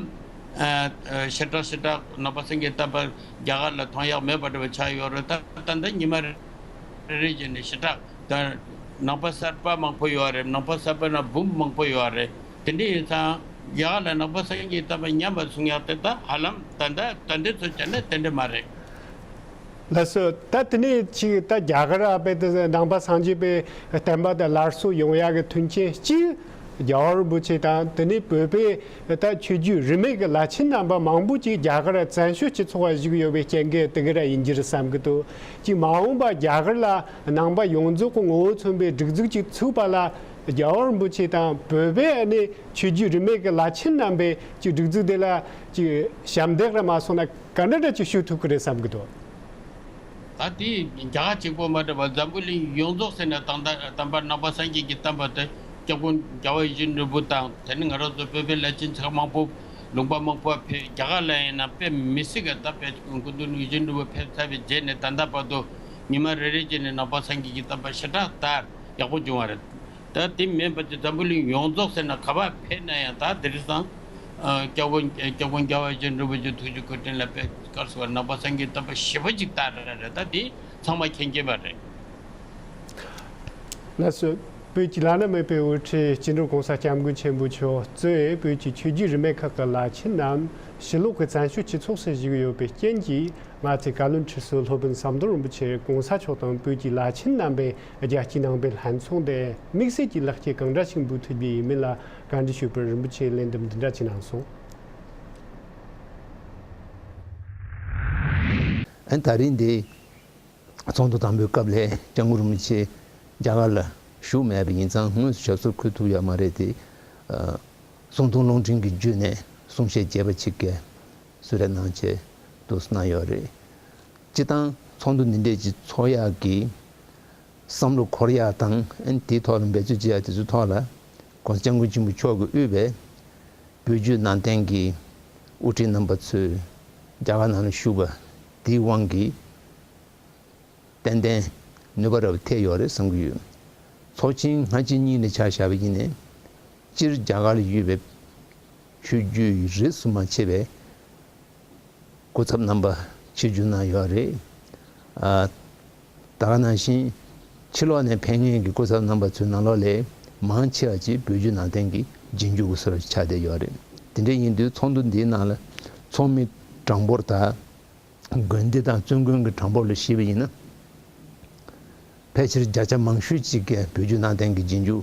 ཨ། ཨ། ཞེ་དྲག་ཞེ་དྲག་ནང་པ་སངས་རྒྱས་བསྟན་པ་རྒྱ་གར་ལ་ཐོན་ཡག་མེད་པ་འདྲ་བ་ཆགས་ཡོད་རེད། ད་ད་ལྟ་ཉི་མ་རེ་རེ་བྱས་ནས་ཞེ་དྲག་ད་ནང་པ་གསར་པ་མང་པོ་ཡོད་རེད། ནང་པ་གསར་པ་ན་འབུམ་མང་པོ་ཡོད་རེད། དེ་འདྲ་ཡིན་ཙང་རྒྱ་གར་ལ་ནང་པ་སངས་རྒྱས་བསྟན་པ་ཉམས་པ་གསུང་ཡག་དེ་ད་ཧ་ལམ་ད་ལྟ་ད་ལྟའི་ཚོད་བྱས་ན་དེ་འདྲ་མ་རེད། ལགས་སོ། ད་དེ་ནས་ཅིག་ད་རྒྱ་གར་ར་དཔེ་དེ་ནང་པ་སངས་རྒྱས་པའི་བསྟན་པ་དེ་སླར་གསོ་ཡོང་ཡག་གི་མཐུན་རྐྱེན་གཅིག་རྒྱལ་བ་རིན་པོ་ཆེ་དང་། དེ་ནས་བོད་པའི་ད་ཆོས་བརྒྱུད་རིས་མེད་ཀྱི་བླ་ཆེན་རྣམ་པ་མང་པོ་ཅིག་རྒྱ་གར་བཙན་བྱོལ་སྤྱི་ཚོགས་ལ་བཞུགས་ཡོད་པའི་རྐྱེན་གྱིས་དེ་ག་ར་ཡིན་རྒྱུ་རེད་བསམ་གྱི་འདུག། ཅིག་མ་འོངས་པ་རྒྱ་གར་ལ་ནང་པ་ཡོངས་རྫོགས་ཀྱི་ངོ་བོ་མཚོན་པའི་སྒྲིག་འཛུགས་ཅིག་ཚུགས་པ་ལ་རྒྱལ་བ་རིན་པོ་ཆེ་དང་བོད་པའི་ཨ་ནི་ཆོས་བརྒྱུད་རིས་མེད་ཀྱི་བླ་ཆེན་རྣམ་པས་ཅིག་སྒྲིག་འཛུགས་དེ་ལ་ཅིག་ཞབས་འདེགས་ར་མ་སོང་ན་ག་འདྲ་འདྲ་ཅིག་ཞུ་ཐུབ་ཀྱི་རེད་བསམ་གྱི་འདུག། ད་དེ་རྒྱ་གར་གཅིག་པོ་མ་གཏོགས་པ་འཛམ་བུ་གླིང་ཡོངས་རྫོགས་ཟེར་ན་ད་ལྟ་དམ་པ་ནང་པ་སངས་རྒྱས་ཀྱི་བསྟན་པ་དེ་སྐྱབས་མགོན་རྒྱལ་བ་ཡིད་བཞིན་ནོར་བུ་དང་། དེ་ནི་ང་རང་ཚོ་བོད་པའི་བླ་ཆེན་ཚང་མང་པོ་ལུང་པ་མང་པོ་ཕེབས། རྒྱ་གར་ལ་ཡིན་ན་དཔེ་མི་སྲིད་ཀྱི་ད་དཔེ་སྐུ་མདུན་ཡིད་བཞིན་ནོར་བུ་ཕེབས་ཚར་བའི་རྗེས་ནས་ད་ལྟ་བར་དུ་ཉི་མ་རེ་རེ་བྱས་ནས་ནང་པ་སངས་རྒྱས་ཀྱི་བསྟན་པ་ཞེ་དྲག་དར་ཡག་པོ་བྱུང་བ་རེད། ད་དེ་མིན་པ་ཅིག་འཛམ་བུ་གླིང་ཡོངས་རྫོགས་ཟེར་ན་ག་པར་ཕེབས་ན་ཡང་ད་དེ་རིང་སང་སྐྱབས་མགོན་སྐྱབས་མགོན་རྒྱལ་བ་ཡིད་བཞིན་ནོར་བུ་གྱི་ཐུགས་རྗེ་བཀའ་དྲིན་ལ་དཔེ་ག་རེ་ཟེར་བ་ནང་པ་སངས་རྒྱས་བསྟན་པ་ཞེ་པོ་ཅིག་དར་རེད། ད་དེ་ཚང་མ་མཁྱེན་མཁྱེན་པ་རེད། ལགས་སོ། བོད་ཀྱི་བླ་ན་མེད་པའི་དབུ་ཁྲིད་སྤྱི་ནོར་༸གོང་ས་༸སྐྱབས་མགོན་ཆེན་པོ་མཆོག་གཙོས་བོད་ཀྱི་ཆོས་བརྒྱུད་རིས་མེད་ཁག་གི་བླ་ཆེན་རྣམས་ཕྱི་ལོགས་ཀྱི་བཙན་བྱོལ་སྤྱི་ཚོགས་སུ་བཞུགས་ཡོད་པའི་རྐྱེན་གྱིས། ང་ཚོས་བཀའ་བློན་ཁྲི་ཟུར་སློབ་དཔོན་ཟམ་གདོང་རིན་པོ་ཆེ་༸གོང་ས་མཆོག་དང་བོད་ཀྱི་བླ་ཆེན་རྣམ་པས་རྒྱལ་སྤྱིའི་ནང་པའི་ལྷན་ཚོགས་འདིར་དམིགས་བསལ་གྱི་ལེགས་སྐྱེས་གང་འདྲ་ཞིག་འབུལ་ཐུབ་རྒྱུ་ཡིན་མིན་ལ་བཀའ་འདྲི་ཞུས་པར་རིན་པོ་ཆེས་ལན་འདེབས་འདི་འདྲ་ཅིག་གནང་སོང་། ཨན། ད་རིང་འདི་ཚོགས་འདུ་དང་པོའི་སྐབས་ལ་སྐྱབས་མགོན་རིན་པོ་ཆེ་རྒྱ་གར་ལ་བཞུགས་མེད་པ་ཡིན་ཙང་དངོས་སུ་ཞབས་སོར་འཁོད་ཐུབ་ཡོད་མ་རེད་དེ། ཨ། གསུང་དུང་རླུང་འཕྲིན་གྱི་བརྒྱུད་ནས་གསུང་བཤད་རྒྱས་པ་ཅིག་གིས་གསོལ་རས་གནང་ཆེད་དུ་གནང་ཡོད་རེད། སྤྱིར་བཏང་ཚོགས་འདུ་འདི་འདྲས་ཀྱི་ཚོགས་ཡག་གི་བསམ་བློ་འཁོར་ཡག་དང་། ཨན། དེའི་ཐོག་ལ་འབད་རྩོལ་བྱེད་ཡག་དེ་ཚོའི་ཐོག་ལ་༸གོང་ས་༸སྐྱབས་མགོན་ཆེན་པོ་མཆོག་གིས་དབུས་པའི་བོད་བརྒྱུད་ནང་བསྟན་གྱི་དབུ་ཁྲིད་རྣམ་པ་ཚོས་རྒྱ་གར་ནང་ལ་བཞུགས་པ་དེའི་དབང་གིས་ཏན་ཏན་ནུས་པ་རབ་ཐེབས་ཡོད་རེད་བསམ་གྱི་ཡོད། ཚོགས་ཆེན་སྔ་ཕྱི་གཉིས་ལ་ཆ་བཞག་པ་ཡིན་ནའི། སྤྱིར་རྒྱ་གར་ལ་ཡོད་པའི་ཆོས་བརྒྱུད་རིས་སུ་མ་ཆད་པའི་སྐུ་ཚབ་རྣམ་པ་ ཆིབས་བསྒྱུར་གནང་ཡོད་རེད། ཨ། ད་ག་ནང་བཞིན་ཕྱི་ལོགས་ནས་ཕེབས་མཁན་གྱི་སྐུ་ཚབ་རྣམ་པ་ཚོའི་ནང་ལོགས་ལས་མང་ཆེ་བ་ཅིག་བོད་བརྒྱུད་ནང་བསྟན་གྱི་རྗེས་འཇུག་གི་བཟོ་འདྲ་ཆགས་བསྡད་ཡོད་རེད། དེ་འདྲ་ཡིན་དུས་ཚོགས་འདུ་འདིའི་ནང་ལ་ཚོགས་མི་གྲངས་འབོར་དང་དགོན་སྡེ་དང་བཙུན་དགོན་གྱི་གྲངས་འབོར་ལ་གཞིགས་པ་ཡིན་ན། ཕལ་ཆེར་བརྒྱ་ཆ་མང་ཤོས་ཅིག་གིས་བོད་བརྒྱུད་ནང་བསྟན་གྱི་རྗེས་འཇུག་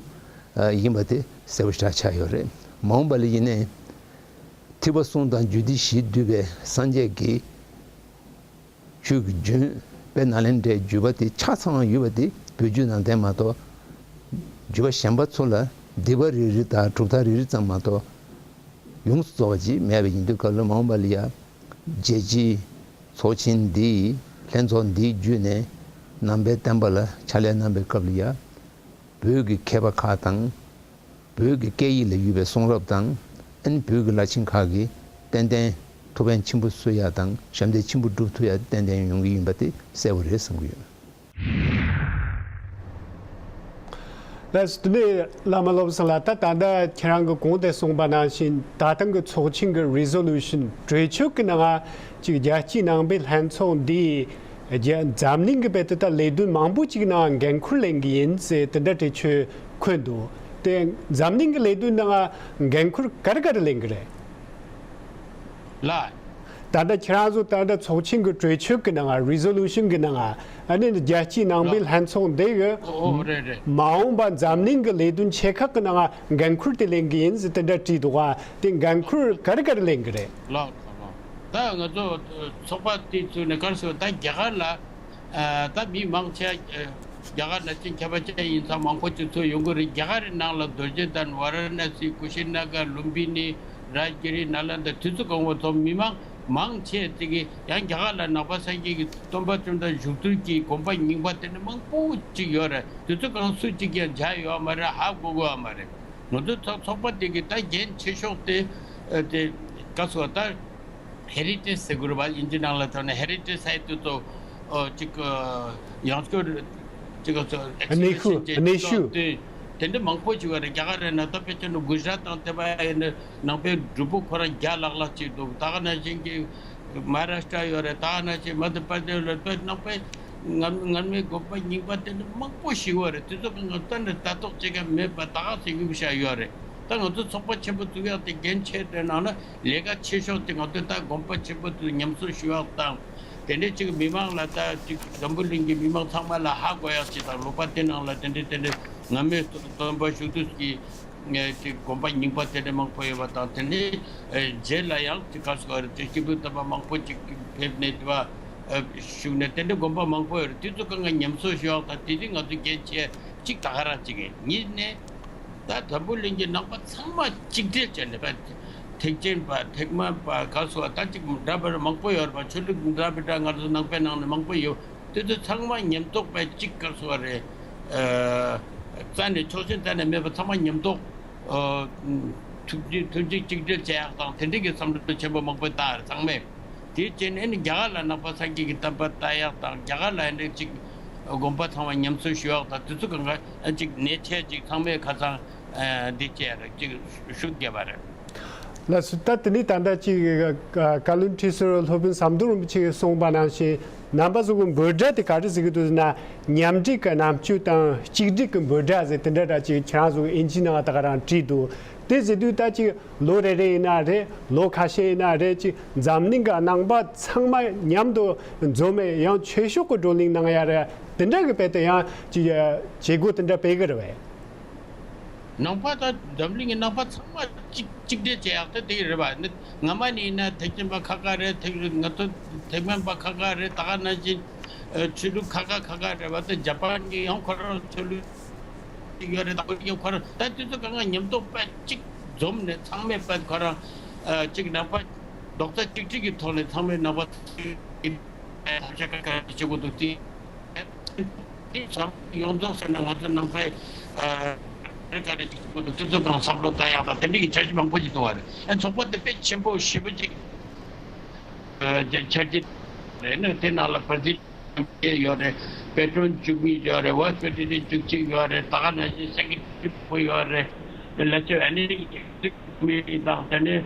ཡིན་པ་དེ་གསལ་པོ་ཞེ་དྲག་ཆགས་ཡོད་རེད། མ་འོངས་པ་ལ་ཡིན་ནའི། ཐེག་པ་གསུམ་དང་རྒྱུད་སྡེ་བཞིས་བསྡུས་པའི་སངས་རྒྱས་ཀྱི་ཆོས་ཀྱི་རྒྱུན་དཔལ་ནཱ་ལེནྡྲའི་བརྒྱུད་པ་དེ་ཆ་ཚང་ཡོད་པ་དེ་བོད་བརྒྱུད་ནང་བསྟན་མ་གཏོགས། བརྒྱུད་པ་གཞན་པ་ཚོ་ལ་སྡེ་པ་རེ་རེ་དང་གྲུབ་མཐའ་རེ་རེ་ཙམ་མ་གཏོགས་ཡོངས་སུ་རྫོགས་པ་ཅིག་མེད་པ་ཡིན་དུས་སྐབས་ལ། མ་འོངས་པ་ལ་ཡ་རྒྱལ་སྤྱིའི་ཚོགས་ཆེན་འདིའི་ལྷན་ཚོགས་འདིའི་བརྒྱུད་ནས་ནང་པའི་བསྟན་པ་ལ་ཕྱག་ལས་གནང་པའི་སྐབས་ལ་ཡ། བོད་ཀྱི་མཁས་པ་ཁག་དང་། བོད་ཀྱི་སྐད་ཡིག་ལ་ཡོད་པའི་གསུང་རབ་དང་། ཨ་ནི་བོད་ཀྱི་བླ་ཆེན་ཁག་གིས་ཏན་ཏན་ཐུགས་ཕན་ཆེན་པོ་གསོས་ཡག་དང་ཞབས་འདེགས་ཆེན་པོ་སྒྲུབ་ཐུབ་ཡག་ཏན་ཏན་ཡོང་གི་ཡིན་པ་དེ་གསལ་པོ་རེད་བསམ་གྱི་ཡོད། ལགས་སོ། དེ་ནས་བླ་མ་བློ་བཟང་ལགས། ད་ད་ལྟ་ཁྱེད་རང་གིས་གོང་དུ་གསུངས་པ་ནང་བཞིན་ད་ཐེངས་ཀྱི་ཚོགས་ཆེན་གྱི་རི་ཟོ་ལུ་ཤན་གྲོས་ཆོད་ཀྱི་ནང་ཅིག་རྒྱལ་སྤྱིའི་ནང་པའི་ལྷན་ཚོགས་འདིས་རྒྱ་འཛམ་གླིང་གི་དཔེ་དེ་ད་ལས་དོན་མང་པོ་ཅིག་ནང་འགན་ཁུར་ལེན་གྱི་ཡིན་ཟེར་དེ་འདྲ་གྲོས་ཆོད་འཁོད་འདུག་དེ་འཛམ་གླིང་གི་ལས་དོན་ནང་འགན་ཁུར་ག་རེ་ག་རེ་ལེན་གྱི་རེད། ལགས། ད་ལྟ་ཁྱེད་རང་ཚོ་ད་ལྟ་ཚོགས་ཆེན་གྱི་གྲོས་ཆོད་ཀྱི་ནང་ང་རི་ཟོ་ལུ་ཤན་གྱི་ནང་ང་ཨ་ནི་རྒྱལ་སྤྱིའི་ནང་པའི་ལགས། ལྷན་ཚོགས་འདི་གི་ཨོ་ཨོ་རེད་རེད། མ་འོངས་པ་འཛམ་གླིང་གི་ལས་དོན་ཆེ་ཁག་གི་ནང་ང་འགན་ཁུར་དེ་ལེན་གྱི་ཡིན་ཟེར་དེ་འདྲ་བྲིས་འདུག་ག་དེ་འགན་ཁུར་ག་རེ་ག་རེ་ལེན་གྱི་རེད། ལགས་ལགས་ལགས། ད་ང་ཚོ་ཚོགས་པ་དེ་ཚུགས་ནས་ག་རེ་ཟེར་ད་རྒྱ་གར་ལ། ཨ། ད་མི་མང་ཆེ་བ་རྒྱ་གར་ནང་བཞིན་མཁས་པ་ཅན་ཡིན་ཙང་མང་པོ་ཅིག་ཚུར་ཡོང་གི་རེད། རྒྱ་གར་རི་ནང་ལ་རྡོ་རྗེ་གདན། ཝཱ་ར་ཎ་སི། ཀུ་ཤི་ན་གར། ལུམ་བི་ནི། རཱཇ་གི་རི། ནཱ་ལནྡ། དེ་ཚོ་གང་བོ་ཚོ་མི་མང་མང་ཆེ་དེ་གི་ཡང་རྒྱ་གར་ལ་ནང་པ་སངས་རྒྱས་ཀྱི་སྟོན་པ་བཅོམ་ལྡན་བཞུགས་ཚུལ་གྱི་དགོན་པ་རྙིང་པ་དེ་འདྲ་མང་པོ་ཅིག་ཡོད་རེད། དེ་ཚོ་གང་སུ་གཅིག་ཀྱང་མཇལ་ཡོད་མ་རེད། ཧ་གོ་གི་ཡོད་མ་རེད། ང་ཚོ་ཚོགས་ཚོགས་པ་དེ་གི་ད་འགན་ཆེ་ཤོས་དེ་ཨ་དེ་ག་ཟེར་བ་ད། ཧེ་རི་ཊེཇ་ཟེར་དགོས་རེད་པ། དབྱིན་ཇི་ནང་ལ་ཐོག་ནས་ཧེ་རི་ཊེཇ་སའེ་ཊི་དེ་ཚོ་ཨོ་ཅིག་ཡང་སྐྱར་ཅིག་ག་ཚོད་ཨེག་སི་བི་ཤན་ཅིག་གནས་ཤུལ། དེ་དེ་འདྲ་མང་པོ་ཞིག་ཡོད་རེད། རྒྱ་གར་རེད་ན་ད་ཕལ་ཆེར་ནི་གུ་ཇ་རཱཏ་དང་དེ་པ་ཡིན་ན་ནང་པའི་སྒྲུབ་ཕུག་ཁོ་རང་བརྒྱ་ལྷག་ལྷག་ཅིག་འདུག་ད་ག་ནང་བཞིན་གྱི་མ་ཧཱ་རཱ་ཤི་ཏྲ་ཡོད་རེད། ད་ག་ནང་བཞིན་མ་དྷྱ་པྲ་དེ་ཤ་ཡོད་རེད། དཔེ་ནང་པའི་ངར་ངར་མའི་དགོན་པ་རྙིང་པ་དེ་འདྲ་མང་པོ་ཞིག་ཡོད་རེད། དེ་ཚོ་གི་ང་ཚོ་ནི་ལྟ་རྟོག་བྱེད་མཁན་མེད་པ་ད་ག་ཟེ་གི་བཞག་ཡོད་རེད། ད་ང་ཚོ་ཚོགས་པ་ཆེན་པོ་བཙུགས་ཡག་དེ་འགན་ཆེ་དེ་ནང་ན། ལས་ཀ་ཆེ་ཤོས་དེ་ང་ཚོས་ད་དགོན་པ་ཆེན་པོ་དེ་ཉམས་གསོ་ཞུ་ཡག་དང་། དེ་འདྲའི་ཅིག་མི་མང་ལ་ད་ཅིག་འཛམ་བུ་གླིང་གི་མི་མང་ཚང་མ་ལ་ཧ་གོ་ཡག་ཅིག་དང་། ལོག་པ་དེ་ནང་ལ་དེ་འདྲའི་དེ་འདྲའི་ངར་མའི་སྟོན་པ་བཞུགས་དུས་ཀྱི་ཅིག་དགོན་པ་རྙིང་པ་དེ་འདྲ་མང་པོ་ཡོད་པ་དང་། དེ་འདྲའི་རྗེས་ལ་ཡང་ཅིག་ག་ཟེར་དགོས་རེད། དེ་སྐྱེས་བུ་དམ་པ་མང་པོ་ཅིག་ཕེབས་ནས་དེ་བ་བཞུགས་ནས་དེ་འདྲའི་དགོན་པ་མང་པོ་ཡོད་རེད། དེ་ཚོ་གང་ག་ཉམས་གསོ་ཞུ་ཡག་དང་། དེ་དུས་ང་ཚོ་འགན་ཆེ་གཅིག་ད་ག་རང་ཅིག་ཡིན། གཉིས་ནས། ད་འཛམ་བུ་གླིང་གི་ནང་པ་ཚང་མ་གཅིག་སྒྲིལ་བྱས་ནས་པ། ཐེག་ཆེན་པ། ཐེག་དམན་པ། ག་ཟེར་བ་ད་ཅིག་འདྲ་པར་མང་པོ་ཡོད་རེད་པ། ཆོས་ལུགས་འདྲ་མི་འདྲ་ང་ཚོ་ནང་པའི་ནང་ནས་མང་པོ་ཡོད། དེ་ཚོ་ཚང་མ་མཉམ་གཏོགས་པ་གཅིག་ག་ཟེར་བ་རེད། ཨ། རྩ་ནས་ཕྱོགས་ཞེན་རྩ་ནས་མེད་པ་ཚང་མ་མཉམ་གཏོགས། ཨ། ཐུགས་རྗེ་ཐུགས་རྗེ་གཅིག་སྒྲིལ་བྱེད་ཡག་དང་དེ་འདྲ་གི་བསམ་བློ་ཆེན་པོ་མང་པོ་བཏང་རེད་ཚང་མས། དེའི་རྗེས་ནས་ཨ་ནི་རྒྱ་གར་ལ་ནང་པ་སངས་རྒྱས་ཀྱི་བསྟན་པ་དར་ཡག་དང་། རྒྱ་གར་ལ་ཨ་ནི་ཅིག་དགོན་པ་ཚང་མ་ཉམས་གསོ་ཞུ་ཡག་དང་། དེ་ཚོ་གང་ག་ཨ་ཅིག་ནས་ཆེ་ཅིག་ཚང་མས་ཁ་སང་ཨ་འདི་བྱས་རེད། ཅིག་ཤུགས་རྒྱབ་པ་རེད། ལགས་སོ། ད་དེ་ནས་ད་ལྟ་ཅིག་བཀའ་བློན་ཁྲི་ཟུར་སློབ་དཔོན་ཟམ་གདོང་རིན་པོ་ཆེས་གསུངས་པ་ནང་བཞིན། རྣམ་པ་ཚོ་གི་འབོད་སྒྲ་དེ་ག་རེ་ཟེར་གི་འདུག་ཟེར་ན། མཉམ་འབྲེལ་གྱི་རྣམ་དཔྱོད་དང་གཅིག་སྒྲིལ་གྱི་འབོད་སྒྲ་ཟེར་དེ་འདྲ་འདྲ་ཅིག་ཁྱེད་རང་ཚོ་གི་ཨིན་ཇི་ནང་ད་ག་རང་བྲིས་འདུག་དེ་ཟེར་དུས་ད་ཅིག་ལོ་རེ་རེ་ཡིན་ན་རེད། ལོ་ཁ་ཤས་ཡིན་ན་རེད། ཅིག་འཛམ་གླིང་གི་ནང་པ་ཚང་མ་མཉམ་དུ་འཛོམས་ནས་ཡང་ཆོས་ཕྱོགས་ཀྱི་བགྲོ་གླེང་གནང་ཡ་རེད། དེ་འདྲ་གི་དཔེ་དེ་ཡང་ཅིག་བྱེད་སྒོ་དེ་འདྲ་སྤེལ་གི་རེད་པས། ནང་པ་དང་འཛམ་གླིང་གི་ནང་པ་ཚང་མ་གཅིག་གཅིག་སྒྲིལ་བྱེད་ཡག་དེ་དེ་རེད་པ། སྔ་མ་ནས་ཡིན་ན་ཐེག་ཆེན་པ་ཁ་ཁ་རེད། ཐེག་ང་ཚོ་ཐེག་དམན་པ་ཁ་ཁ་རེད། ད་ག་ནང་བཞིན་ཆོས་ལུགས་ཁ་ཁ་ཁ་ཁ་རེད་པ། དེ་ཇ་པན་གྱི་ཡང་ཁོ་རང་ཆོས་ལུགས་ཅིག་ཡོད་རེད། ད་ཁོ་ཡང་ཁོ་རང་ད་དེ་ཚོ་གང་ག་མཉམ་དུ་དཔེ་གཅིག་འཛོམས་ནས་ཚང་མས་དཔེ་ཁོ་རང་ཅིག་ནང་པ་རྡོག་རྩ་གཅིག་སྒྲིལ་གྱི་ཐོག་ནས་ཚང་མས་ནང་པ་ཐབས་ཤེས་ཁ་ཁ་བྱེད་དགོས་འདུག་དེ། དེ་ཚང་ཡོངས་རྫོགས་ཟེར་ན་ང་ཚོ་ནང་པའི་ཨ་རེ་ག་རེ་ཅིག་དུས་ཚོད་དང་བསམ་བློ་བཏང་ཡག་དང་དེ་འདྲ་གི་འཆར་གཞི་མང་པོ་ཞིག་འདུག་བ་རེད། ཨ་ཚོགས་པ་དེ་དཔེ་ཆེན་པོ་ཞེ་པོ་ཅིག་ཨ་འཆར་གཞི་རེད་ན། དེ་ནང་ལ་པར་ཙི་ཡོད་རེད། པེ་ཏྲོན་བཅུ་གཉིས་ཡོད་རེད། ཝེསྟ་པེ་ཏི་ཏི་བཅུ་གཅིག་ཡོད་རེད། ད་ག་ནང་བཞིན་སེ་ཀེ་ཊི་རི་པོ་ཡོད་རེད། ལ་ཆོས་ཨ་ནི་མི་དང་དེ་ནས་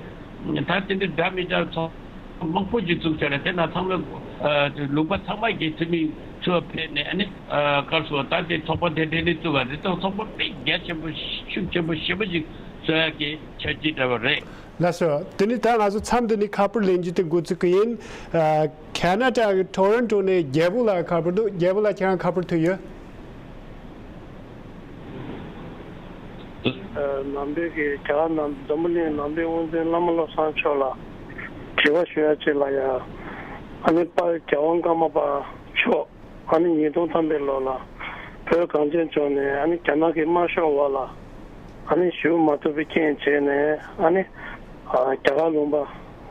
ད་དེ་འདྲ་འདྲ་མི་འདྲ་ཚོགས། མང་པོ་ཞིག་བཙུགས་བྱས་ནས། དེ་ན་ཚང་མས་ལུང་པ་ཚང་མ་གི་འཐུས་མི་ཚོ་ཕེབས་ནས། ཨ་ནི་སྐབས་སུ་ད་དེ་ཚོགས་པ་དེ་འབྲེལ་ནས་བཙུགས་པ་རེད། ད་ཚོགས་པ་དཔེ་རྒྱ་ཆེན་པོ་ཤུགས་ཆེན་པོ་ཞེ་པོ་ཞིག་བཟོ་ཡག་གི་འཆར་གཞི་འདྲ་བ་རེད། ལགས་སོ། དེ་ནས་ད་ང་ཚོ་མཚམས་འདི་ནས་ཁ་པར་ལེན་རྒྱུ་དེ་འགོ་ཚུགས་ཀྱི་ཡིན། ཨ། ཁ་ན་ཌ་གི་ཊོ་རོན་ཊོ་ནས་རྒྱལ་པོ་ལགས་ཁ་པར་འདུག་རྒྱལ་པོ་ལགས་ཁྱེད་རང་ཁ་པར་ཐོན་ཡོད། ཨ། ནང་པའི་གི་རྒྱ་གར་ནང་འཛམ་བུ་གླིང་ནང་པའི་དབུ་འཛིན་བླ་མ་བློ་བཟང་མཆོག་ལ་དྲི་བ་ཞུ་ཡ་ཅིག་ལ་ཡ། ཨ་ནི་དཔལ་རྒྱལ་དབང་ཀརྨ་པ་མཆོག་ཨ་ནི་ཉིས་སྟོང་ཐམ་པའི་ལོ་ལ་བོད་གངས་ཅན་ལྗོངས་ནས་ཨ་ནི་རྒྱ་ནག་གི་དམར་ཤོག་འོག་ལ་ཨ་ནི་ཞུགས་མ་ཐུབ་པའི་རྐྱེན་བྱས་ནས། ཨ་ནི་ཨ། རྒྱ་གར་ལུང་པ་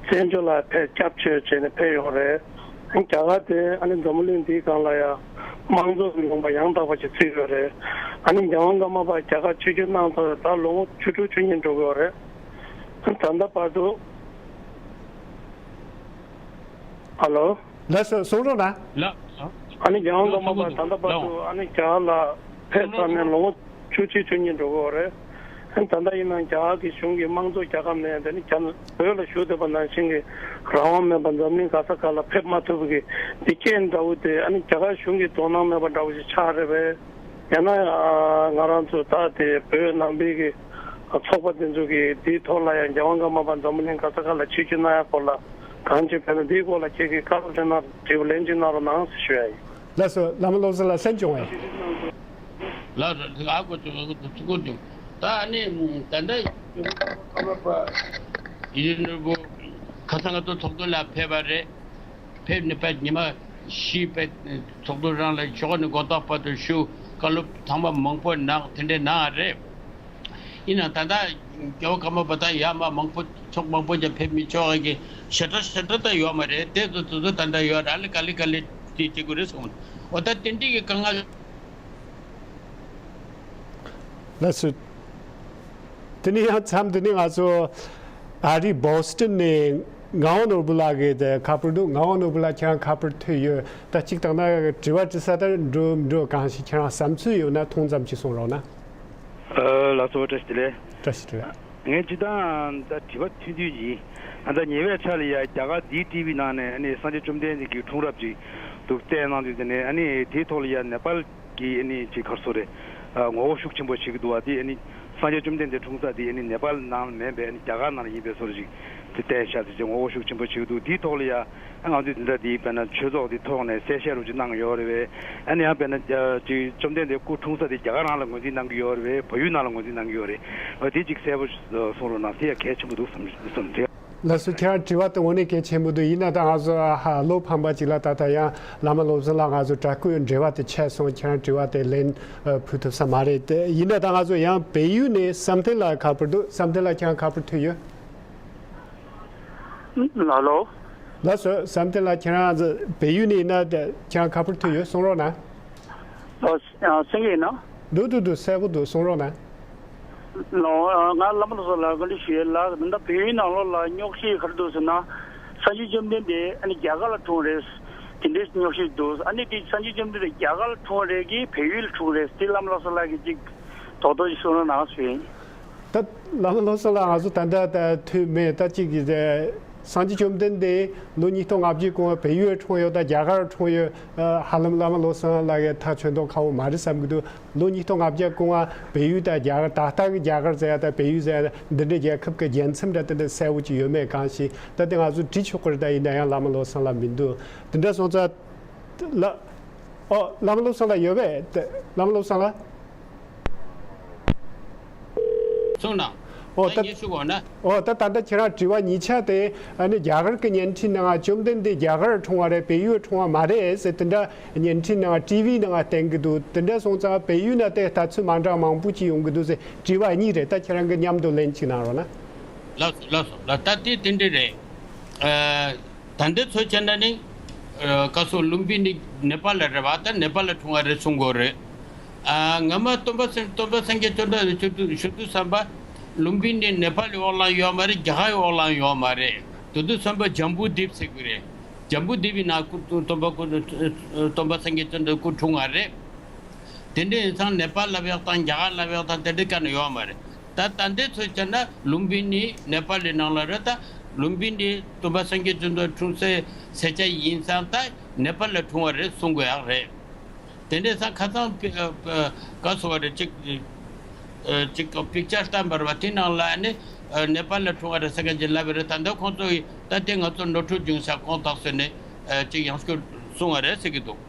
བཙན་བྱོལ་ལ་ཕེབས་སྐྱབས་བཅོལ་བྱས་ནས་ཕེབས་ཡོང་རེད། ཨ་ནི་རྒྱ་གར་དེ་ཨ་ནི་འཛམ་བུ་གླིང་འདིའི་སྒང་ལ་ཡ་དམངས་གཙོ་གི་ལུང་པ་ཡང་དག་པ་ཞིག་བརྩི་ཡོད་རེད། ཨ་ནི་རྒྱལ་དབང་ཀརྨ་པ་རྒྱ་གར་ཆིབས་བསྒྱུར་གནང་ཚར་བའི་ད་ལོ་ངོ་བཅུ་དྲུག་བཅུ་གཉིས་འགྲོ་གི་ཡོད་རེད། ད་ལྟ་བར་དུ། ཧ་ལོ། ལགས་སོ། གསུང་རོགས་གནང་། ལགས། ཨ་ནི་རྒྱལ་དབང་ཀརྨ་པ་ད་ལྟ་བར་དུ་ཨ་ནི་རྒྱ་གར་ལ་ཕེབས་ཚར་ནས་ལོ་ངོ་བཅུ་གཅིག་བཅུ་གཉིས་འགྲོ་གི་ཡོད་རེད། ཨ་ནི་ད་ལྟ་ཡིན་ན་རྒྱ་གར་གྱི་གཞུང་གི་དམངས་གཙོ་རྒྱལ་ཁབ་ནས་དེ་ནི་རྒྱ་བོད་ལ་བཞུགས་བསྡད་པ་ནང་བཞིན་གྱི་རང་དབང་མེད་པ་འཛམ་གླིང་ག་ས་ག་ལ་ཕེབས་མ་ཐུབ་པ་གི་འདི་རྐྱེན་འདྲ་བོ་དེ། ཨ་ནི་རྒྱ་གར་གཞུང་གི་དོ་སྣང་མེད་པ་འདྲ་བོ་ཞིག་ཆགས་རེད་པས། ཡང་ན་ང་རང་ཚོ་ད་དེ་བོད་ནང་པའི་གི་ཚོགས་པ་དེ་ཚོ་གི་དེའི་ཐོག་ལ་ཡང་རྒྱལ་དབང་ཀརྨ་པ་འཛམ་བུ་གླིང་ག་ས་ག་ལ་ཆིབས་བསྒྱུར་གནང་ཡ་སྐོར་ལ་གང་ཅི་ཕེབས་ན། དེའི་སྐོར་ལ་ཁྱེད་ཀྱིས་བཀའ་སློབ་སྩལ་ན། དྲི་བ་ལན་ཅིག་གནང་རོགས་གནང་ཟེར་ཞུ་ཡ་ཡིན། ལགས་སོ། བླ་མ་བློ་བཟང་ལགས་གསན་བྱུང་བས། ལགས་སོ། ཨ་ཁུ་ཚོ་ཨ་ཁུ་ཚོ་ཚུར་སྐོར་བྱུང་། ད་ཨ་ནི་ད་ལྟ་ཀརྨ་པ་ཡིད་བཞིན་ནོར་བུ་ཁ་སང་ང་ཚོ་ཚོགས་འདུ་ལ་ཕེབས་པ་རེད། ཕེབས་ནས་ཕེབས་ཉི་མ་བཞི་ཕེབས། ཚོགས་འདུ་རང་ལ་ཞོགས་ནས་དགོང་དག་བར་དུ་བཞུགས། བཀའ་སློབ་ཚང་མ་མང་པོ་གནང་། དེ་འདྲས་གནང་བ་རེད། ཡིན་ནའང་ད་ལྟ་རྒྱལ་བ་ཀརྨ་པ་དང་ཡར་མར་མང་པོ་ཚོགས་མང་པོ་ཅིག་ཕེབས་མི་ཆོག་གི་ཞེ་དྲག་ཞེ་དྲག་ད་ཡོད་མ་རེད། དེ་ཚོ་དེ་ཚོ་ད་ལྟ་ཡོད་ར། ལི་ག་ལི་ག་ལི་དེ་བྱེད་དགོས་རེད་གསུངས། འོ་ད་དེ་འདྲའི་གི་དཀའ་ངལ། ལགས་སོ། དེ་ནས་ཡང་མཚམས་འདི་ནས་ང་ཚོ་ཨ་རི་བྷོ་སི་ཊོན་ནས་ངག་དབང་ནོར་བུ་ལགས་ཀྱི་དེ་ཁ་པར་འདུག་ངག་དབང་ནོར་བུ་ལགས་ཁྱེད་རང་ཁ་པར་ཐོན་ཡོད། ད་གཅིག་བཏང་ན་དྲི་བ་དྲི་ས་ད་འགྲོ་མི་འགྲོ་གང་ཞིག་ཁྱེད་རང་བསམ་ཚུལ་ཡོད་ན་ཐུང་ཙམ་ཞིག་གསུང་རོགས་གནང་། ཨ། ལགས་སོ། བཀྲ་ཤིས་བདེ་ལེགས། བཀྲ་ཤིས་བདེ་ལེགས། ངས་སྤྱིར་བཏང་ད་དྲི་བ་ཐུང་ཐུང་ཅིག་ཡིན། ཨ། ད་ཉེ་བའི་ཆར་ལ་ཡ་རྒྱ་གར་འདིའི་ཊི་ཝི་ནང་ནས་ཨ་ནི་སངས་རྒྱས་བཅོམ་ལྡན་འདས་ཀྱི་འཁྲུངས་རབས་ཅིག་འདུག་བསྟན་གནང་དུས། དེ་ནས་ཨ་ནི་དེའི་ཐོག་ལ་ཡ་ནེ་པཱལ་གྱི་ཨ་ནི་ཅིག་ག་རེ་ཟེར་དགོས་རེད། ཨ། ངོ་རྒོལ་ཤུགས་ཆེན་པོ་བྱེད་ཀྱི་འདུག་བ། དེ་ཨ་ནི་སངས་རྒྱས་བཅོམ་ལྡན་འདས་འཁྲུངས་ས་དེ་ཨ་ནི་ནེ་པཱལ་ནང་མིན་པའི་ཨ་ནི་རྒྱ་གར་ནང་ལ་ཡིན་པའི་བཟོ་འདྲ་ཅིག་དེ་བསྟན་བཞག་དེ་ཅིག་ངོ་རྒོལ་ཤུགས་ཆེན་པོ་བྱེད་ཀྱི་འདུག་དེའི་ཐོག་ལ་ཡ། ཨ། ང་ཚོས་འདི་འདྲ་འདི་དཔེར་ན་ཆོས་ཚོགས་འདི་ཐོག་ནས་གསལ་བཤད་རོགས་ཅིག་གནང་ཡོད་རེད་པས། ཨ་ནི་ཡང་དཔེར་ན་ཅིག་བཅོམ་ལྡན་འདས་སྐུ་འཁྲུངས་ས་དེ་རྒྱ་གར་ནང་ལ་ངོས་འཛིན་གནང་གི་ཡོད་རེད་པས། བལ་ཡུལ་ནང་ལ་ངོས་འཛིན་གནང་གི་ཡོད་རེད། འོ་དེ་ཅིག་གསལ་པོ་གསུང་རོགས་གནང་། དེ་ཡང་གལ་ཆེན་པོ་འདུག་བསམ་བསམ་དེ། ལགས་སོ། ཁྱེད་རང་དྲི་བ་དེ་དངོས་གནས་གལ་ཆེན་པོ་འདུག་ཡིན་ན་ད་ང་ཚོ་ཧ་ལོ་ཕམ་པ་ཅིག་ལ་ད་ལྟ་ཡང་བླ་མ་བློ་བཟང་ལགས་ང་ཚོ་དྲ་སྐུད་འབྲེལ་བ་དེ་ཆད་སོང་། ཁྱེད་རང་དྲི་བ་དེ་ལན་ཕུལ་ཐུབ་ས་མ་རེད་དེ། ཡིན་ན་ད་ང་ཚོ་ཡང་བལ་ཡུལ་ནས་བསམ་གཏན་ལགས་ཁ་པར་འདུག་བསམ་གཏན་ལགས་ཁྱེད་རང་ཁ་པར་ཐོན་ཡོད། ལགས་ལོ། ལགས་སོ། བསམ་གཏན་ལགས་ཁྱེད་རང་བལ་ཡུལ་ནས་ཡིན་ན་ཁྱེད་རང་ཁ་པར་ཐོན་ཡོད། གསུང་རོགས་གནང་། ཨ། གསན་གྱི་ཡིན་ན། འདུག་འདུག་འདུག་གསལ་པོ་འདུག་གསུང་རོགས་གནང་། ལགས། ང་བླ་མ་བློ་བཟང་ལགས་བཀའ་འདྲི་ཞུ་ཡས་ལགས། ད་ལྟ་བལ་ཡུལ་ནང་ལོགས་ལ་རྙོག་གཞི་ག་རེ་འདུག་ཟེར་ན། སངས་རྒྱས་བཅོམ་ལྡན་འདས་ཨ་ནི་རྒྱ་གར་ལ་འཁྲུངས་རེད། དེ་འདྲའི་རྙོག་གཞི་འདུག་ཨ་ནི་དེ་སངས་རྒྱས་བཅོམ་ལྡན་འདས་རྒྱ་གར་ལ་འཁྲུངས་རེད་ཀྱི་བལ་ཡུལ་ལ་འཁྲུངས་རེད། དེ་བླ་མ་བློ་བཟང་ལགས་ཀྱིས་ཅིག་རྡོག་རྡོག་ཅིག་གསུང་རོགས་གནང་ཞུ་ཡིན། ད་བླ་མ་བློ་བཟང་ལགས་ང་ཚོ་ད་ལྟ་ད་ཐོན་མེད། ད་གཅིག་གིས་སངས་རྒྱས་བཅོམ་ལྡན་འདས་ལོ་ཉིས་སྟོང་ལྔ་བརྒྱའི་གོང་བལ་ཡུལ་འཁྲུངས་ཡོད། ད་རྒྱ་གར་འཁྲུངས་ཡོད། ཧ་ལམ་བླ་མ་བློ་བཟང་ལགས་ཀྱིས་ཐག་ཆོད་མདོག་ཁ་པོ་མ་རེད་བསམ་གྱི་འདུག་ལོ་ཉིས་སྟོང་ལྔ་བརྒྱ་གོང་བལ་ཡུལ་དང་རྒྱ་གར། ད་ལྟ་གི་རྒྱ་གར་ཟེར་ཡ་དང་བལ་ཡུལ་ཟེར་ཡ་འདི་འདྲའི་རྒྱལ་ཁབ་ཀྱི་རྒྱལ་མཚམས་འདྲ་དེ་འདྲ་གསལ་པོ་ཅིག་ཡོད་མེད་གང་ཞིག་ད་དེ་ང་ཚོ་འདྲི་ཆོག་གི་རེད། ད་ཡིན་ན་ཡང་བླ་མ་བློ་བཟང་ལགས་མི་འདུག་དེ་འདྲ་སོང་ཙང་། ལ། ཨོ། བླ་མ་བློ་བཟང་ལགས་ཡོད་པས། བླ་མ་བློ་བཟང་ལགས། གསུངས་ན། ཨོ། ད་ད་ངས་ཞུ་དགོས་ན། ཨོ། ད་ད་ལྟ་ཁྱེད་རང་དྲི་བ་གཉིས་ཆ་དེ་ཨ་ནི་རྒྱ་གར་གྱི་བརྙན་འཕྲིན་ནང་བཅོམ་ལྡན་འདས་རྒྱ་གར་འཁྲུངས་པ་རེད། བལ་ཡུལ་འཁྲུངས་པ་མ་རེད་ཟེར་དེ་འདྲ་བརྙན་འཕྲིན་ནང་ཊི་ཝི་ནང་བསྟན་གྱི་འདུག་དེ་འདྲ་སོང་ཙང་བལ་ཡུལ་ནང་དེ་ལྟ་ཚུལ་མ་འདྲ་མང་པོ་ཅིག་ཡོང་གི་འདུག་ཟེར། དྲི་བ་གཉིས་རེད། ད་ཁྱེད་རང་གིས་མཉམ་དུ་ལན་གཅིག་གནང་རོགས་གནང་། ལགས་སོ། ལགས་སོ། ལགས། ད་དེ་དེ་འདྲ་རེད། ཨ། ད་འདི་ཚོ་བྱས་ན་ནི། ཨ། བཀའ་ཟུར་ལུམ་བི་ནི་ནེ་པཱལ་ལ་རེད་པ། ད་ནེ་པཱལ་ལ་འཁྲུངས་པ་རེད་གསུང་གི་ཡོད་རེད། ཨ། སྔ་མ་སྟོན་པ་སེང་སྟོན་པ་སངས་རྒྱས་བཅོམ་ལྡན་འདས་བཞུགས་དུས་བཞུགས་དུས་ཙམ་པ་ལུམ་བི་ནི་ནེ་པཱལ་གྱི་འོག་ལ་ཡོད་མ་རེད། རྒྱ་གར་གྱི་འོག་ལ་ཡོད་མ་རེད། དེ་དུས་ཙམ་པ་ཇམ་བུ་དིབ་ཟེར་གྱི་རེད། ཇམ་བུ་དིབ་ཡི་ནང་སྐུ་སྟོན་པ་སྐུ་སྟོན་པ་སངས་རྒྱས་བཅོམ་ལྡན་འདས་སྐུ་འཁྲུངས་པ་རེད། དེ་འདྲ་ཡིན་ཙང་ནེ་པཱལ་ལབ་ཡག་དང་རྒྱ་གར་ལབ་ཡག་དང་དེ་འདྲ་ག་ནས་ཡོད་མ་རེད། ད་ད་འདི་ཚོ་བྱས་ན་ལུམ་བི་ནི་ནེ་པཱལ་ལི་ནང་ལ་རེད། ད་ ལུམ་བི་ནི་སྟོན་པ་སངས་རྒྱས་བཅོམ་ལྡན་འདས་འཁྲུངས་སའི་ས་ཆ་ཡིན་ཙང་ད་ནེ་པཱལ་ལ་འཁྲུངས་པ་རེད་གསུང་དགོས་ཡག་རེད། དེ་འདྲས་ཙང་ཁ་སང་ག་སོ་བ་རེད་ཅིག་ཅིག་པིག་ཅར་བཏང་བ་རེད་བ། དེ་ནང་ལ་ནི་ནེ་པཱལ་ལ་འཁྲུངས་པ་རེད་ཟེར་མཁན་ཅིག་ལབ་པ་རེད། ད་ལྟ་ཁོང་ཚོ་ཡིས་ད་དེ་ང་ཚོ་ནོར་འཁྲུལ་བྱུང་ས་དགོངས་དག་ཟེར་ནས་ཅིག་ཡང་སྐྱར་གསུང་བ་རེད་ཟེར་གྱི་འདུག།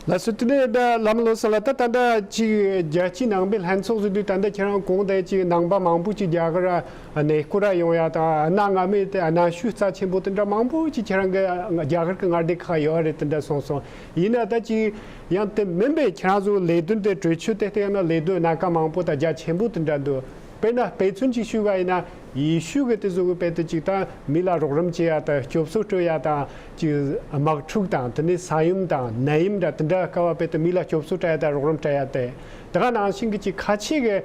ལགས་སོ། དེ་ནས་ད་བླ་མ་བློ་བཟང་ལགས། ད་ད་ལྟ་ཅིག་རྒྱལ་སྤྱིའི་ནང་པའི་ལྷན་ཚོགས་ཟེར་དུས་ད་ལྟ་ཁྱེད་རང་གོང་དེ་ཅིག་ནང་པ་མང་པོ་ཅིག་རྒྱ་གར་གནས་སྐོར་ར་ཡོང་ཡ་དང་། གནའ་སྔ་མོའི་དེ་གནའ་ཤུལ་རྩ་ཆེན་པོ་དེ་འདྲ་མང་པོ་ཅིག་ཁྱེད་རང་གི་རྒྱ་གར་གྱི་མངའ་སྡེ་ཁག་ཡོད་རེད། དེ་འདྲ་སོང་སོང་། ཡིན་ན་ད་ཅིག་ཡང་དེ་མིན་པའི་ཁྱེད་རང་ཚོ་ལས་དོན་དེ་གྲོས་ཆོད་དེ་ལྟ་ཡང་ན་ལས་དོན་སྣ་ཁ་མང་པོ་དང་རྒྱ་ཆེན་པོ་དེ་འདྲ་འདུག། དཔེར་ན་དཔེ་མཚོན་ཅིག་ཞུས་པ་ཡིན་ན། ཡེ་ཤུ་གི་དེ་ཚོ་གི་དཔེ་དེ་ཅིག་ད་མི་ལ་རོགས་རམ་བྱེད་ཡ་དང་སྐྱོབ་གསོ་སྤྲོད་ཡ་དང་ཅིག་དམག་འཁྲུག་དང་དེ་ནས་ས་ཡོམ་དང་ནད་ཡམས་འདྲ་དེ་འདྲ་སྐབས་བ་དཔེ་དེ་མི་ལ་སྐྱོབ་གསོ་སྤྲད་ཡ་དང་རོགས་རམ་སྤྲད་ཡ་དེ། དེ་ག་ནང་བཞིན་གི་ཅིག་ཁ་ཆེ་གི་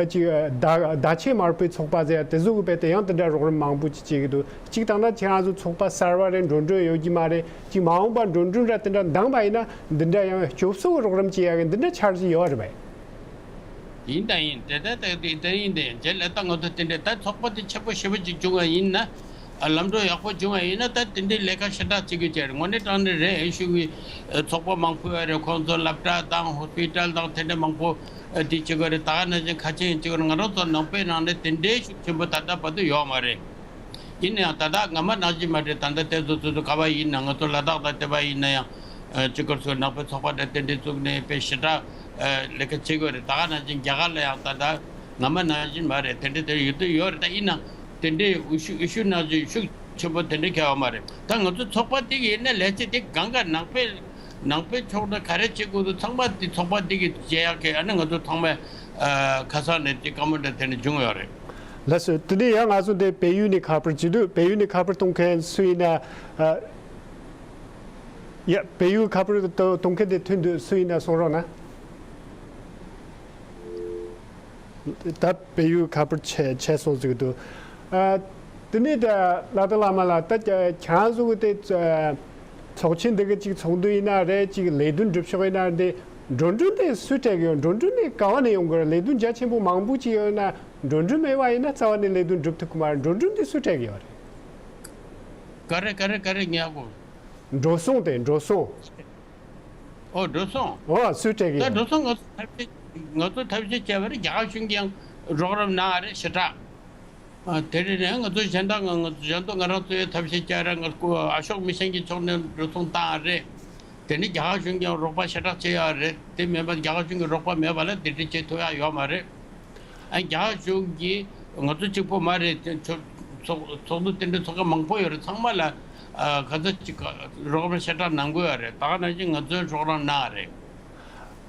ཅིག་ད་ད་ཆེ་དམར་པོའི་ཚོགས་པ་ཟེར་ཡ་དེ་ཚོ་གི་དཔེ་དེ་ཡང་དེ་འདྲ་རོགས་རམ་མང་པོ་ཅིག་བྱེད་ཀྱི་འདུག། ཅིག་དང་ན་ཁྱེད་རང་ཚོ་ཚོགས་པ་གསར་བ་རེད། འགྲོ་གྲོན་ཡོད་ཀྱི་མ་རེད། ཅིག་མ་འོངས་པ་འགྲོ་གྲོན་ར་དེ་འདྲ་འདང་བ་ཡིན་ན་འདི་འདྲ་ཡང་སྐྱོབ་གསོ་གི་རོགས་རམ་བྱེད་ཡ་གི་འདི་འདྲ་འཆར་གཞི་ཡོད་རེད་པས། ཡིན་དང་ཡིན། དེ་ལྟར་ད་དེ་ལྟར་ཡིན་དེ་རྗེས་ལ་ད་ང་ཚོ་དེ་འདྲའི་ད་ཚོགས་པ་དེ་ཆེན་པོ་ཞེ་པོ་ཅིག་བྱུང་བ་ཡིན་ན། ཨ་ལམ་འགྲོ་ཡག་པོ་བྱུང་བ་ཡིན་ན་ད་དེ་འདྲའི་ལས་ཀ་ཞེ་དྲག་བྱེད་དགོས་ཀྱི་རེད། དངོས་གནས་དྲང་གནས་རེད། ཨེ་ཤུ་གི་ཚོགས་པ་མང་པོ་ཡོད་རེད། ཁོང་ཚོ་སློབ་གྲྭ་དང་ཧོ་སྤི་ཊལ་དང་དེ་འདྲ་མང་པོ་དེ་བྱེད་དགོས་རེད། ད་ག་ནང་བཞིན་ཁ་ཆེ་ཡིན་བྱེད་དགོས་རེད། ང་རང་ཚོ་ནང་པའི་ནང་ནས་དེ་འདྲའི་ཤུགས་ཆེན་པོ་ད་ལྟ་བར་དུ་ཡོད་མ་རེད། ཡིན་ན་ཡང་ད་ལྟ་སྔ་མ་ནང་བཞིན་མ་རེད། ད་ལྟ་དེ་ཚོ་ཚོ་ཚོ་ག་བ་ཡིན་ན་ང་ཚོ་ལ་དྭགས་དང་དེ་བ་ཡིན་ན་ཡང་ཨ་སྤྱི་སྐོར་ཚོ་ནང་པའི་ཚོགས་པ་དང་དེ་འདྲའི་བཙུགས་ནས་དཔེ་ཞེ་དྲག་ཨ་ལས་ཀ་བྱེད་དགོས་རེད། ད་ག་ནང་བཞིན་རྒྱ་གར་ལ་ཡང་ད་ལྟ་སྔ་མ་ནང་བཞིན་མ་རེད། དེ་འདྲ་དེ་ཡོད་དུ་ཡོད་རེད། ད་ཡིན་ན་དེ་འདྲའི་ཨུ་ཤུ་ཨུ་ཤུ་ནང་བཞིན་ཤུགས་ཆེན་པོ་དེ་འདྲ་ཁྱེར་བ་མ་རེད། ད་ང་ཚོ་ཚོགས་པ་དེ་གི་ཡིན་ན་ལས་བྱེད་དེ་གང་ག་ནང་པའི་ནང་པའི་ཕྱོགས་ནས་ག་རེ་བྱེད་དགོས་འདུག་ཚང་མ་དེ་ཚོགས་པ་དེ་གི་བྱེད་ཡག་གི་ཨ་ནི་ང་ཚོ་ཚང་མས་ཨ་ཁ་སང་ནས་དེ་བཀའ་མོལ་འདྲ་དེ་འདྲ་བྱུང་ཡོད་རེད། ལགས་སོ། དེ་ནས་ཡང་ང་ཚོ་འདི་བལ་ཡུལ་ནས་ཁ་པར་བྱེད་དུས་བལ་ཡུལ་ནས་ཁ་པར་གཏོང་མཁན་སུ་ཡིན་ན། ཨ། ཡ། བལ་ཡུལ་ཁ་པར་གཏོང་མཁན་དེ་ཐོན་དུས་སུ་ཡིན་ན་གསུང་རོགས་གནང་། ད་བལ་ཡུལ་ཁ་པར་ཆད་ཆད་སོང་ཟེར་གི་འདུག། ཨ། དེ་ནས་ད་ལ་དྭགས་བླ་མ་ལགས། ད་ཁྱེད་རང་ཚོ་གི་དེ་ཚོགས་ཆེན་འདི་གི་ཅིག་ཚོགས་འདུ་ཡིན་ན་རེད། ཅིག་ལས་དོན་སྒྲུབ་ཕྱོགས་ཡིན་ན་རེད། འགྲོ་གྲོན་དེ་སུས་སྤྲད་གི་ཡོད། འགྲོ་གྲོན་དེ་ག་བ་ནས་ཡོང་གི་རེད། ལས་དོན་རྒྱ་ཆེན་པོ་མང་པོ་ཅིག་ཡོད་ན། འགྲོ་གྲོན་མེད་པ་ཡིན་ན་རྩ་བ་ནས་ལས་དོན་སྒྲུབ་ཐུབ་ཀྱི་མ་རེད། འགྲོ་གྲོན་དེ་སུས་སྤྲད་ཀྱི་ཡོད་རེད། ག་རེ་ག་རེ་ག་རེ་ཉག་གོ། འགྲོ་སོང་དེ་འགྲོ་སོང་། ཨོ་འགྲོ་སོང་། ཨོ་སུས་སྤྲད་ཀྱི་ད་ཡོད་འགྲོ་རེད། སོང་ང་ཚོ་ཐབས་ཤེས་ང་ཚོ་ཐབས་ཤེས་བྱས་པ་རེད། རྒྱ་གར་གཞུང་གིས་ཡང་རོགས་རམ་གནང་བ་རེད་ཞེ་དྲག། ཨ་དེ་རེད་ནས་ང་ཚོ་གཞན་དག་ང་ང་ཚོ་གཞན་དུ་ང་རང་ཚོའི་ཐབས་ཤེས་བྱས་རེད། ང་ཚོ་ཨ་ཤོག་མི་ཤན་གྱི་ཕྱོགས་ནས་འགྲོ་སོང་བཏང་བ་རེད། དེ་ནས་རྒྱ་གར་གཞུང་གིས་ཡང་རོགས་པ་ཞེ་དྲག་བྱས་ཡོད་རེད། དེ་མིན་པ་རྒྱ་གར་གཞུང་གི་རོགས་པ་མེད་པ་ལ་དེ་འདྲ་བྱེད་ཐུབ་ཡག་ཡོད་མ་རེད། ཨ་རྒྱ་གཞུང་གིས་ང་ཚོ་གཅིག་པོ་མ་རེད། དེ་ཚོགས་ཚོགས་ཚོགས་འདུ་དེ་འདྲ་ཚོགས་མཁན་མང་པོ་ཡོད་རེད། ཚང་མ་ལ་ཨ་ག་ཚོད་ཅིག་རོགས་རམ་ཞེ་དྲག་གནང་དགོས་ཡོད་རེད། ད་ག་ནང་བཞིན་ང་ཚོས་རོགས་རམ་གནང་བ་རེད།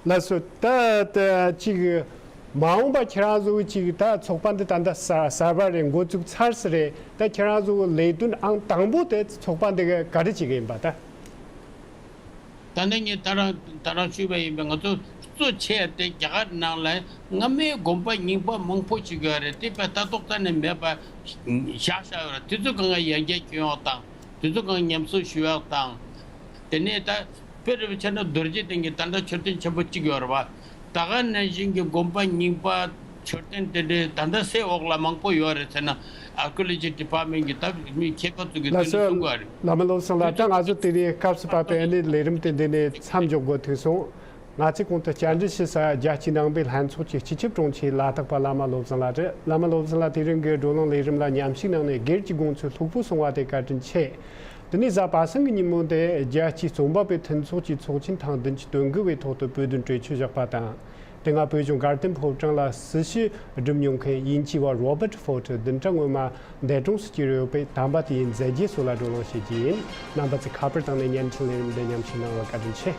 ལགས་སོ། ད་ད་ཅིག་མ་འོངས་པ་ཁྱེད་རང་ཚོ་ཅིག་ད་ཚོགས་པ་འདི་ད་ལྟ་གསར་གསར་པ་རེད། འགོ་བཙུགས་ཚར་ས་རེད། ད་ཁྱེད་རང་ཚོ་ལས་དོན་ཨང་དང་པོ་དེ་ཚོགས་པ་འདི་ག་ག་རེ་བྱེད་ཀྱི་ཡིན་པ་ད། ད་ནི་ངས་ད་རང་ད་རང་ཞུས་པ་ཡིན་པས། ང་ཚོ་གཙོ་ཆེ་དེ་རྒྱ་གར་ནང་ལ་སྔ་མའི་དགོན་པ་རྙིང་པ་མང་པོ་ཞིག་ཡོད་རེད། དེ་དཔེ་ལྟ་རྟོག་རྩ་ནས་མེད་པ་བཞག་བཞག་ཡོད་རེད། དེ་ཚོ་གང་ག་ཡར་རྒྱས་སྐྱོན་ཡག་དང་། དེ་ཚོ་གང་ཉམས་གསོ་ཞུ་ཡག་དང་། དེ་ནས་ད་དཔེ་རེད་བྱས་ན་རྡོ་རྗེ་གདན་གྱི་ད་ལྟ་མཆོད་རྟེན་ཆེན་པོ་གཅིག་ཡོད་རེད་བ། ད་ག་ནང་བཞིན་གྱི་དགོན་པ་རྙིང་པ་མཆོད་རྟེན་དེ་འདྲའི་ད་ལྟ་སའི་འོག་ལ་མང་པོ་ཡོད་རེད་ཟེར་ན། Archaeology Department གྱི་ད་མི་མཁས་པ་ཚོ་གི་ལགས་དེ་འདྲ་སོ། གསུང་གི་རེད། བླ་མ་བློ་བཟང་ལགས། ད་ང་ཚོ་དེ་རིང་སྐབས་སུ་བབས་པའི་ཨ་ནི་ལས་རིམ་དེ་འདི་ནས་མཚམས་འཇོག་དགོས་ཐུག་སོང་། ང་ཚོས་གོང་དུ་བཅར་འདྲི་ཞུས་ས་རྒྱལ་སྤྱིའི་ནང་པའི་ལྷན་ཚོགས་ཀྱི་སྤྱི་ཁྱབ་དྲུང་ཆེ་ལ་དྭགས་པ་བླ་མ་བློ་བཟང་ལགས་རེད། བླ་མ་བློ་བཟང་ལགས། དེ་རིང་གི་བགྲོ་གླེང་ལས་རིམ་ལ་མཉམ་ཞུགས་གནང་ནས་སྒེར་གྱི་དགོངས་ཚུལ་ལྷུག་པོ་གསུང་བ་དེ་བཀའ་དྲིན་ཆེ། དེ་ནས་གཟའ་པ་སངས་ཀྱི་ཉིན་མོ་དེ་རྒྱལ་སྤྱིའི་རྩོམ་པ་པོའི་མཐུན་ཚོགས་ཀྱི་ཚོགས་ཆེན་ཐེངས་བདུན་ཅུ་དོན་དགུ་བའི་ཐོག་ཏུ་བོད་དོན་གྲོས་ཆོད་བཞག་པ་དང་། དེ་སྔ་བོད་ལྗོངས་དགའ་ལྡན་ཕོ་བྲང་ལ་སྲི་ཞུ་བསྒྲུབས་མྱོང་མཁན་དབྱིན་ཇིའི་བ་Robert Ford བདུན་ཕྲག་སྔོན་མ་འདས་གྲོངས་སུ་གྱུར་ཡོད་པས། དམ་པ་དེ་ཡི་མཛད་རྗེས་སོགས་ལ་བགྲོ་གླེང་བྱེད་ཀྱི་ཡིན། རྣམ་པ་ཚོས་ཁ་པར་བཏང་ནས་བརྙན་འཕྲིན་ལས་རིམ་འདི་མཉམ་ཞུགས་གནང་བར་བཀའ་དྲིན་ཆེ།